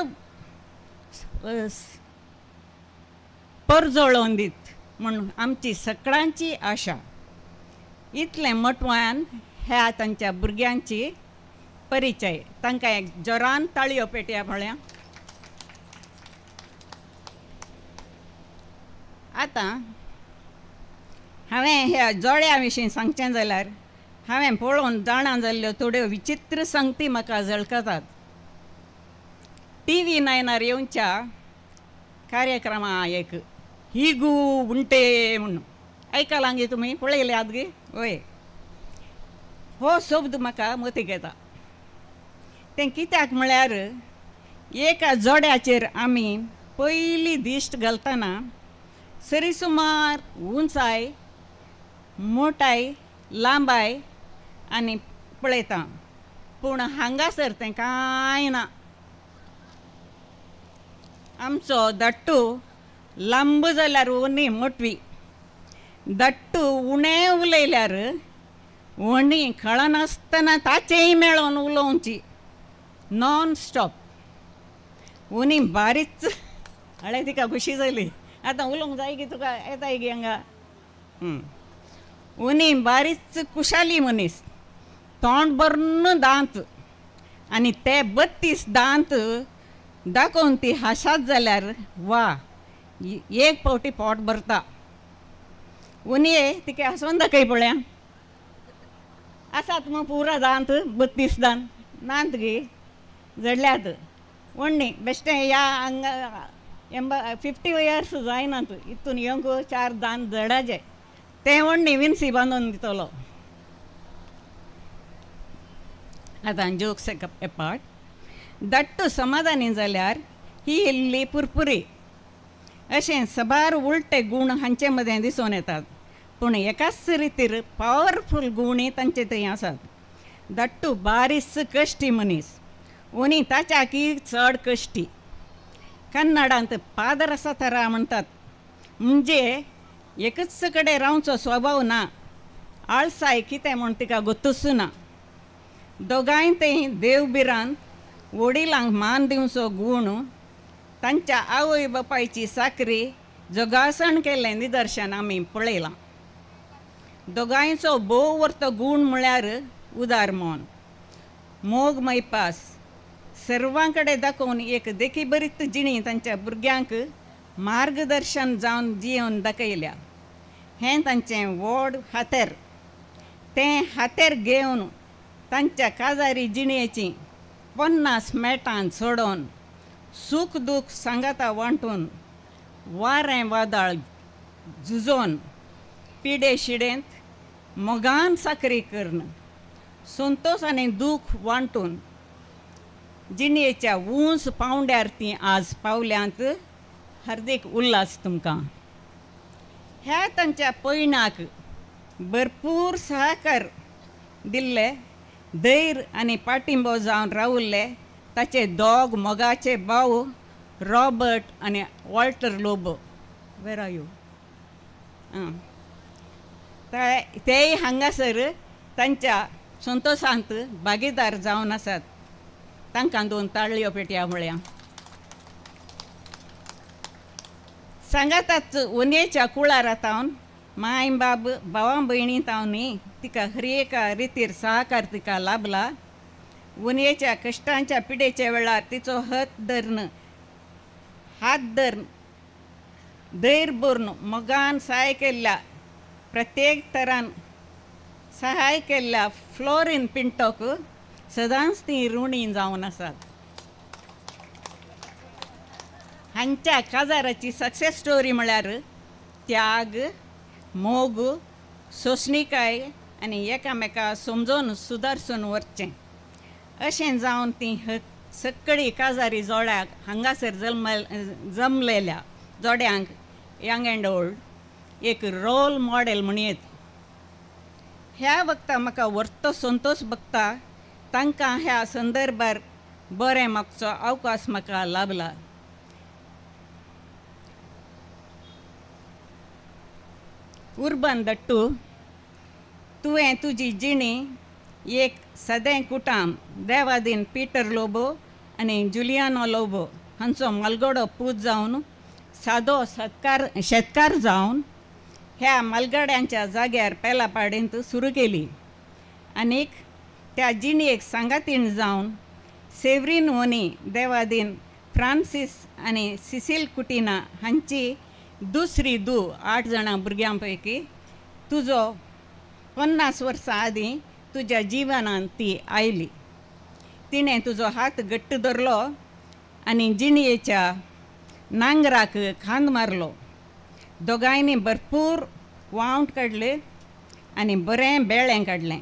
परजळोवन दीत म्हूण आमची सगळ्यांची आशा. इतलें मटवान ह्या तांच्या भुरग्यांची परिचय. तांकां एक जोरान ताळयो पेटया पळया. आतां हांवें ह्या जोड्या विशीं सांगचें जाल्यार हांवें पळोवन जाणा जाल्ल्यो थोड्यो विचित्र संगती म्हाका झळकतात. TV 9 येवच्या कार्यक्रमा एक हिगू उंटे म्हूण आयकलां गी तुमी? पळयल्यात गी? वय. हो शब्द म्हाका मतीक येता. तें कित्याक म्हळ्यार एका जोड्याचेर आमी पयली दिश्ट घालतना सरी सुमार उंचाय मोटाय लांबाय आनी पळयता पूण हांगासर तें कांय ना. आमचो धाट्टू लांब जाल्यार ओनी मोटवी, धाट्टू उणें उलयल्यार वणी कळनासतना ताचेंय मेळोन उलोवची नॉन स्टॉप. ओनी बारीच हळे तिका खुशी जाली आतां उलोवंक जाय की तुका येताय गी हांगा. ओनी बारीच कुशाली मनीस, तोंड भरून दांत आनी ते 32 दांत दाखोवन ती हांशात जाल्यार वा एक फावटी पोट भरता. ओनी तिका हांसोन दाखय पळया आसात मग पुरा दांत 32 दांत नात गी जडल्यात. वण्णी बेश्टें ह्या हांगा 50 इयर्स जायनात हितून येवंक 4 दांत जडाचे तें वण्णी विन्सी बांदून दितलो. आतां जोक्स एपार्ट. धाट्टू समाधानी जाल्यार ही इल्ली पुरपुरी अशें सबार उलटे गूण हांचे मदें दिसून येतात पूण एकाच रितीर पावरफूल गूणय तांचे थंय आसात. धाट्टू बारीस कश्टी मनीस ओनी ताच्याकी चड कश्टी. कन्नडांत पादरसा थरा म्हणटात म्हणजे एकच कडेन रावचो स्वभाव ना, आळसाय कितें म्हूण तिका गोत्तूच ना. दोगांय ते देवबिरान वडिलांक मान दिवचो गूण, तांच्या आवय बापायची साकरी जगासण केल्लें निदर्शन आमी पळयलां. दोगांयचो भोव वर्तो गूण म्हळ्यार उदार मन, मोग मैपास सर्वां कडेन दाखोवन एक देखी बरीच जिणी तांच्या भुरग्यांक मार्गदर्शन जावन जियोवन दाखयल्या. हें तांचें व्हड हातेर. तें हातेर घेवन तांच्या काजारी जिणेची 50 मेटां सोडोवन सूख दूख सांगाता वांटून वारें वादळ झुजोवन पिडे शिडेंत मोगान साकरी करून संतोश आनी दूख वांटून जिणेच्या उंच पावंड्यार ती आज पावल्यांत. हार्दीक उल्हास तुमकां. ह्या तांच्या पयणाक भरपूर सहकार दिल्ले, धैर्य आनी पाटिंबो जावन रावल्ले ताचे दोग मोगाचे भाव रॉबर्ट आनी Walter Lobo. Where are you? तेय हांगासर तांच्या संतोशांत भागीदार जावन आसात. तांकां 2 ताळयो पेटया म्हळ्या. सांगाताच वनयेच्या कुळारा तावन माय बाब भावां भयणी तावनी तिका हर एका रितीर सहकार तिका लाभला. वनयेच्या कश्टांच्या पिडेच्या वेळार तिचो हात धरून धैर्य भरून मोगान सहाय केल्ल्या प्रत्येक तरान सहाय केल्ल्या फ्लोरीन पिंटोक सदांच ती ऋणी जावन आसात. हांच्या काजाराची सक्सेस स्टोरी म्हळ्यार त्याग, मोग, सोंसणीकाय आनी एकामेका समजून सुदारसून वचचें. अशें जावन ती सगळी काजारी जोड्याक हांगासर जमलेल्या जोड्यांक यंग एंड ओल्ड एक रोल मॉडेल म्हणयेत. ह्या वखता म्हाका वर्तो संतोश बघता तांकां ह्या संदर्भार बरें मागचो अवकाश म्हाका लाभला. उर्बन दट्टू, तुवें तुजी जिणी एक सदें कुटाम देवादीन पीटर लोबो आनी जुलियानो लोबो हांचो मालगडो पूत जावन सादो शेतकार जावन ह्या मालगड्यांच्या जाग्यार पेलापाडींत सुरू केली आनीक त्या जिणेक सांगातीण जावन सेवरीन वनी देवादीन फ्रांसीस आनी सिसील कुटिना हांची दुसरी धूव 8 जाणां भुरग्यां पैकी तुजो 50 वर्सां आदीं तुज्या जिवनांत ती आयली. तिणें तुजो हात घट्ट धरलो आनी जिणेच्या नांगराक खांद मारलो. दोगांयनी भरपूर वावंट काडले आनी बरें बेळें काडलें.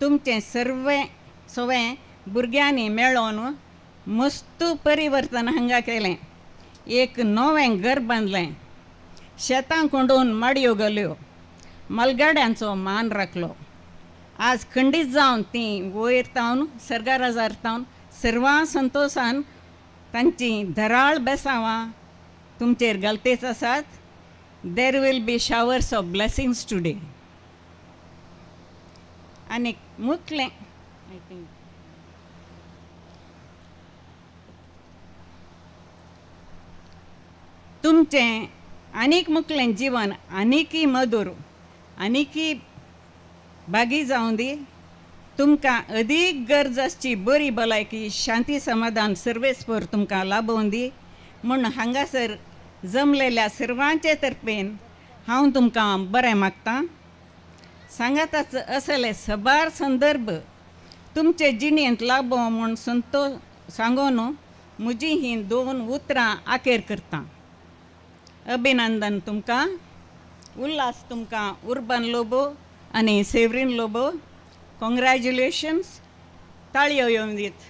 तुमचें सर्वें सवें भुरग्यांनी मेळोवन मस्त परिवर्तन हांगा केलें. एक नवें घर बांदलें, शेतां कोंडून माडयो घाल्यो, मालगाड्यांचो मान राखलो. आज खंडीत जावन तीं वयर तावन सर्गाराजार तावन सर्वां संतोशान तांची धराळ बेसांवां तुमचेर घालतेच आसात. There will be showers of blessings today. आनी मुखलें I think तुमचें आनीक मुखलें जीवन आनीकय मधूर आनीकय भागी जावं दी. तुमकां अदीक गरज आसची बरी भलायकी, शांती, समाधान सर्वेस्पर तुमकां लाभोवन दी म्हूण हांगासर जमलेल्या सर्वांचे तर्फेन हांव तुमकां बरें मागतां. सांगाताच असले सबार संदर्भ तुमचे जिणेंत लाभो म्हूण संतोश सांगून म्हजी हीं 2 उतरां आखेर करतां. अभिनंदन तुमकां, उल्हास तुमकां उर्बन लोबो आनी सेवरीन लोबो. कॉंग्रॅच्युलेशन्स. ताळयो येवन दीत.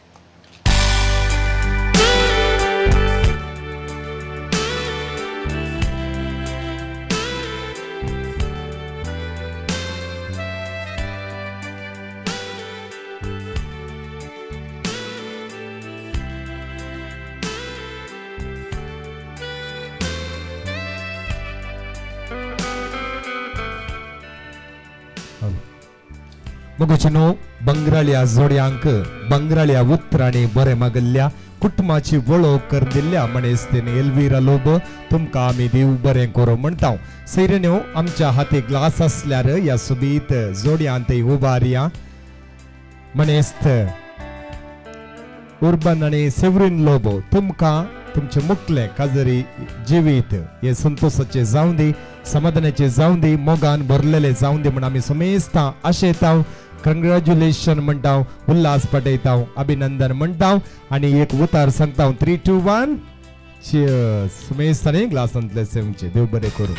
मगोचेनो बंगराळ्या जोडयांक बंगराळ्या उतरांनी बरें मागल्ल्या कुटुंबाची वळख कर दिल्ल्या मणेस्तेन एल्विरा लोबो तुमकां आमी देव बरें करूं म्हणटा. सैरण्यो आमच्या हाती ग्लास आसल्यार ह्या सोबीत जोडयांत उबारया. मणेस्त उर्बन आनी सेवरीन लोबो तुमकां तुमचे मुखले काजरी जिवीत हे संतोषाचे जावं दी, समाधानाचे जावं दी, मोगान भरलेले जावं दी म्हण आमी समेस्तां आशेता. कंग्रेच्युलेशन म्हणटा, उल्हास पटयता, अभिनंदन म्हणटा आनी एक उतार सांगता. 3 2 1 चियर्स. समेस्तांनी ग्लासांतले सेवचे. देव बरें करूं.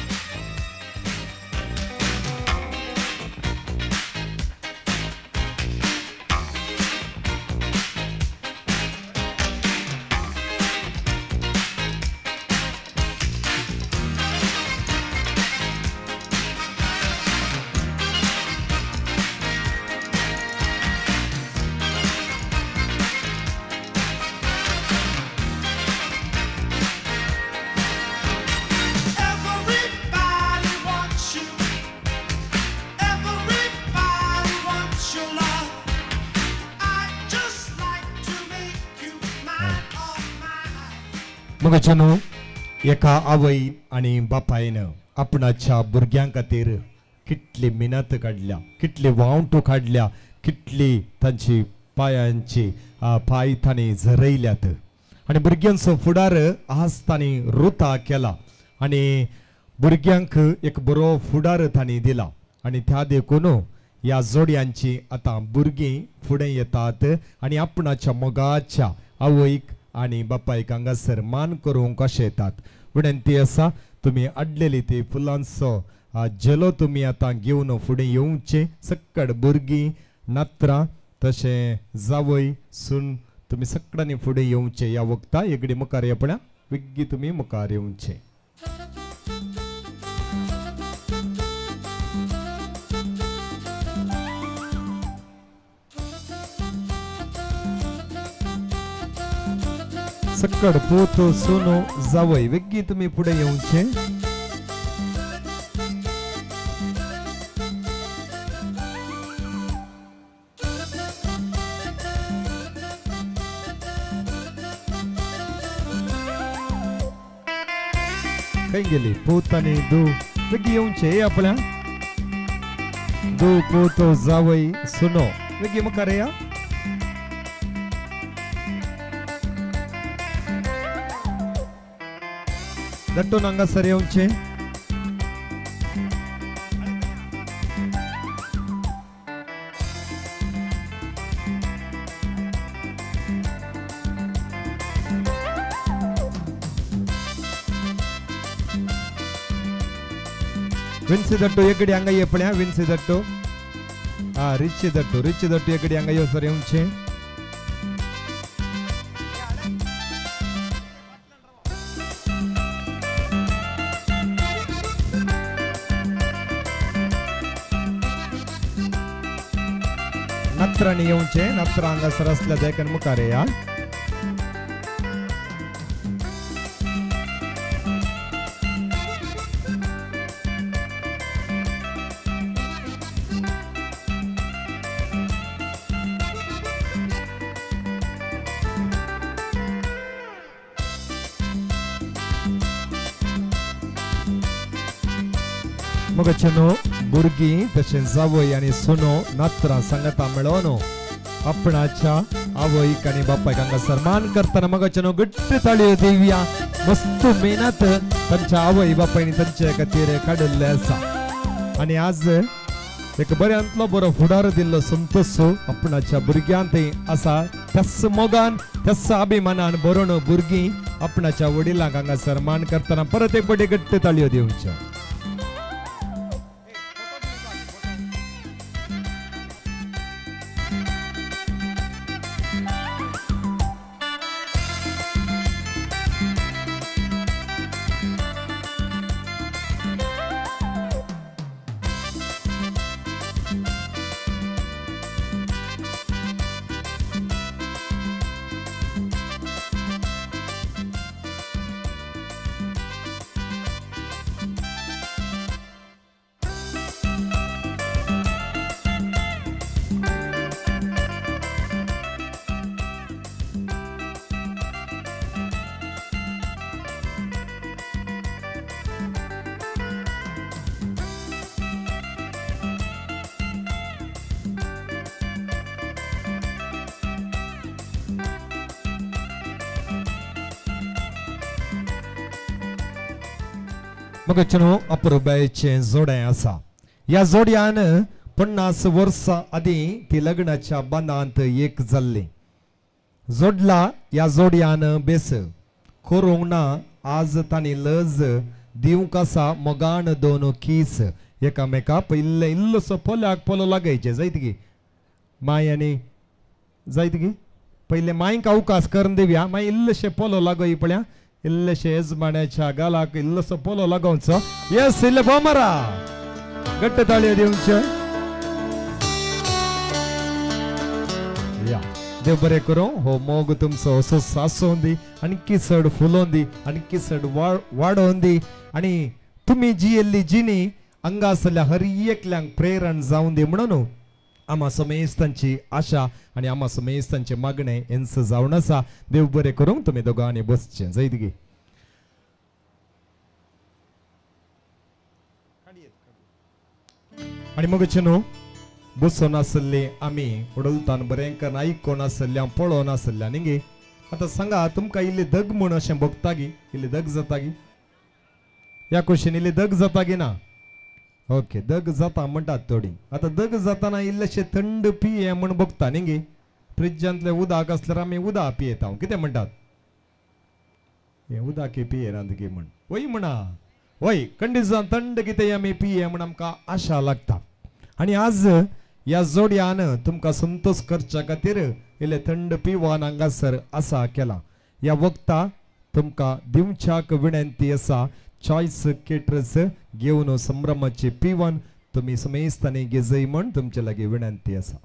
मगोचेनो एका आवय आनी बापायन आपणाच्या भुरग्यां खातीर कितली मिनत काडल्या, कितली वावटो काडल्या, कितली तांची पायांची पांय तांणी झरयल्यात आनी भुरग्यांचो फुडार आज तांणी रुता केला आनी भुरग्यांक एक बरो फुडार तांणी दिला. आनी त्या देखून ह्या जोडयांची आतां भुरगीं फुडें येतात आनी आपणाच्या मोगाच्या आवयक आनी बापायक हांगासर मान करूंक कशें येतात. विनंती आसा तुमी आडलेली ती फुलांचो झेलो तुमी आतां घेवन फुडें येवचें. सक्कड भुरगीं नात्रां तशें जावय सून तुमी सगळ्यांनी फुडें येवचें. ह्या वखता एगडी मुखार येपळ्या वेगळी तुमी मुखार येवचें. सक्कड पूत सुनो जावय वेगळी तुमी फुडें येवचें. खंय गेली पूत आनी दू वेगळी येवचें आपल्या दू पूत जावय सुनो वेगळी मुखार या. दट्टून हांगासर येवचें. विन्सी दट्टू एकडे हांगा येपळ्या. विन्सी दट्टू हा रिची दट्टू, रिची दट्टू एकडे हांगा येवसर येवचें. नत्रांनी येवचें. नत्रां हांगासर आसल्या देखून मुखार या. मगोचेनो भुरगीं तशें जावय आनी सुनो नात्रां सांगता मेळोन आपणाच्या आवयक आनी बापायक हांगासर मान करतना मगोचेनो घट्ट ताळयो दिवया. मस्त मेहनत तांच्या आवय बापायनी तांचे खातीर काडिल्लें आसा आनी आज एक बऱ्यांतलो बरो फुडार दिल्लो संतोष आपणाच्या भुरग्यांत आसा. त्याच मोगान त्याच अभिमानान बरोवन भुरगीं आपणाच्या वडिलांक हांगासर मान करतना परत एक फावटी घट्ट ताळयो दिवच्यो. मगचनो अपुरबायेचें जोडें आसा. ह्या जोड्यान 50 वर्सां आदीं ती लग्नाच्या बांदांत एक जाल्ली. जोडला ह्या जोड्यान बेस करूंक ना आज तांणी लज दिवंक आसा मोगान दोन कीस. एकामेका पयले इल्लोसो पोल्याक पोलो लागयचे जायत गी माय आनी जायत गी पयले मायक अवकाश करून दिवया. मागीर इल्लेशे पोलो लागय पळया इल्लेशे येजमाण्याच्या गालाक इल्लोसो पोलो लागोवचो. येस इल्ले बोमरा घट्ट ताळयो दिवच्यो. या देव बरें करूं हो मोग तुमचो असो सासोवन दी आणखी चड फुलोवन दी आणखी चड वाडोवन दी आनी तुमी जियेल्ली जिणी हांगासरल्या हर एकल्यांक प्रेरण जावन दी म्हणून आमा समेस्तांची आशा आनी आमा समेस्तांचें मागणें हेंच जावन आसा. देव बरें करूंक तुमी दोगांनी बसचें जायत गी. आनी मगचे न्हू बसून आसले आमी उडलतान बरें करून आयकोन आसल्या पळोवन आसल्या न्ही गे. आतां सांगा तुमकां इल्ली दग म्हूण अशें भोगता गी? इल्ली दग जाता गी? ह्या कुशीन इल्ली दग जाता गी ना? ओके दग जाता म्हणटात थोडी. आतां दग जाताना इल्लेशें थंड पिये म्हूण भोगता न्ही गे. फ्रिजांतलें उदक आसल्यार आमी उदक पियेता. कितें म्हणटात हें उदक पियेनात गे म्हूण? वय म्हणा वय कंडिशन थंड कितें आमी पिये म्हूण आमकां आशा लागता. आनी आज ह्या जोड्यान तुमकां संतोष करच्या खातीर इल्लें थंड पिवन हांगासर आसा केला. ह्या वखदां तुमकां दिवच्याक विनंती आसा. चॉयस केटरस घेवन संभ्रमाचे पिवन तुमी समेस्तांनी घेजय म्हूण तुमचे लागीं विनंती आसा.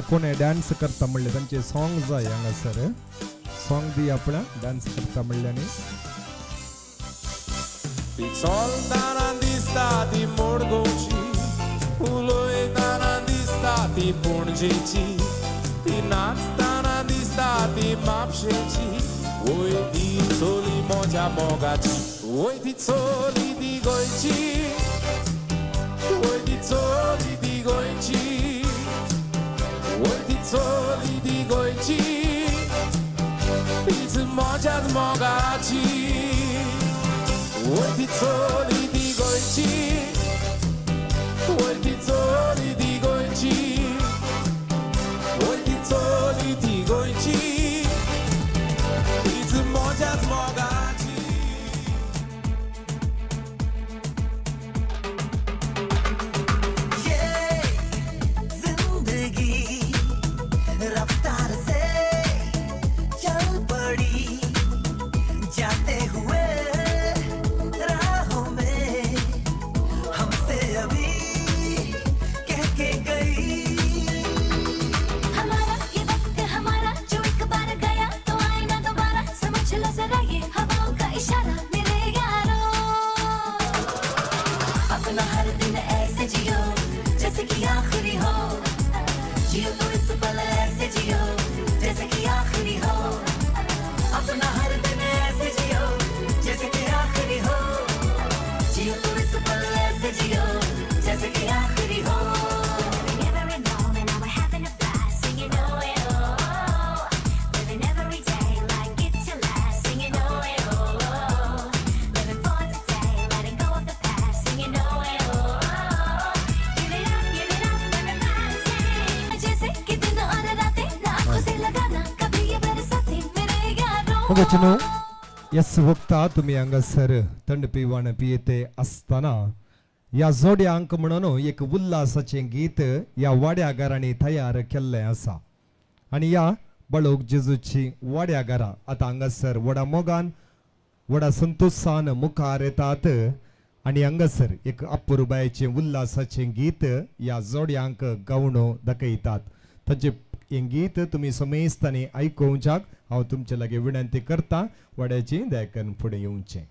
कोण डान्स करता म्हणले तांचे सॉंग जाय हांगासर सॉंग दी आपल्या डान्स करता म्हणल्यानी. ती चलतना दिसता ती मडगांवची, उलयतना दिसता ती पणजेची, ती नाचतना दिसता ती म्हापशेची. वय ती चली म्हज्या मोगाची, वय ती चली ती गोंयची, वय ती चली ती गोंयची, वय ती चली ती गोंयची, तीच म्हज्याच मोगाची. वय ती चली ती गोंयची, वय ती चली ती गोंयची, वय ती चली ती गोंयची, तीच म्हज्याच मोगाची. मगचनो यस वक्ता तुमी हांगासर थंड पिवाण पियेते आसतना ह्या जोड्यांक म्हणून एक उल्हासाचें गीत ह्या वाड्या घरांनी तयार केल्लें आसा आनी ह्या बळोक जेजूची वाड्या घरां आतां हांगासर व्हडा मोगान व्हडा संतोशान मुखार येतात आनी हांगासर एक अपुरबायेचें उल्हासाचें गीत ह्या जोड्यांक गावन दाखयतात. तांचें हें गीत तुमी समेस्तांनी आयकुवच्याक हांव तुमचे लागीं विनंती करता. वाड्याची दयाकन फुडें येवचें.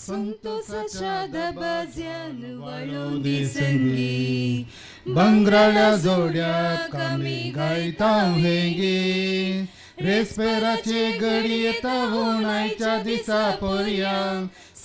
संतोषाच्या दबाज्यान वाळोवन दी संगी बंगराळ्या जोड्याक आमी गायता हें गीत रेस्पेराचे घडी येता होणायच्या दिसा पोरया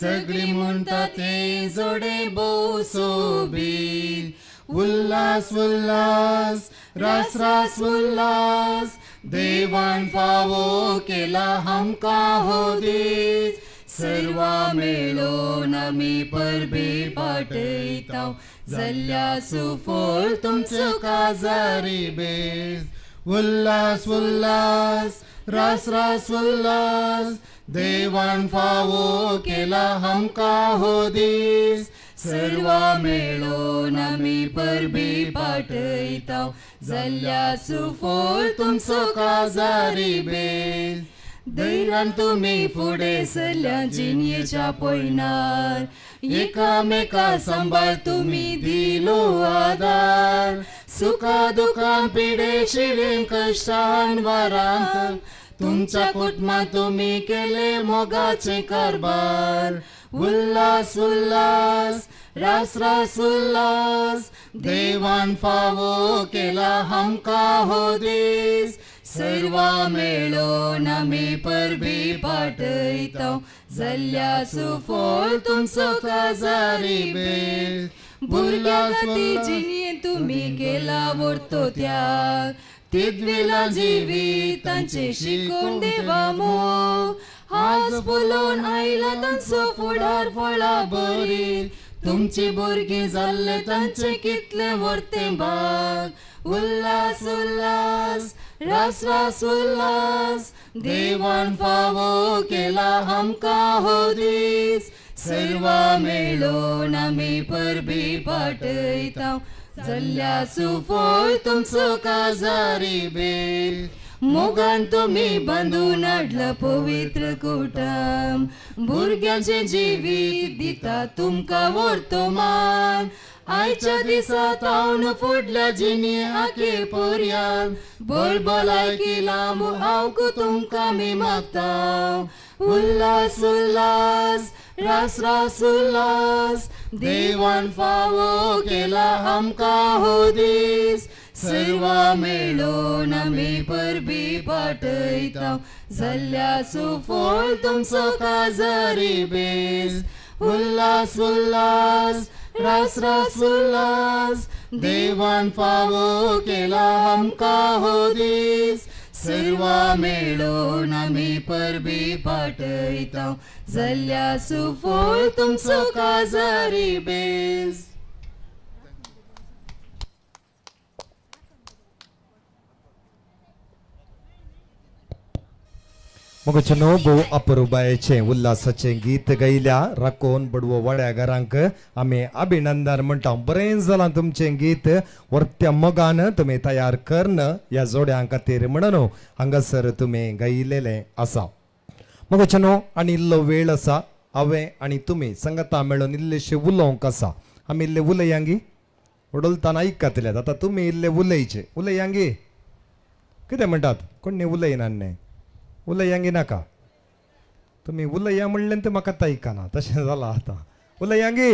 सगळीं म्हणटा तें जोडे भोव सोबीत. उल्हास उल्हास रास रास उल्हास देवान फावो केला आमकां हो दीस. सर्वा मेळोन आमी परबी पाटयता जाल्या सुफळ तुमचो काजारी बेस. उल्हास उल्हास रास रास उल्हास देवान फावो केला आमकां हो दीस. सर्वा मेळोन आमी परबी पाटयता जाल्या सुफळ तुमचो काजारी बेस. धैर्यान तुमी फुडें सरल्या जिणेच्या पयणार एकामेका सांबाळ तुमी दिलो आदार. सुखा दुखान पिडे शिरेन कश्टान वारांत तुमच्या कुटुंबान तुमी केले मोगाचे कारभार. उल्हास उल्हास रास रास उल्हास देवान फावो केला आमकां हो दीस. सर्वा मेळोन आमी परबी पाटयता जाल्या सुफळ तुमचो काजारी बेस. भुरग्यां खातीर जिणेंत तुमी केला व्हरतो त्याग तितवेला जिवितांचें शिकोवन देवा मोग. आज फुलोवन आयला तांचो फुडार फळां बरी तुमची भुरगीं जाल्ले तांचें कितलें व्हरतें भाग. उल्हास उल्हास रास रास उल्हास देवान फावो केला आमकां हो दीस. सर्वा मेळोन आमी परबी पाटयता जाल्या सुफळ तुमचो काजारी बेस. मोगान तुमी बांदून हाडला पवित्र कुटुंब भुरग्यांचें जिवीत दिता तुमकां व्हरतो मान. आयच्या दिसा तावन फुडल्या जिणे आखे पर्यान बळबलायकी लांब हांव तुमकां आमी मागता. उल्हास उल्हास रास रास उल्हास देवान फावो केला आमकां हो दीस. सर्वा मेळोन आमी परबी पाटयता जाल्या सुफळ तुमचो काजारी बेस. उल्हास उल्हास रास रास उल्हास देवान फावो केला आमकां हो दीस. सर्वा मेळोन आमी परबी पाटयता जाल्या सुफळ तुमचो काजारी बेस. मगचनो भोव अपुरबायेचें उल्हासाचें गीत गायल्या राखोवन बडवो वाड्या घरांक आमी अभिनंदन म्हणटा. बरें जालां तुमचें गीत वर्त्या मोगान तुमी तयार करून ह्या जोड्यां खातीर म्हणून हांगासर तुमी गायलेलें आसा. मगो आनी इल्लो वेळ आसा हांवें आनी तुमी संगता मेळून इल्लेशे उलोवंक आसा. आमी इल्ले उलयांगी वडोलताना आयकतल्यात. आतां तुमी इल्ले उलयचे उलयांगी कितें म्हणटात कोण न्ही उलयना न्ही उलयांगी नाका तुमी उलया म्हणलें तें म्हाका आयकना तशें जालां आतां. उलयांगी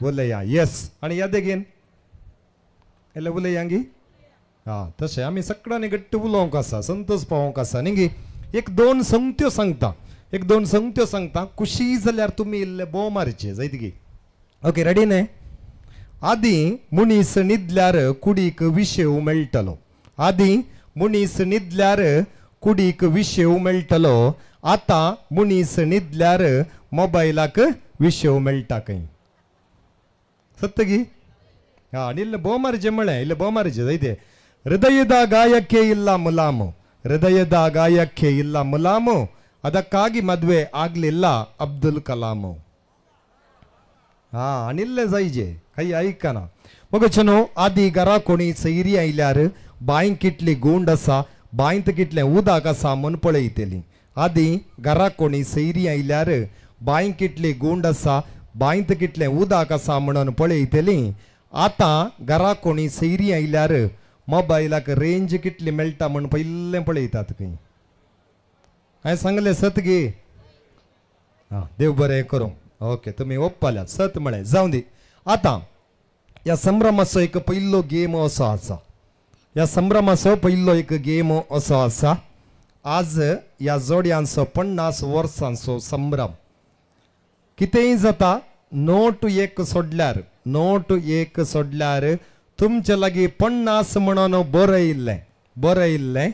उलया येस आनी या देगीन इल्ले उलयांगी हां तशें आमी सगळ्यांनी घट्ट उलोवंक आसा संतोष पावोवंक आसा न्ही गी. एक दोन संगत्यो सांगता एक दोन संगत्यो सांगता खुशी जाल्यार तुमी इल्ले बोव मारचे जायत गी. ओके रेडी न्ही. आदी मनीस न्हिदल्यार कुडीक विशेव मेळटलो. आदी मनीस न्हिदल्यार कुडीक विशेव मेळटलो. आतां मनीस न्हिदल्यार मोबायलाक विशेव मेळटा खंय. सत्य गी. हां आनी इल्ले बोव मारचे म्हळें इल्ले बोव मारचे जायते. ಹೃದಯದ ಗಾಯಕ್ಕೆ ಇಲ್ಲ ಮುಲಾಮು ಹೃದಯದ ಗಾಯಕ್ಕೆ ಇಲ್ಲ ಮುಲಾಮು ಅದಕ್ಕಾಗಿ ಮದುವೆ ಆಗಲಿಲ್ಲ ಅಬ್ದುಲ್ ಕಲಾಮು. हां आनी इल्लें जायजे काही आयकना. मगो आदी घरा कोणी सैरी आयल्यार बांय कितली गुंड आसा बांयत कितलें उदक आसा म्हूण पळयतली. आदी घरा कोणी सैरी आयल्यार बांय कितली गुंड आसा बांयत कितलें उदक आसा म्हणून पळयतली. आतां घरा कोणी सैरी आयल्यार मोबायलाक रेंज कितली मेळटा म्हूण पयलें पळयतात खंय. हांवें सांगलें सत गी. हां देव बरें करूं. ओके तुमी ओप्पाल्यात सत म्हळें जावं दी. आतां ह्या संभ्रमाचो एक पयलो गेम असो आसा. ह्या संभ्रमाचो पयलो एक गेम असो आसा. आज ह्या जोडयांचो 50 वर्सांचो संभ्रम. कितेंय जाता नोट एक सोडल्यार नोट एक सोडल्यार तुमचे लागीं 50 म्हणून बरयिल्लें बरयिल्लें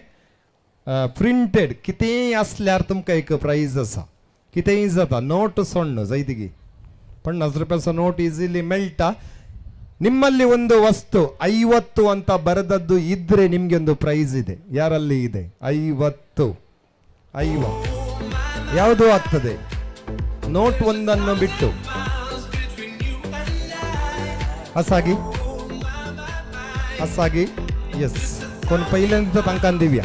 प्रिंटेड कितेंय आसल्यार तुमकां एक प्रायज आसा. कितेंय जाता नोट सोडण जायत गी. 50 रुपयाचो नोट इझिली मेळटा. ನಿಮ್ಮಲ್ಲಿ ಒಂದು ವಸ್ತು 50 ಅಂತ ಬರೆದದ್ದು ಇದ್ರೆ ನಿಮಗೆ ಒಂದು ಪ್ರೈಸ್ ಇದೆ. ಯಾರಲ್ಲಿ ಇದೆ 50? 50 ಯಾವುದು ಆಗ್ತದೆ ನೋಟ್ ಒಂದನ್ನು ಬಿಟ್ಟು. ಅಸಾಗಿ ಅಸಾಗಿ ಎಸ್ कोण पहिल्यांदा तांकां दिवया.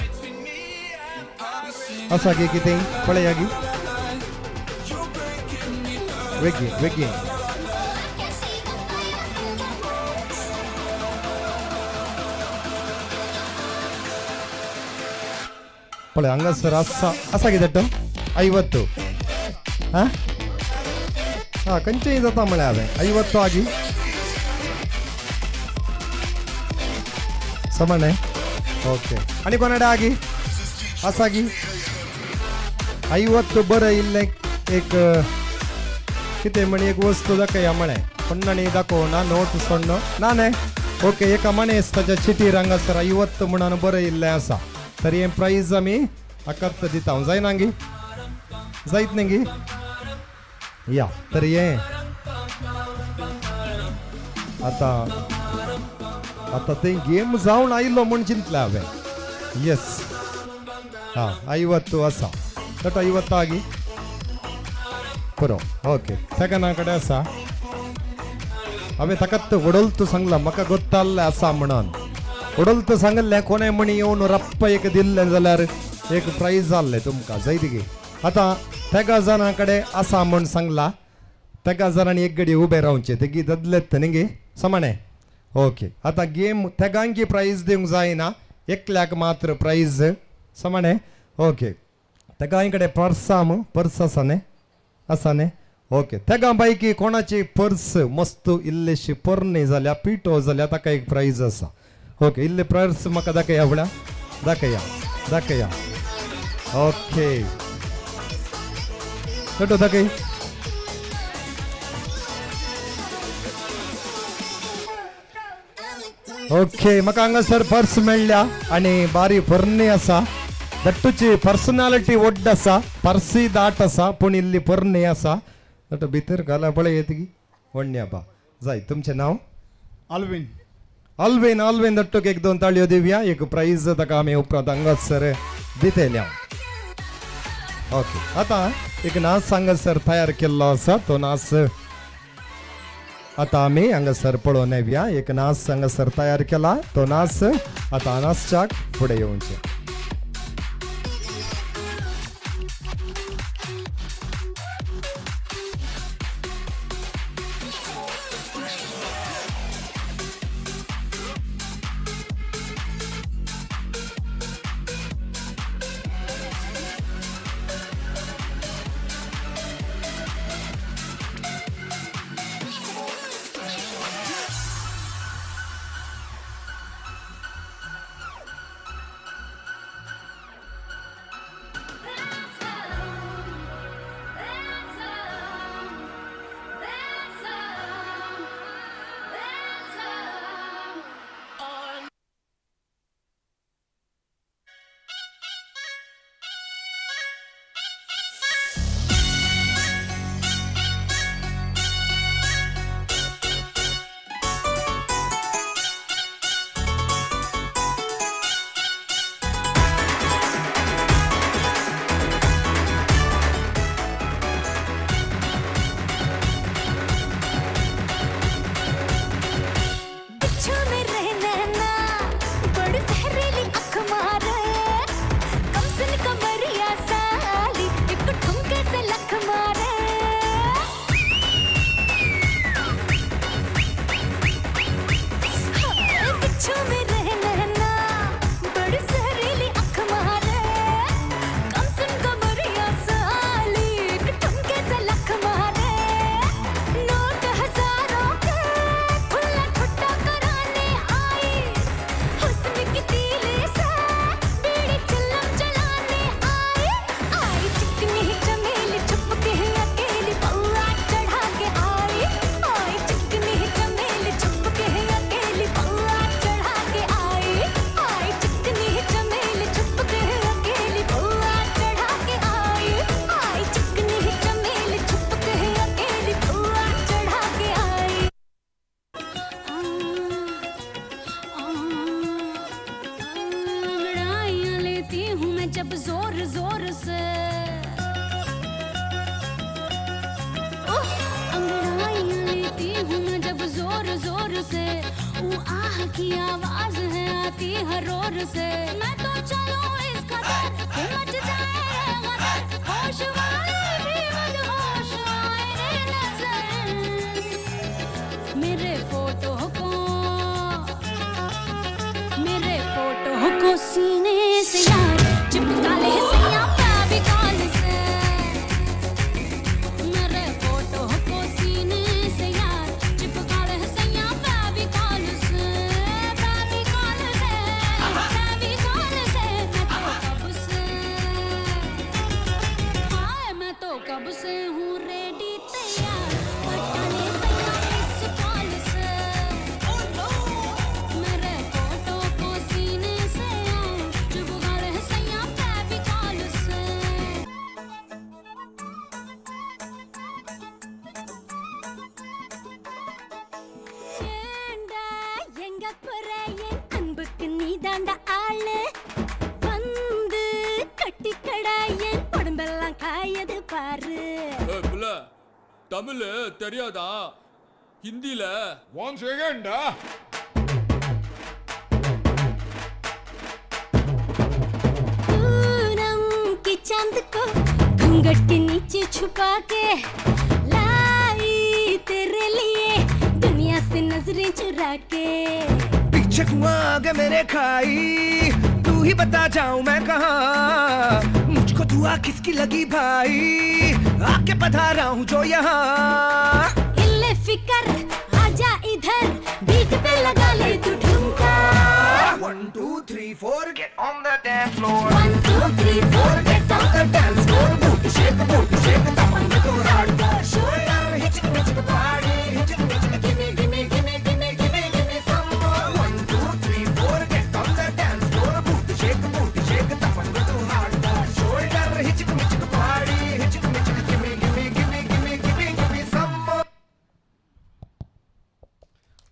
असागी कितें पळयागी वेगीन वेगीन. पळय हांगासर आसा आसा कितें 50. हां हां खंयचेय जाता म्हळें हांवें 50 आगी समाने. ओके आनी कोणाडे आगी आसा गी 50 बरयिल्लें एक कितें म्हण एक वस्तू दाखया म्हळें कोण्णांनी दाखोवना नोट सोडण ना न्ही. ओके एका मनीस ताच्या चिटीर हांगासर 50 म्हणून बरयिल्लें आसा तरी हें प्रायज आमी हाकाच दिता. जायना गी जायत न्ही गी या तरी हें आतां आतां ते गेम जावन आयलो म्हूण चिंतलें हांवें. येस हां 50 आसा तट 50 आगी पुरो. ओके ताका ना कडेन आसा हांवें ताकाच वडोलतो सांगलां म्हाका गोत्ताल्लें आसा म्हणून वडोलतो सांगल्लें कोणें म्हणी येवन रप्प एक दिल्लें जाल्यार एक प्रायज जाल्लें तुमकां जायत गी. आतां तेगा जाणां कडेन आसा म्हूण सांगलां तेगा जाणांनी एक घडी उबें रावचें तेगी ददलेत न्ही गी समाणे. ओके आतां गेम तेगांकी प्रायज दिवंक जायना एकल्याक मात्र प्रायज समाणे. ओके तेगांय कडेन पर्सां पर्स आसा न्ही आसा न्ही. ओके तेगां पैकी कोणाची पर्स मस्त इल्लेशी पोरणी जाल्या पिठो जाल्या ताका एक प्रायज आसा. ओके इल्ले पर्स म्हाका दाखया फुडें दाखया दाखया. ओके तो दाखय. ओके म्हाका हांगासर पर्स मेळ्ळ्या आनी बारी पोरणी आसा. दट्टूची पर्सनालिटी व्हड आसा पर्सी दाट आसा पूण इल्ली पोरणी आसा. दट्टू भितर घाला पळय येत गी व्हडली आबा जाय. तुमचें नांव? आल्विन. आल्विन आल्विन दट्टूक एक दोन ताळयो दिवया. एक प्रायज ताका आमी उपरांत हांगासर दितले. ओके आतां एक नाच हांगासर तयार केल्लो आसा तो नाच आतां आमी हांगासर पळोवन येवया. एक नाच हांगासर तयार केला तो नाच आतां नाचच्याक फुडें येवचें. जब जोर जोर से। उफ, अंगड़ाइयाँ लेती हूँ मैं जब जोर जोर से। ऊ आह की आवाज है आती हर रोर से। मैं तो चलूँ इस कदर मच जाए रे गदर, होश वाले भी मदहोश आए रे नजर। मेरे फोटो को, मेरे फोटो को सीने से यार चिपका ले सैया फेविकॉल से। मेरे फोटो को सीने से यार चिपका ले सैया फेविकॉल से, फेविकॉल से, फेविकॉल से। मैं तो कब से, हाय मैं तो कब से हूँ रेडी तैयार, पटा ले सैया इस कॉल से। मेरे फोटो को सीने से यार चिपका ले सैया फेविकॉल से। ஏண்டா எங்க போற என் அன்புக்கு நீதாண்டா ஆளு, வந்து கட்டிக்கடா என் உடம்பெல்லாம் காயது பாரு. புள்ள, தமிழ் தெரியாதா? ஹிந்தில ஒன் செகண்ட். पूनम की चांद को घूंघट के नीचे छुपा के लाई तेरे लिए दुनिया से नजरें चुरा के। पीछे कुआं आगे मेरे खाई, तू ही बता जाऊं मैं कहाँ। मुझको दुआ किसकी लगी भाई, आके पधारा हूँ जो यहाँ। इल्ले फिकर आजा इधर, बीट पे लगा ले तू ठुमका। 1 2 3 4 get on the dance floor. 1 2 3 4 get on the dance floor. Booty shake, booty shake, Tapan co hardcore. Shoulder हिचक हिचक party, हिचक हिचक gimme gimme gimme gimme gimme gimme some more. 1 2 3 4 get on the dance floor. Booty shake, Tapan co hardcore. Shoulder हिचक हिचक party, हिचक हिचक gimme gimme gimme gimme gimme gimme some more.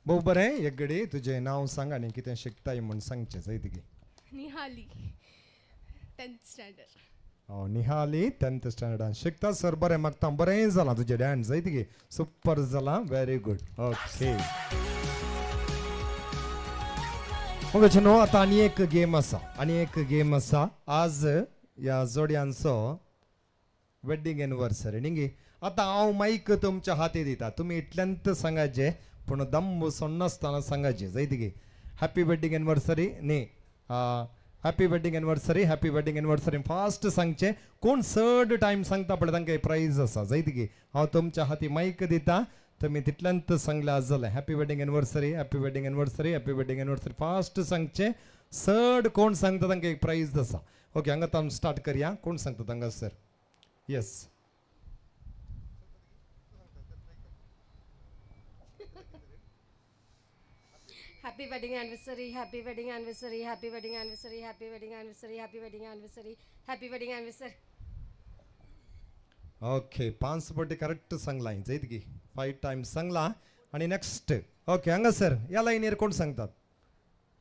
भोव बरें एक गडी तुजें नांव सांग आनी कितें शिकताय म्हूण सांगचें जायत गे. निहाली, 10th standard. Nihali 10th स्टँडर्डान शिकता सर. बरें मागता बरें जालां तुजें डान्स जायत गे, सुपर जालां, व्हेरी गुड. ओके मग न्हू आतां आनी एक गेम आसा, आनी एक गेम आसा. आज ह्या जोडयांचो वेड्डींग एनिवर्सरी न्ही. आतां हांव मायक तुमच्या हाती दिता, तुमी इतल्यांत सांगाचें पूण दम सोडनासतना सांगाचें जायत गे. हॅपी वेड्डींग एनिवर्सरी न्ही, happy wedding anniversary, happy wedding anniversary fast सांगचें. कोण चड टायम सांगता पळय तांकां प्रायज आसा जायत गे. हांव तुमच्या हाती मायक दिता, तुमी तितल्यांत सांगल्यार जालें. Happy wedding anniversary, happy wedding anniversary, happy wedding anniversary fast सांगचें. चड कोण सांगता तांकां एक प्रायज आसा. ओके हांगा आमी स्टार्ट करया. कोण सांगता तांकां sir? Yes. Happy wedding anniversary, happy wedding anniversary, happy wedding anniversary, happy wedding anniversary, happy wedding anniversary, happy wedding anniversary. Okay 5 पटी करेक्ट सांगलां जायत की, 5 टायम्स सांगलां. आनी नेक्स्ट ओके हांगा सर ह्या लायनीर कोण सांगतात?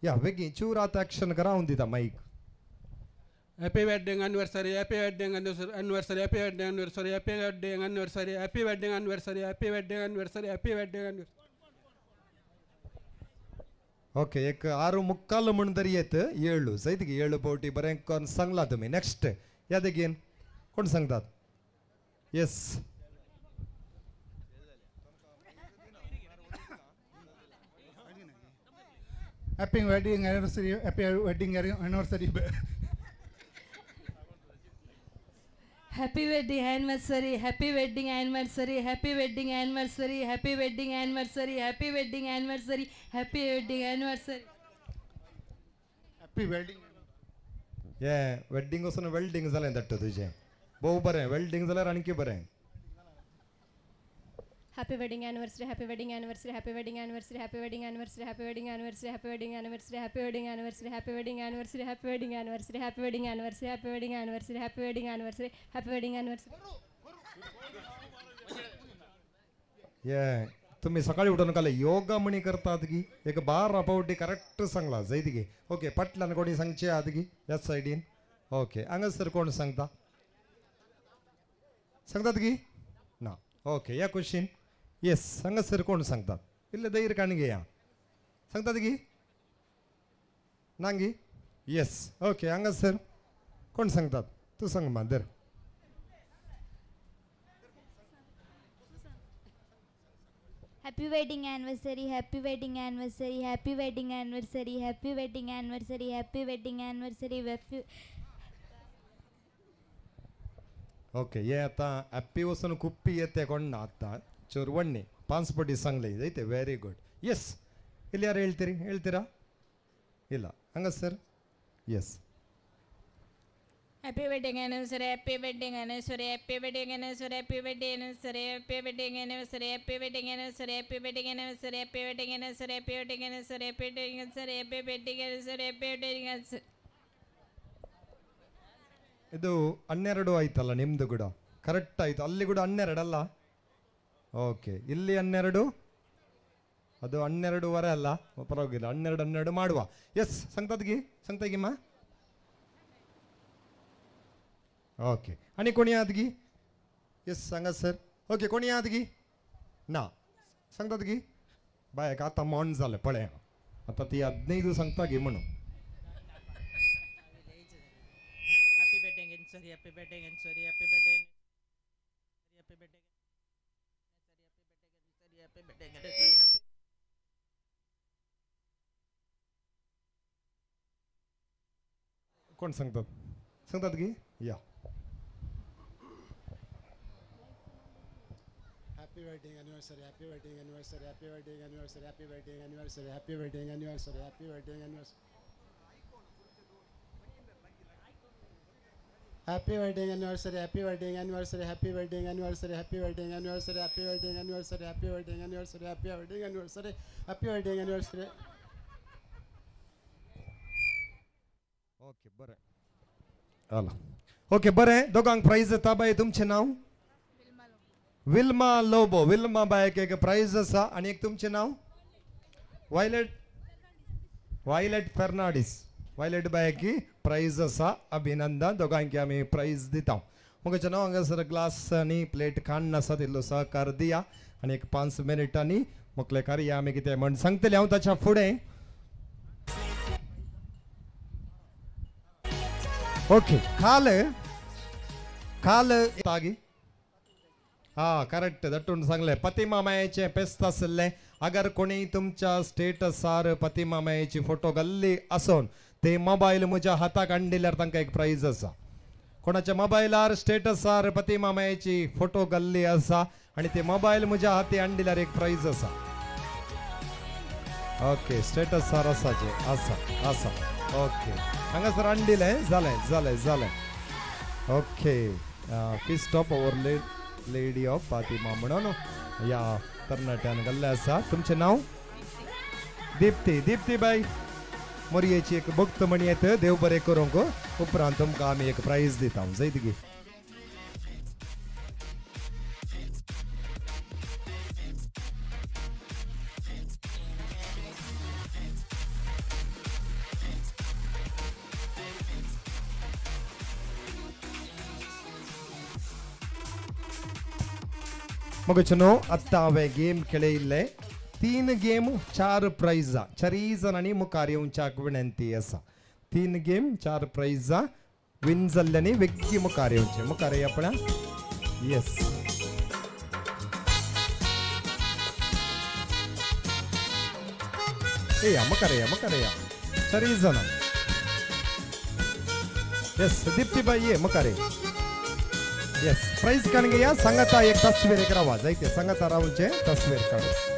या बेगीन चुरात एक्शन करा, हांव दिता mic. Happy wedding anniversary, happy wedding anniversary, happy wedding anniversary, happy wedding anniversary, happy wedding anniversary, happy wedding anniversary, happy wedding anniversary. Okay एक 6 मुक्काल म्हूण तरी येत 7 जायत की, 7 पावटी बरें करून सांगलां तुमी. नेक्स्ट या देगीन कोण सांगतात? Yes. Happy wedding anniversary, happy wedding anniversary. Happy wedding anniversary, happy wedding anniversary, happy wedding anniversary, happy wedding anniversary, happy wedding anniversary, happy wedding anniversary. Happy wedding. ये वेडिंग वचून वेल्डिंग जालें धाडटा तुजें. भोव बरें, वेल्डिंग जाल्यार आणकी बरें. Happy wedding anniversary, happy wedding anniversary, happy wedding anniversary, happy wedding anniversary, happy wedding anniversary, happy wedding anniversary, happy wedding anniversary, happy wedding anniversary, happy wedding anniversary, happy wedding anniversary, happy wedding anniversary, happy wedding anniversary, happy wedding anniversary. ये तुम्ही सकाळी उठून काल योगा म्हणी करतात की एक 12 पावटी करेक्ट सांगला जायत की. ओके पटल्यान कोणी सांगचे आहात की ह्याच सायडीन? ओके हांगासर कोण सांगता सांगतात की ना ओके या क्वेश्चन येस हांगासर कोण सांगतात इल्ले धैर्य काण घेया सांगतात की नांगी येस ओके हांगासर कोण सांगतात तूं सांग मादर Happy wedding anniversary, happy wedding anniversary, happy wedding anniversary, happy wedding anniversary, happy wedding anniversary, happy. Okay हे आतां हॅप्पी वचून कुप्पी येते कोण ना आतां चोरवण्णी पांच पटी सांगले जायते व्हेरी गुड येस ಇಲ್ಲಿ ಯಾರು ಹೇಳ್ತೀರಿ ಹೇಳ್ತೀರಾ ಇಲ್ಲ ಹಂಗ sir yes Happy wedding anniversary, happy wedding anniversary, happy wedding anniversary, happy wedding anniversary, happy wedding anniversary, happy wedding anniversary, happy wedding anniversary, happy wedding anniversary, happy wedding anniversary, happy wedding anniversary, happy wedding anniversary, happy wedding anniversary. ಇದು 12 ಆಯ್ತಲ್ಲ ನಿಮ್ಮದು ಕೂಡ correct ಆಯಿತು ಅಲ್ಲಿ ಕೂಡ 12 ಅಲ್ಲ okay ಇಲ್ಲಿ 12 ಅದು 12.5 ಅಲ್ಲ ಪರವಾಗಿಲ್ಲ 12 12 ಮಾಡುವ ಎಸ್ ಸಂಗ್ತಾದ್ಗಿ ಸಂಗ್ತಾಗಿಮ್ಮ ओके आनी कोणी आहात गी येस सांगा सर ओके कोणी आहात गी ना सांगतात गी बायक आतां मौन जालें पळय आतां ती 15 सांगता गी म्हणून Happy wedding anniversary, happy wedding anniversary, happy wedding, happy wedding, happy wedding anniversary, happy. कोण सांगतात सांगतात गी या Happy wedding anniversary, happy wedding anniversary, happy wedding anniversary, happy wedding anniversary, happy wedding anniversary, happy wedding anniversary. Happy wedding anniversary, happy wedding anniversary, happy wedding anniversary, happy wedding anniversary, happy wedding anniversary, happy wedding anniversary, happy wedding anniversary, happy wedding anniversary. Okay बरें आला okay बरें दोगांक prize येता बाय तुमचें नांव विल्मा लोबो विल्मा बायक एक prize आसा आनी एक तुमचें नांव वायलेट वायलेट फेर्नांडीस वायलेट बायकी प्रायज आसा अभिनंदन दोगांक आमी प्रायज दिता मुखाचें नांव हांगासर ग्लास आनी प्लेट काण्ण आसा तितलो सहकार दिया आनी एक 5 मिनटांनी मुखले कार्य आमी कितें म्हण सांगतलें हांव ताच्या फुडें ओके काल काल तागी हा करेक्ट दट्टून सांगले पतिमा मायेचें पेस्त आसलें अगर कोणी तुमच्या स्टेटसार पतिमा मायेची फोटो घाल्ली आसून ते मोबायल म्हज्या हाताक हाडिल्यार तांकां एक प्रायज आसा कोणाच्या मोबायलार स्टेटसार पतिमा मायेची फोटो घाल्ली आसा आनी ते मोबायल म्हज्या हाती हाडिल्यार एक प्रायज आसा ओके स्टेटसार आसा जे आसा आसा ओके हांगासर हाडिलें जालें जालें जालें okay feast of our lady of Fatima म्हणून ह्या तरणाट्यान घाल्लें आसा तुमचें नांव दीप्ती दीप्ती बाय मोरयेची एक भक्त म्हणी येत देव बरें करूंक उपरांत तुमकां आमी एक प्रायज दिता जायत गी मगचनो आत्तां हांवें गेम खेळयल्ले 3 गेम 4 प्रायजां 4 जाणांनी मुखार येवच्याक विनंती आसा 3 गेम 4 प्रायजां विन जाल्ल्यांनी वेगळी मुखार येवचें मुखार या पळया येस येया मुखार या मुखार या 4 जाणां येस दीप्ती बाई ये मुखार ये यस प्राइज काढून या सांगता एक तस्वीर एक रावा जायते सांगता रावचे तस्वीर काढू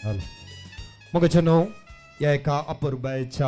हॅलो मोगाचेनो ह्या एका अपुरबायेच्या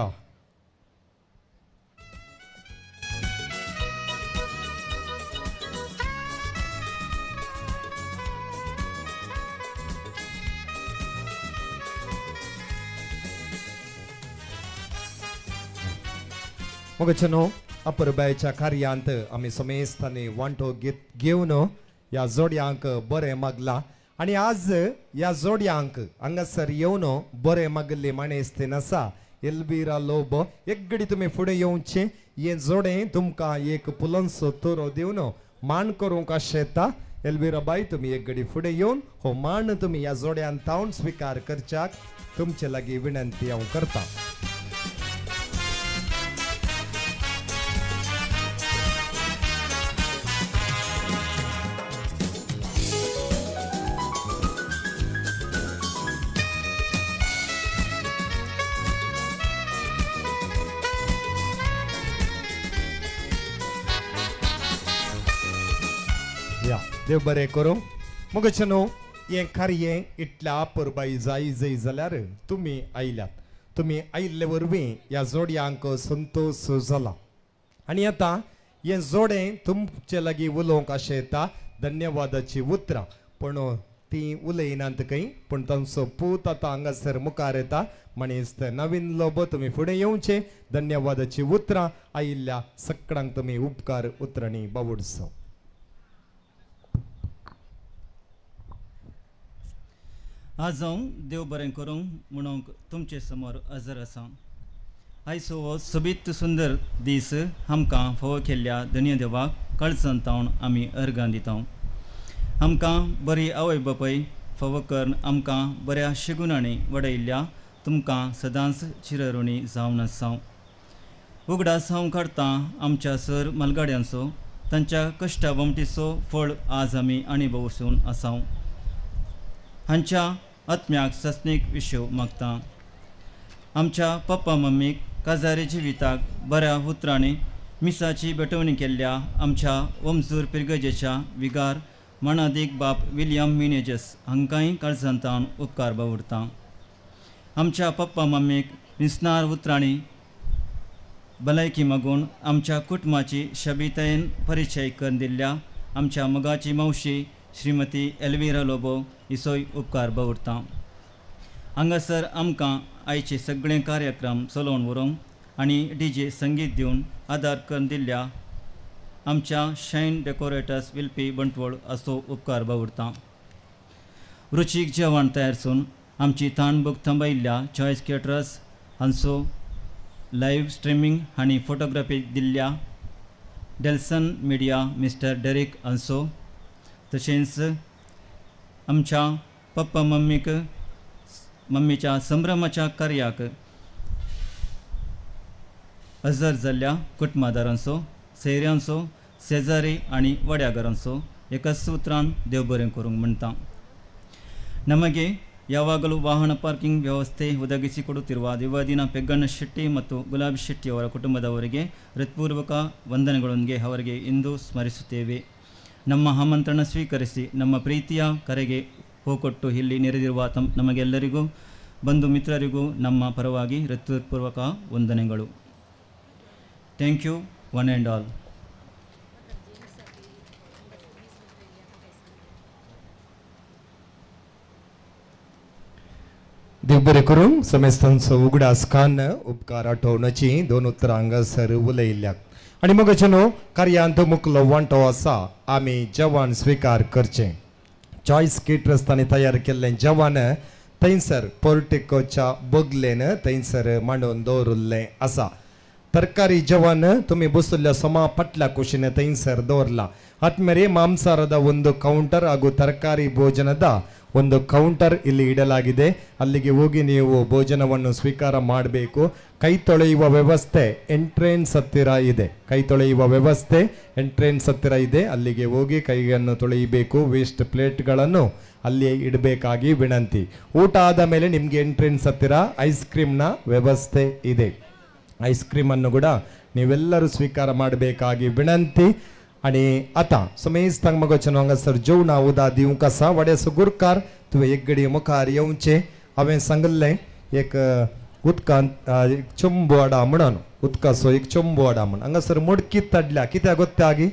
मोगाचेनो अपुरबायेच्या कार्यांत आमी समेस्तांनी वांटो घेवन ह्या जोडयांक बरें मागलां आनी आज ह्या जोडयांक हांगासर येवन बरें मागिल्ली माणेस्तीन आसा एल्विरा लोबो एकगडी तुमी फुडें येवचें हें जोडें तुमकां एक पुलनसो तोरो दिवन मान करूंक आशेता. एल्विरा बाय तुमी एक गडी फुडें येवन हो मान तुमी ह्या जोड्यान तावन स्विकार करच्याक तुमचे लागीं विनंती हांव करता. देव बरें करूं. मोगाचेनो हें कार्य इतल्या अपुरबाय जाय जाय जाल्यार तुमी आयल्यात, तुमी आयिल्ले वरवीं ह्या जोडयांक संतोश जाला आनी आतां हें जोडें तुमचे लागीं उलोवंक अशें येता धन्यवादाची उतरां, पूण तीं उलयनात खंय, पूण तांचो पूत आतां हांगासर मुखार येता. म्हणीस नवीन लोबो तुमी फुडें येवचें, धन्यवादाची उतरां आयिल्ल्या सगळ्यांक तुमी उपकार उतरांनी बावडचो. आज हांव देव बरें करूंक म्हणूंक तुमचे समोर हजर आसा. आयज हो सोबीत सुंदर दीस आमकां फावो केल्ल्या धन्य देवाक कळसन तावन आमी अर्गां दिता. आमकां बरी आवय बापाय फावो करून आमकां बऱ्या शिगुणांनी वडयल्ल्या तुमकां सदांच चिरऋणी जावन आसा. उगडास हांव काडटा आमच्या सर मालगाड्यांचो, तांच्या कश्टा वमटीचो फळ आज आमी आनी भोवसून आसा. हांच्या आत्म्याक सस्नीक विशव मागता. आमच्या पप्पा मम्मीक काजारी जिविताक बऱ्या उतरांनी मिसाची भेटवणी केल्ल्या आमच्या ओमजूर पिरगजेच्या विगार मानादीक बाप विलियम मिनेजस हांकांय काळजांतावन उपकार बावुरता. आमच्या पप्पा मम्मीक निसनार उतरांनी भलायकी मागून आमच्या कुटुंबाची शबितायेन परिचय करून दिल्ल्या आमच्या मोगाची मावशी श्रीमती एल्विरा लोबो हिचोय उपकार बावुरता. हांगासर आमकां आयचे सगळे कार्यक्रम चलोवन व्हरूंक आनी डी जे संगीत दिवन आदार करून दिल्ल्या आमच्या शायन डेकोरेटर्स विल्पी बंटवळ असो उपकार बावुरता. रुचीक जेवण तयार आमची ताणबूक थांबयल्ल्या चॉयस केटरर्स हांचो लायव्ह स्ट्रिमींग आनी फोटोग्राफी दिल्ल्या डेल्सन मिडिया मिस्टर डेरिक हांचो, तशेंच आमच्या पप्पा मम्मीक मम्मीच्या संभ्रमाच्या कार्याक हजर जाल्ल्या कुटुंबादारांचो, सैऱ्यांचो, शेजारी आनी वड्याघरांचो एकाच उतरान देव बरें करूंक म्हणटा. ನಮಗೆ ಯಾವಾಗಲೂ ವಾಹನ ಪಾರ್ಕಿಂಗ್ ವ್ಯವಸ್ಥೆ ಒದಗಿಸಿಕೊಡುತ್ತಿರುವ ದಿವಾದಿನ ಪೆಗ್ಗಣ್ಣ ಶೆಟ್ಟಿ ಮತ್ತು ಗುಲಾಬಿ ಶೆಟ್ಟಿಯವರ ಕುಟುಂಬದವರಿಗೆ ಹೃತ್ಪೂರ್ವಕ ವಂದನೆಗಳೊಂದಿಗೆ ಅವರಿಗೆ ಇಂದು ಸ್ಮರಿಸುತ್ತೇವೆ. ನಮ್ಮ ಆಮಂತ್ರಣ ಸ್ವೀಕರಿಸಿ ನಮ್ಮ ಪ್ರೀತಿಯ ಕರೆಗೆ ಹೋಗೊಟ್ಟು ಇಲ್ಲಿ ನೆರೆದಿರುವ ನಮಗೆಲ್ಲರಿಗೂ ಬಂಧು ಮಿತ್ರರಿಗೂ ನಮ್ಮ ಪರವಾಗಿ ಹೃತ್ಪೂರ್ವಕ ವಂದನೆಗಳು. Thank you one and all. देव बरें करूं. समेस्तांचो उगडास कान उपकार आठोवण्याची दोन उतरां हांगासर उलयल्यात आनी मगचे न्हू कार्यांत मुकलो वांटो आसा आमी जेवण स्विकार करचें. चॉयस केटरर्स तयार केल्लें जेवण थंयसर पोर्टिकोच्या बगलेन थंयसर मांडून दवरिल्लें आसा. तरकारी जेवण तुमी बसुल्ल्या समा फाटल्या कुशीन थंयसर दवरलां. ಆತ್ಮರೇ ಮಾಂಸಾರದ ಒಂದು ಕೌಂಟರ್ ಹಾಗೂ ತರಕಾರಿ ಭೋಜನದ ಒಂದು ಕೌಂಟರ್ ಇಲ್ಲಿ ಇಡಲಾಗಿದೆ. ಅಲ್ಲಿಗೆ ಹೋಗಿ ನೀವು ಭೋಜನವನ್ನು ಸ್ವೀಕಾರ ಮಾಡಬೇಕು. ಕೈ ತೊಳೆಯುವ ವ್ಯವಸ್ಥೆ ಎಂಟ್ರೆನ್ಸ್ ಹತ್ತಿರ ಇದೆ. ಕೈ ತೊಳೆಯುವ ವ್ಯವಸ್ಥೆ ಎಂಟ್ರೆನ್ಸ್ ಹತ್ತಿರ ಇದೆ. ಅಲ್ಲಿಗೆ ಹೋಗಿ ಕೈಯನ್ನು ತೊಳೆಯಬೇಕು. ವೇಸ್ಟ್ ಪ್ಲೇಟ್ಗಳನ್ನು ಅಲ್ಲಿ ಇಡಬೇಕಾಗಿ ವಿನಂತಿ. ಊಟ ಆದ ಮೇಲೆ ನಿಮಗೆ ಎಂಟ್ರೆನ್ಸ್ ಹತ್ತಿರ ಐಸ್ ಕ್ರೀಮ್ನ ವ್ಯವಸ್ಥೆ ಇದೆ. ಐಸ್ ಕ್ರೀಮನ್ನು ಕೂಡ ನೀವೆಲ್ಲರೂ ಸ್ವೀಕಾರ ಮಾಡಬೇಕಾಗಿ ವಿನಂತಿ. आनी आतां समेस्तांक मगोचें हांगासर जेवणा उदा दिवंक आसा. वाड्याचो गुरकार तुवें एक घडी मुखार येवचें हांवें सांगिल्लें एक उदकांत एक चोंबो हाडा म्हणून, उदकाचो एक चोंबो हाडा म्हण. हांगासर मडकीत हाडल्या. कित्याक गोत्ता गी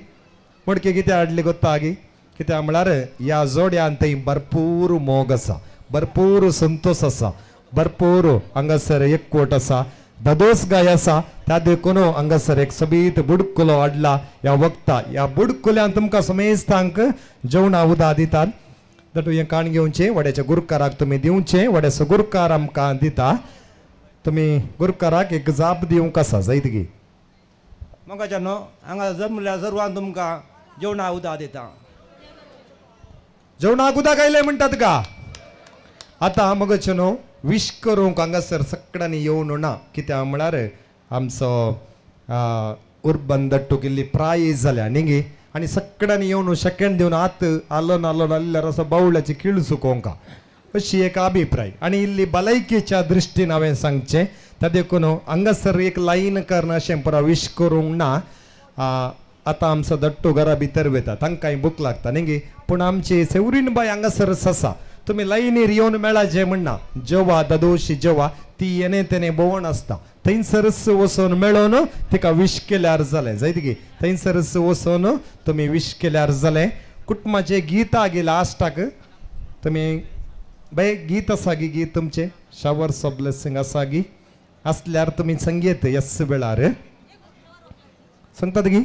मडकी कित्याक हाडली गोत्ता गी? कित्याक म्हळ्यार ह्या जोड्यान थंय भरपूर मोग आसा, भरपूर संतोश आसा, भरपूर हांगासर एकवट आसा, दादोस गाय आसा. त्या देखून हांगासर एक सोबीत बुडकुलो हाडला. ह्या वखता ह्या बुडकुल्यान तुमकां समेस्तांक जेवणा उदक दितात. दटू हें काण घेवचें, वड्याच्या गुरकाराक तुमी दिवचें, वड्याचो गुरकार आमकां दिता. तुमी गुरकाराक एक जाप दिवंक आसा जायत गी? म्हाका न्हू हांगा जमल्या सर्वान तुमकां जेवणा उदक दिता. जेवणाक उदक आयलें म्हणटात का? आतां मगचे न्हू विश करूंक हांगासर सगळ्यांनी येवन ना, कित्याक म्हळ्यार आमचो उर्बन दट्टूक इल्ली प्राय जाल्या न्ही गी, आनी सगळ्यांनी येवन सेकेंड दिवन आत आलो आलो आल्यार असो बावल्याची किळ सुकोवंक अशी एक अभिप्राय. आनी इल्ली भलायकेच्या दृश्टीन हांवें सांगचें. त्या देखून हांगासर एक लायन करून अशें पुरा विश करूंक ना. आतां आमचो दट्टू घरा भितर वयता, तांकांय भूक लागता न्ही गी. पूण आमची सेवरीन बाय हांगासरच आसा. तुमी लायनीर येवन मेळाचें म्हणना, जेवा दादोशी जेवा ती येणे तेणे भोंवण आसता, थंयसरच वचून मेळोन तिका विश केल्यार जालें जायत गी. थंयसरच वचून तुमी विश केल्यार जालें. कुटुंबाचें गीत गी लास्टाक तुमी बाय गीत आसा गी? गीत तुमचें शावर्स ऑफ ब्लेसिंग आसा गी? आसल्यार तुमी संगीत यस वेळार सांगतात गी?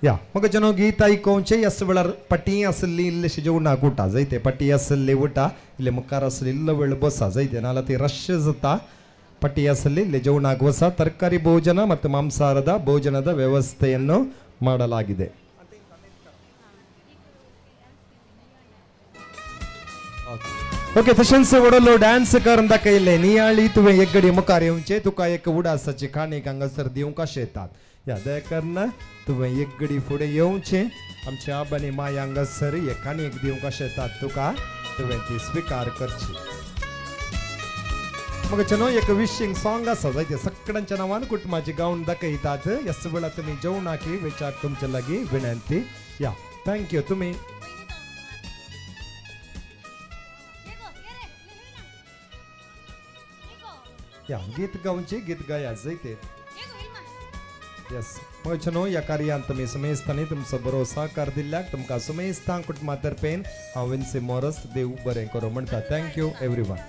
या म्हाका जेन्ना गीत आयकोवचें ह्याच वेळार पटी आसली इल्लेशें जेवणाक उठा जायते, पटी आसली उठा, इल्ले मुखार आसली इल्लो वेळ बसा जायते, नाजाल्यार ती रश जाता. ಪಟ್ಟಿ ಆಸಲ್ಲಿ ಇಲ್ಲಿ ಜೌನಾಗುವ ಸಹ ತರಕಾರಿ ಭೋಜನ ಮತ್ತು ಮಾಂಸಾಹಾರದ ಭೋಜನದ ವ್ಯವಸ್ಥೆಯನ್ನು ಮಾಡಲಾಗಿದೆ. ओके तशेंच वडलो डान्स करून दाखयले नियाळी तुवें एगडी मुखार येवचें तुका एक उडासाची काणीक हांगासर दिवंक शेतात ह्या दयाकरन तुवें एगडी फुडें येवचें आमच्या आबा आनी माय हांगासर एक काणीक दिवंक शेतात तुका तुवें ती स्विकार करची. मग चनो एक विशिंग सॉंग आसा जायते सगळ्यांच्या नांवान कुटुंबाची गावन दाखयतात. ह्या वेळार तुमी जेवणाकी विचार तुमचे लागीं विनंती. या thank you. तुमी या गीत गावचे गीत गाया जायते. यस मग ह्या कार्यांत तुमी सुमेस्तांनी तुमचो बरो सहकार दिल्ल्याक तुमकां सुमेस्तां कुटुंबा तर्फेन हांव विन्सी मोरस देव बरें करूं म्हणटा. Thank you everyone.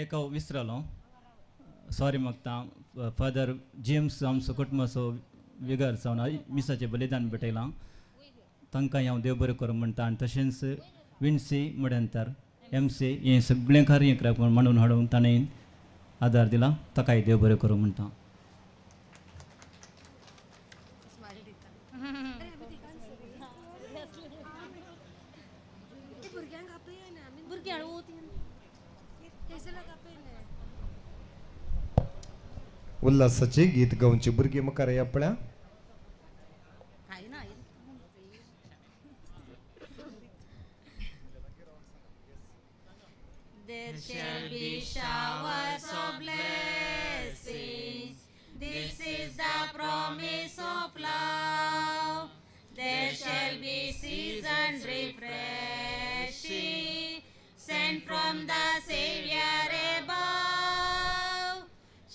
एक हांव विसरलो सॉरी मागता. फादर जेम्स आमचो कुटुंबाचो विगर जावन मिसाचें बलिदान भेटयलां तांकां हांव देव बरें करूं म्हणटा. आनी तशेंच विन्सी मुडेंतर एम सी हें सगळें कार्य मांडून हाडूंक ताणें आदार दिला ताकाय देव बरें करूं म्हणटा. उल्हासाची गीत गावची भुरगीं मुखार आपल्या There shall be showers of blessings. This is the promise of love. There shall be seasons refreshing, sent from the Savior above.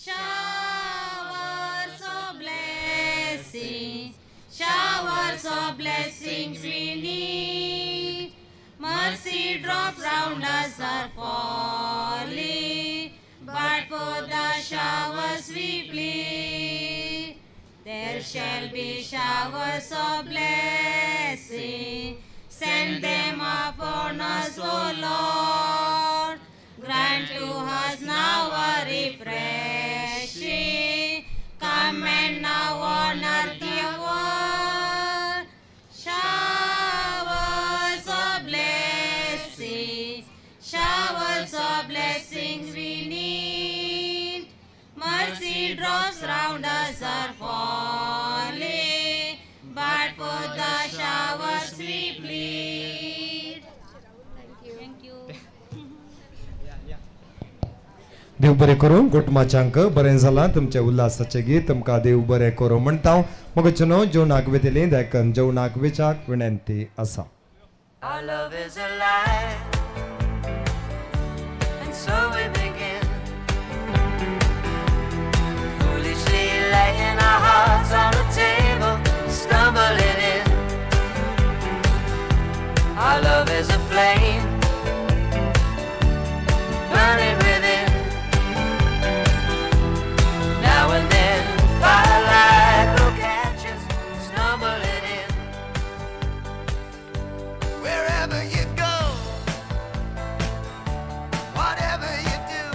Showers of blessings, showers of blessings we need. Mercy drops round us are falling, but for the showers we plead. There shall be showers of blessing, send them upon us, O Lord. Grant to us now a refreshing, come and now on earth your word. Showers of blessings, showers of blessings we need. Mercy drops round us are falling, but for the showers we plead. Thank you. Thank you. देव बरें करूं कुटुंबाच्यांक बरें जालां तुमच्या उल्हासाचें गीत तुमकां देव बरें करूं म्हणटा. मग चनो जेवणाक वेतली देखून जेवणाक वेचाक विनंती आसा. Our love is alive, and so we begin. Foolishly laying our hearts on the table, stumbling in. Our love is a flame, burning within. Now and then, firelight will catch us, stumbling in. Wherever you go, whatever you do,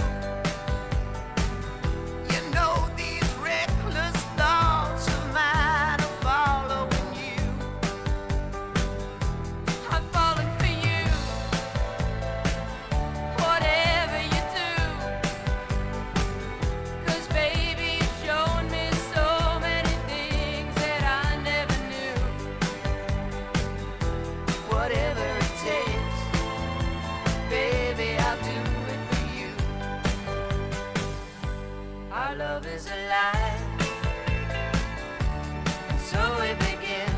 you know these reckless thoughts of mine are following you. I'm falling for you. Whatever you do, 'cause baby, you've shown me so many things that I never knew. Whatever it takes, baby, I'll do it for you. Our love is alive, and so we begin.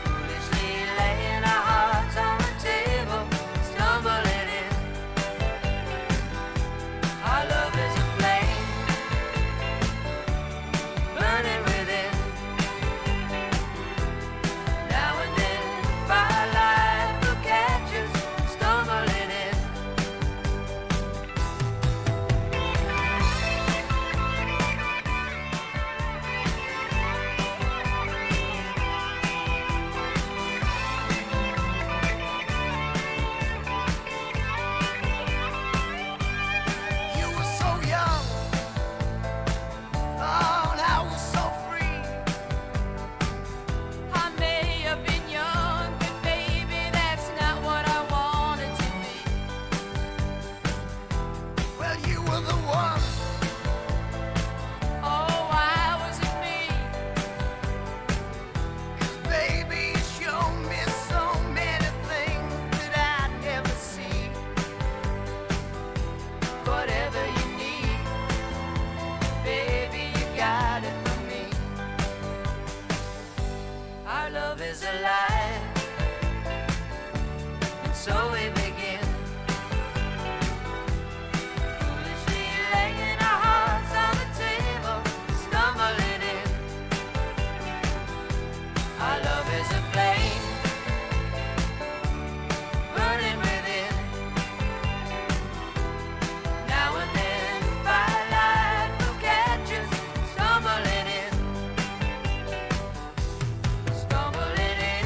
Foolishly laying our hearts on the table, stumbling in. Our love is a flame, burning within. Now and then, firelight will catch us, stumbling in. You were so young, oh, and I was so free. I may have been young, but baby, that's not what I wanted to be. Well, you were the one. Oh, why was it me? 'Cause baby, you showed me so many things that I'd never see. Whatever you need, baby, you got it from me. Our love is alive, and so we begin. Foolishly laying our hearts on the table, stumbling in. Our love is a flame, burning within. Now and then, firelight will catch us, stumbling in, stumbling in.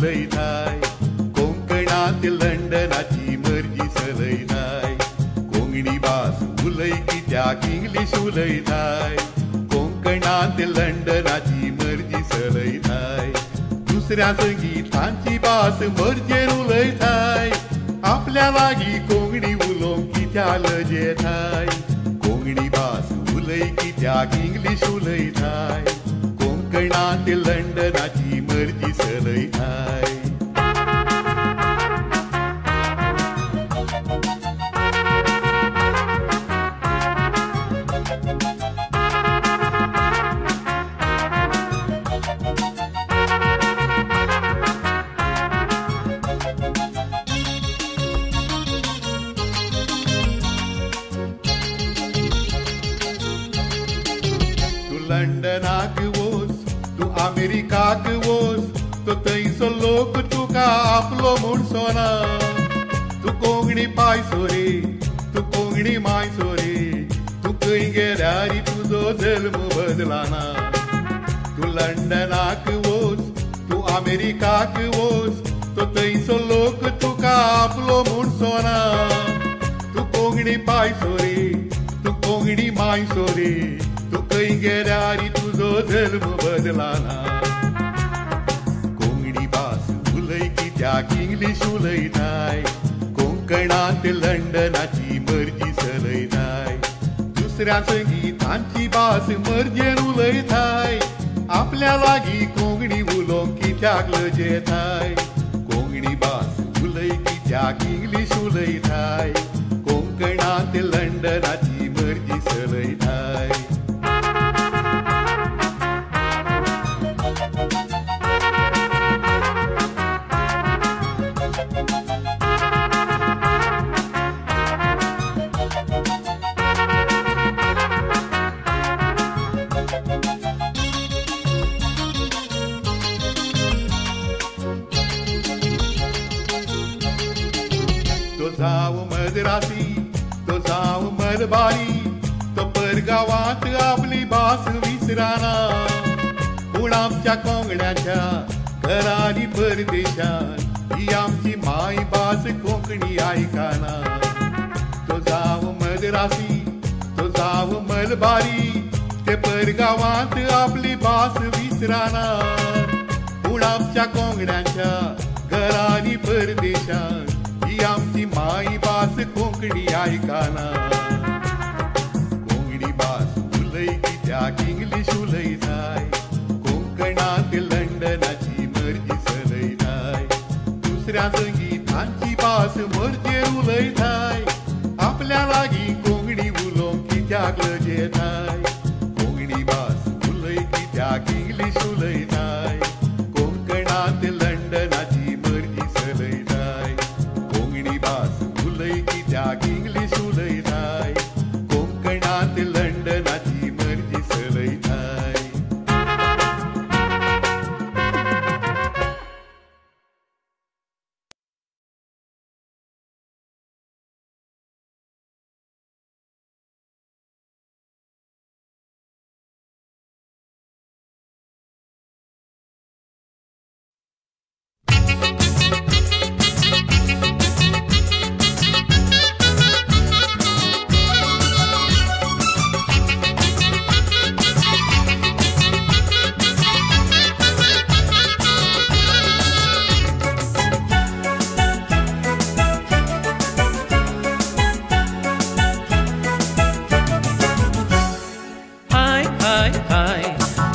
उलयताय कोंकणांत लंडनाची मर्जी चलयताय कोंकणी भास उलय कित्याक English उलयताय कोंकणांत लंडनाची मर्जी चलयताय दुसऱ्या संगी तांची भास मर्जेन उलयताय आपल्या लागीं कोंकणी उलोवंक कित्याक लजेताय कोंकणी भास उलय कित्याक इंग्लीश उलयताय कोंकणांत लंडनाची मर्जी चलयताय. लंडनाक वोस तूं अमेरिकाक वोस तो थंयचो लोक तुका आपलो म्हूण सोना तूं कोंकणी पाय सोरे तूं कोंकणी माय सोरे तूं खंय गेल्यार तुजो जल्म बदलाना तूं लंडनाक वोस तूं अमेरिकाक वोस तो थंयचो लोक तुका आपलो म्हूण सोना तूं कोंकणी पाय सोरे तूं कोंकणी माय सोरे तूं खंय गेल्यार तुजो जल्म बदलाना कोंकणी भास उलय कित्याक इंग्लीश उलयताय कोंकणांत लंडनाची मर्जी चलयताय दुसऱ्या संगी तांची भास मर्जेन उलयताय आपल्या लागीं कोंकणी उलोवंक कित्याक लजेताय कोंकणी भास उलय कित्याक इंग्लीश उलयताय कोंकणांत लंडनाची मर्जी चलयताय. जावं मद्रासी तो जावं मलबारी तो परगांवांत आपली भास विसराना पूण आमच्या कोंकण्याच्या घरांनी परदेशांत ही आमची मायभास कोंकणी आयकना तो जावं मद्रासी तो जावं मलबारी ते परगांवांत आपली भास विसराना पूण आमच्या कोंकण्याच्या घरांनी परदेशांत ही आमची मायभास कोंकणी आयकना कोंकणी भास उलय कित्याक इंग्लीश उलयताय कोंकणांत लंडनाची मर्जी चलयताय दुसऱ्या संगी तांची भास मर्जेन उलयताय आपल्या लागीं कोंकणी उलोवंक कित्याक लजेताय कोंकणी भास उलय कित्याक इंग्लीश उलयताय कोंकणांत लंडनाची मर्जी चलयताय कोंकणी भास उलय कित्याक इंग्लीश उलयताय कोंकणांत लंडनाची मर्जी चलयताय.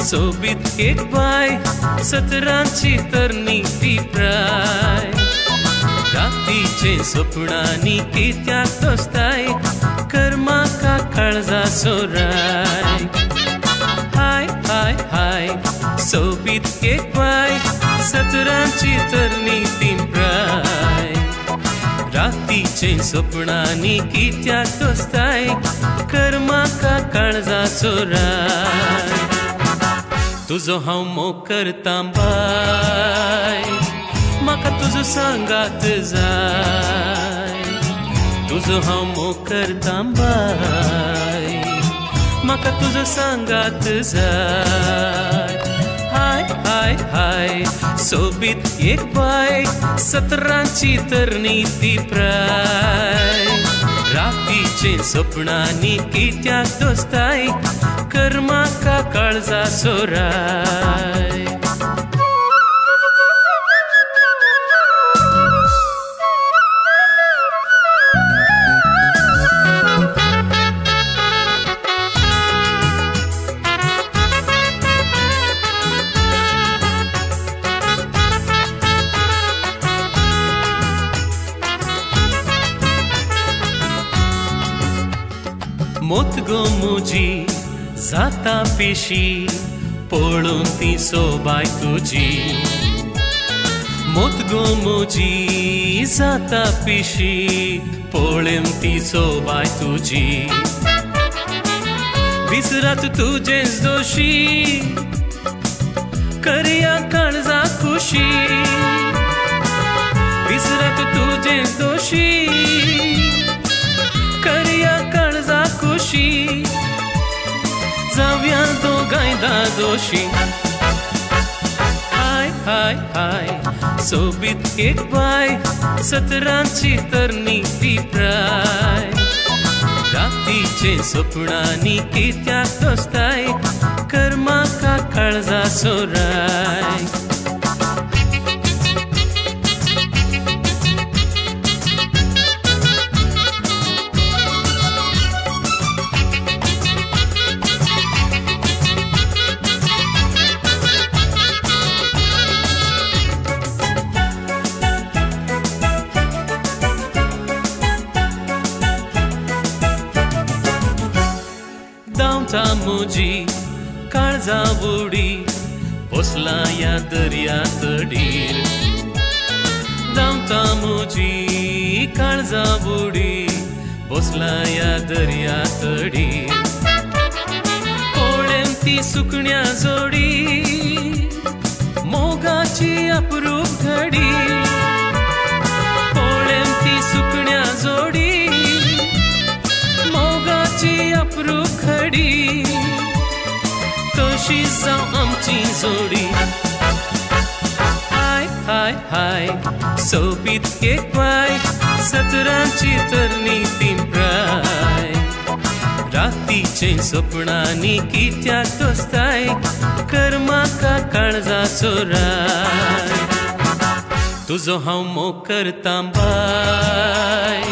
सोबीत एक बाय सतरांची तरणी ती प्राय रातीचे सपनांनी कित्याक तोसताय कर्माका काळजा सोराय हाय हाय हाय सोबीत एक बाय सतरांची तरणी ती प्राय रातीचे सपनांनी कित्याक तोसताय कर्माका काळजा सोराय तुजो हांव मोग करतां बाय म्हाका तुजो सांगात जाय तुजो हांव मोग करतां बाय म्हाका तुजो सांगात जाय हाय हाय हाय हाय सोबीत एक बाय सतरांची तरणी ती प्राय रातीचे सपनांनी कित्याक दोस्ताय कर म्हाका काळजा सोराय मोत गो मुजी जाता पिशी पळोवन ती सोबाय तुजी मोत गो मुजी जाता पिशी पळोवन ती सोबाय तुजी विसरात तुजेच दोशी करया काळजा खुशी विसरात तुजेच दोशी करया काळजा खुशी जाव्या दोगांय दादोशी हाय हाय हाय सोबीत एक बाय सतरांची तरणी ती प्राय रातीचे सपनांनी कित्याक दोस्ताय कर म्हाका काळजा सोराय मुजी काळजा बुडी बसला ह्या दर्या तडीर धांवता मुजी काळजा बुडी बसला ह्या दर्या तडीर पळेन ती सुकण्या जोडी मोगाची अप्रूप घडी पळेन ती सुकण्या जोडी मोगाची अप्रूप घडी तशी जावं आमची जोडी हाय हाय हाय सोबीत एक बाय सतरांची तरणी ती प्राय रातीचे सपनांनी कित्याक दोस्ताय कर म्हाका काळजा सोराय तुजो हांव मोग करतां बाय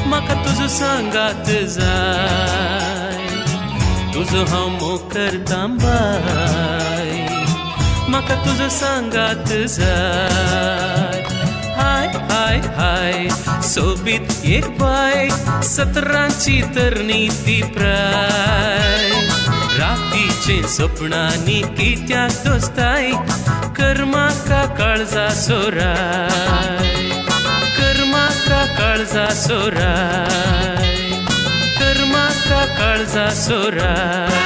म्हाका तुजो सांगात जाय तुजो हांव मोग करतां बाय म्हाका तुजो सांगात जाय हाय हाय हाय सोबीत एक बाय सतरांची तरणी ती प्राय रातीचे सपनांनी कित्याक दोस्ताय कर म्हाका काळजा सोराय कर म्हाका काळजा सोराय कर म्हाका काळजा सोराय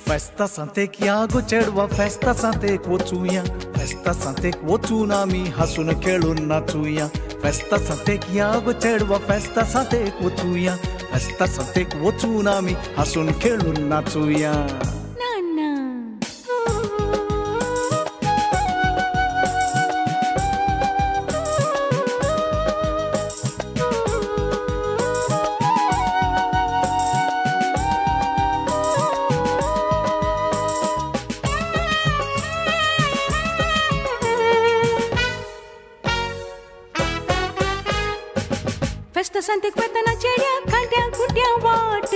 फेस्ता सांतेक या गो चेडवा फेस्ता सांतेक वचुया फेस्ता सांतेक वचून आमी हांसून खेळून नाचुया फेस्ता सांतेक या गो चेडवा फेस्ता सांतेक वचुया फेस्ता सांतेक वचून आमी हांसून खेळून नाचुया. फेस्ता सांतेक वतना चेड्या खांट्या खुट्या वाट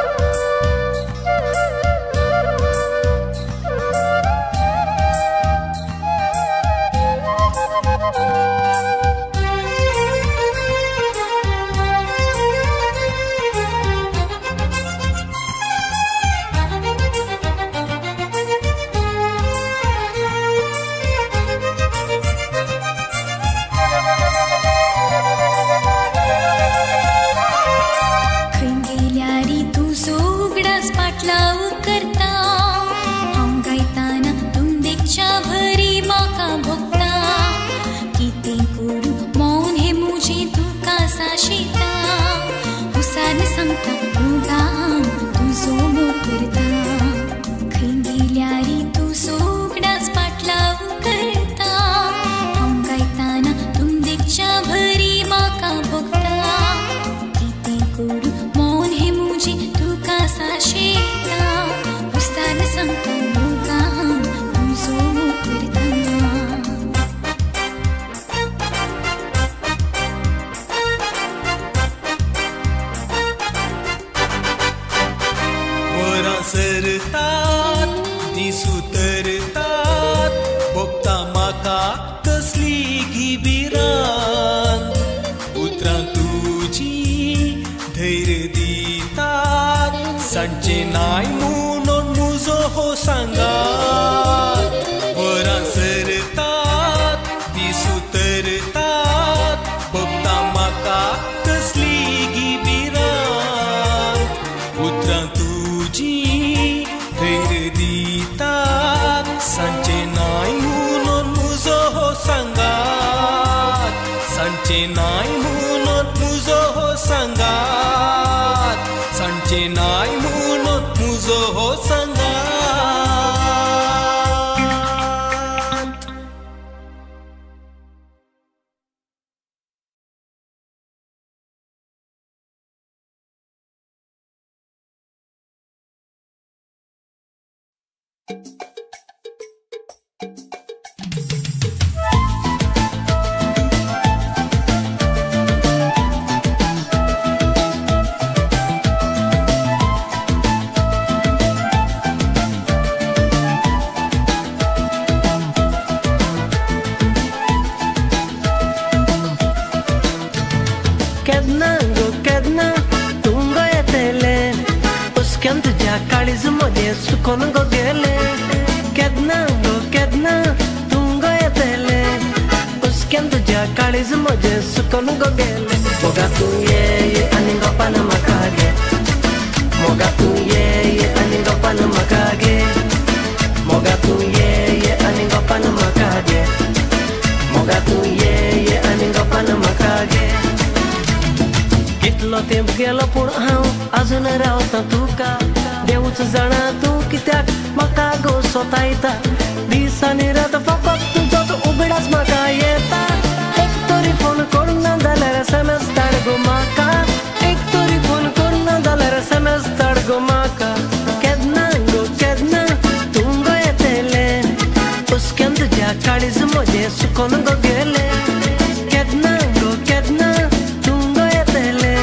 सांडचे नाय म्हणून मुजो हो सांगात, सांडचे नाय म्हणून मुजो हो सांगात. केन्ना गो केन्ना तूं गो येतले, उसक्यान तुज्या काळीज म्हजें सुकोन गो गेले. केन्ना गो केन्ना तूं गो येतले, उसक्यान तुज्या काळीज म्हजें सुकोन गो गेले. मोगा तूं ये ये आनी गोपान म्हाका गे, मोगा तूं ये ये आनी गोपान म्हाका गे, मोगा तूं ये ये आनी गोपान म्हाका गे, मोगा तूं ये ये आनी गोपान म्हाका गे. कितलो तेंप गेलो पूण हांव आजून रावता तुका, देवूच जाणा तूं कित्याक म्हाका गो सोतायता. दीस आनी रात फकत तुजोच उगडास म्हाका येता. एक तरी फोन करुना जाल्यार एसएमएस धाड गो म्हाका, एक तरी फोन करुना जाल्यार एसएमएस धाड गो म्हाका. केन्ना गो केन्ना तूं गो येतले, उसक्यान तुज्या काळीज म्हजें सुकोन गो गेले. केन्ना गो केन्ना तूं गो येतले,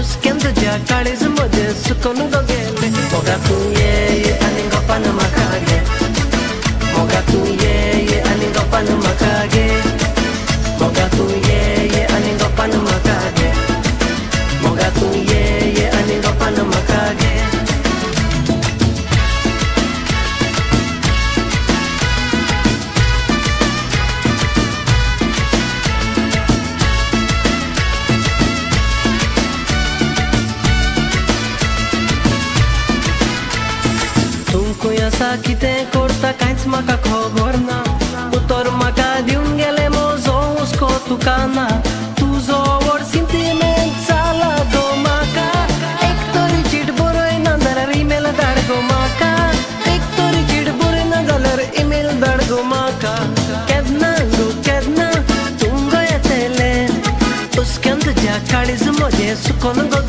उसक्यान तुज्या काळीज म्हजें सुकोन गो गेले. मोगा तूं ये ये आनी गोपान म्हाका गे, मोगा तूं ये ये आनी गोपान म्हाका गे, मोगा तूं ये ये आनी गोपान म्हाका गे, मोगा तूं ये ये आनी गोपान म्हाका गे. आसा कितें करता कांयच म्हाका खबर ना, उतर म्हाका दिवन गेले म्हजो हुस्को तुका ना. तुजो व्हड सिंतिमेंत जाला गो म्हाका, एक तरी चीट बरयना जाल्यार इमेल धाड गो म्हाका, एक तरी चीट बरयना जाल्यार इमेल धाड गो म्हाका. केन्ना गो केन्ना तूं गो येतले, उसक्यान तुज्या काळीज म्हजें सुकोन गो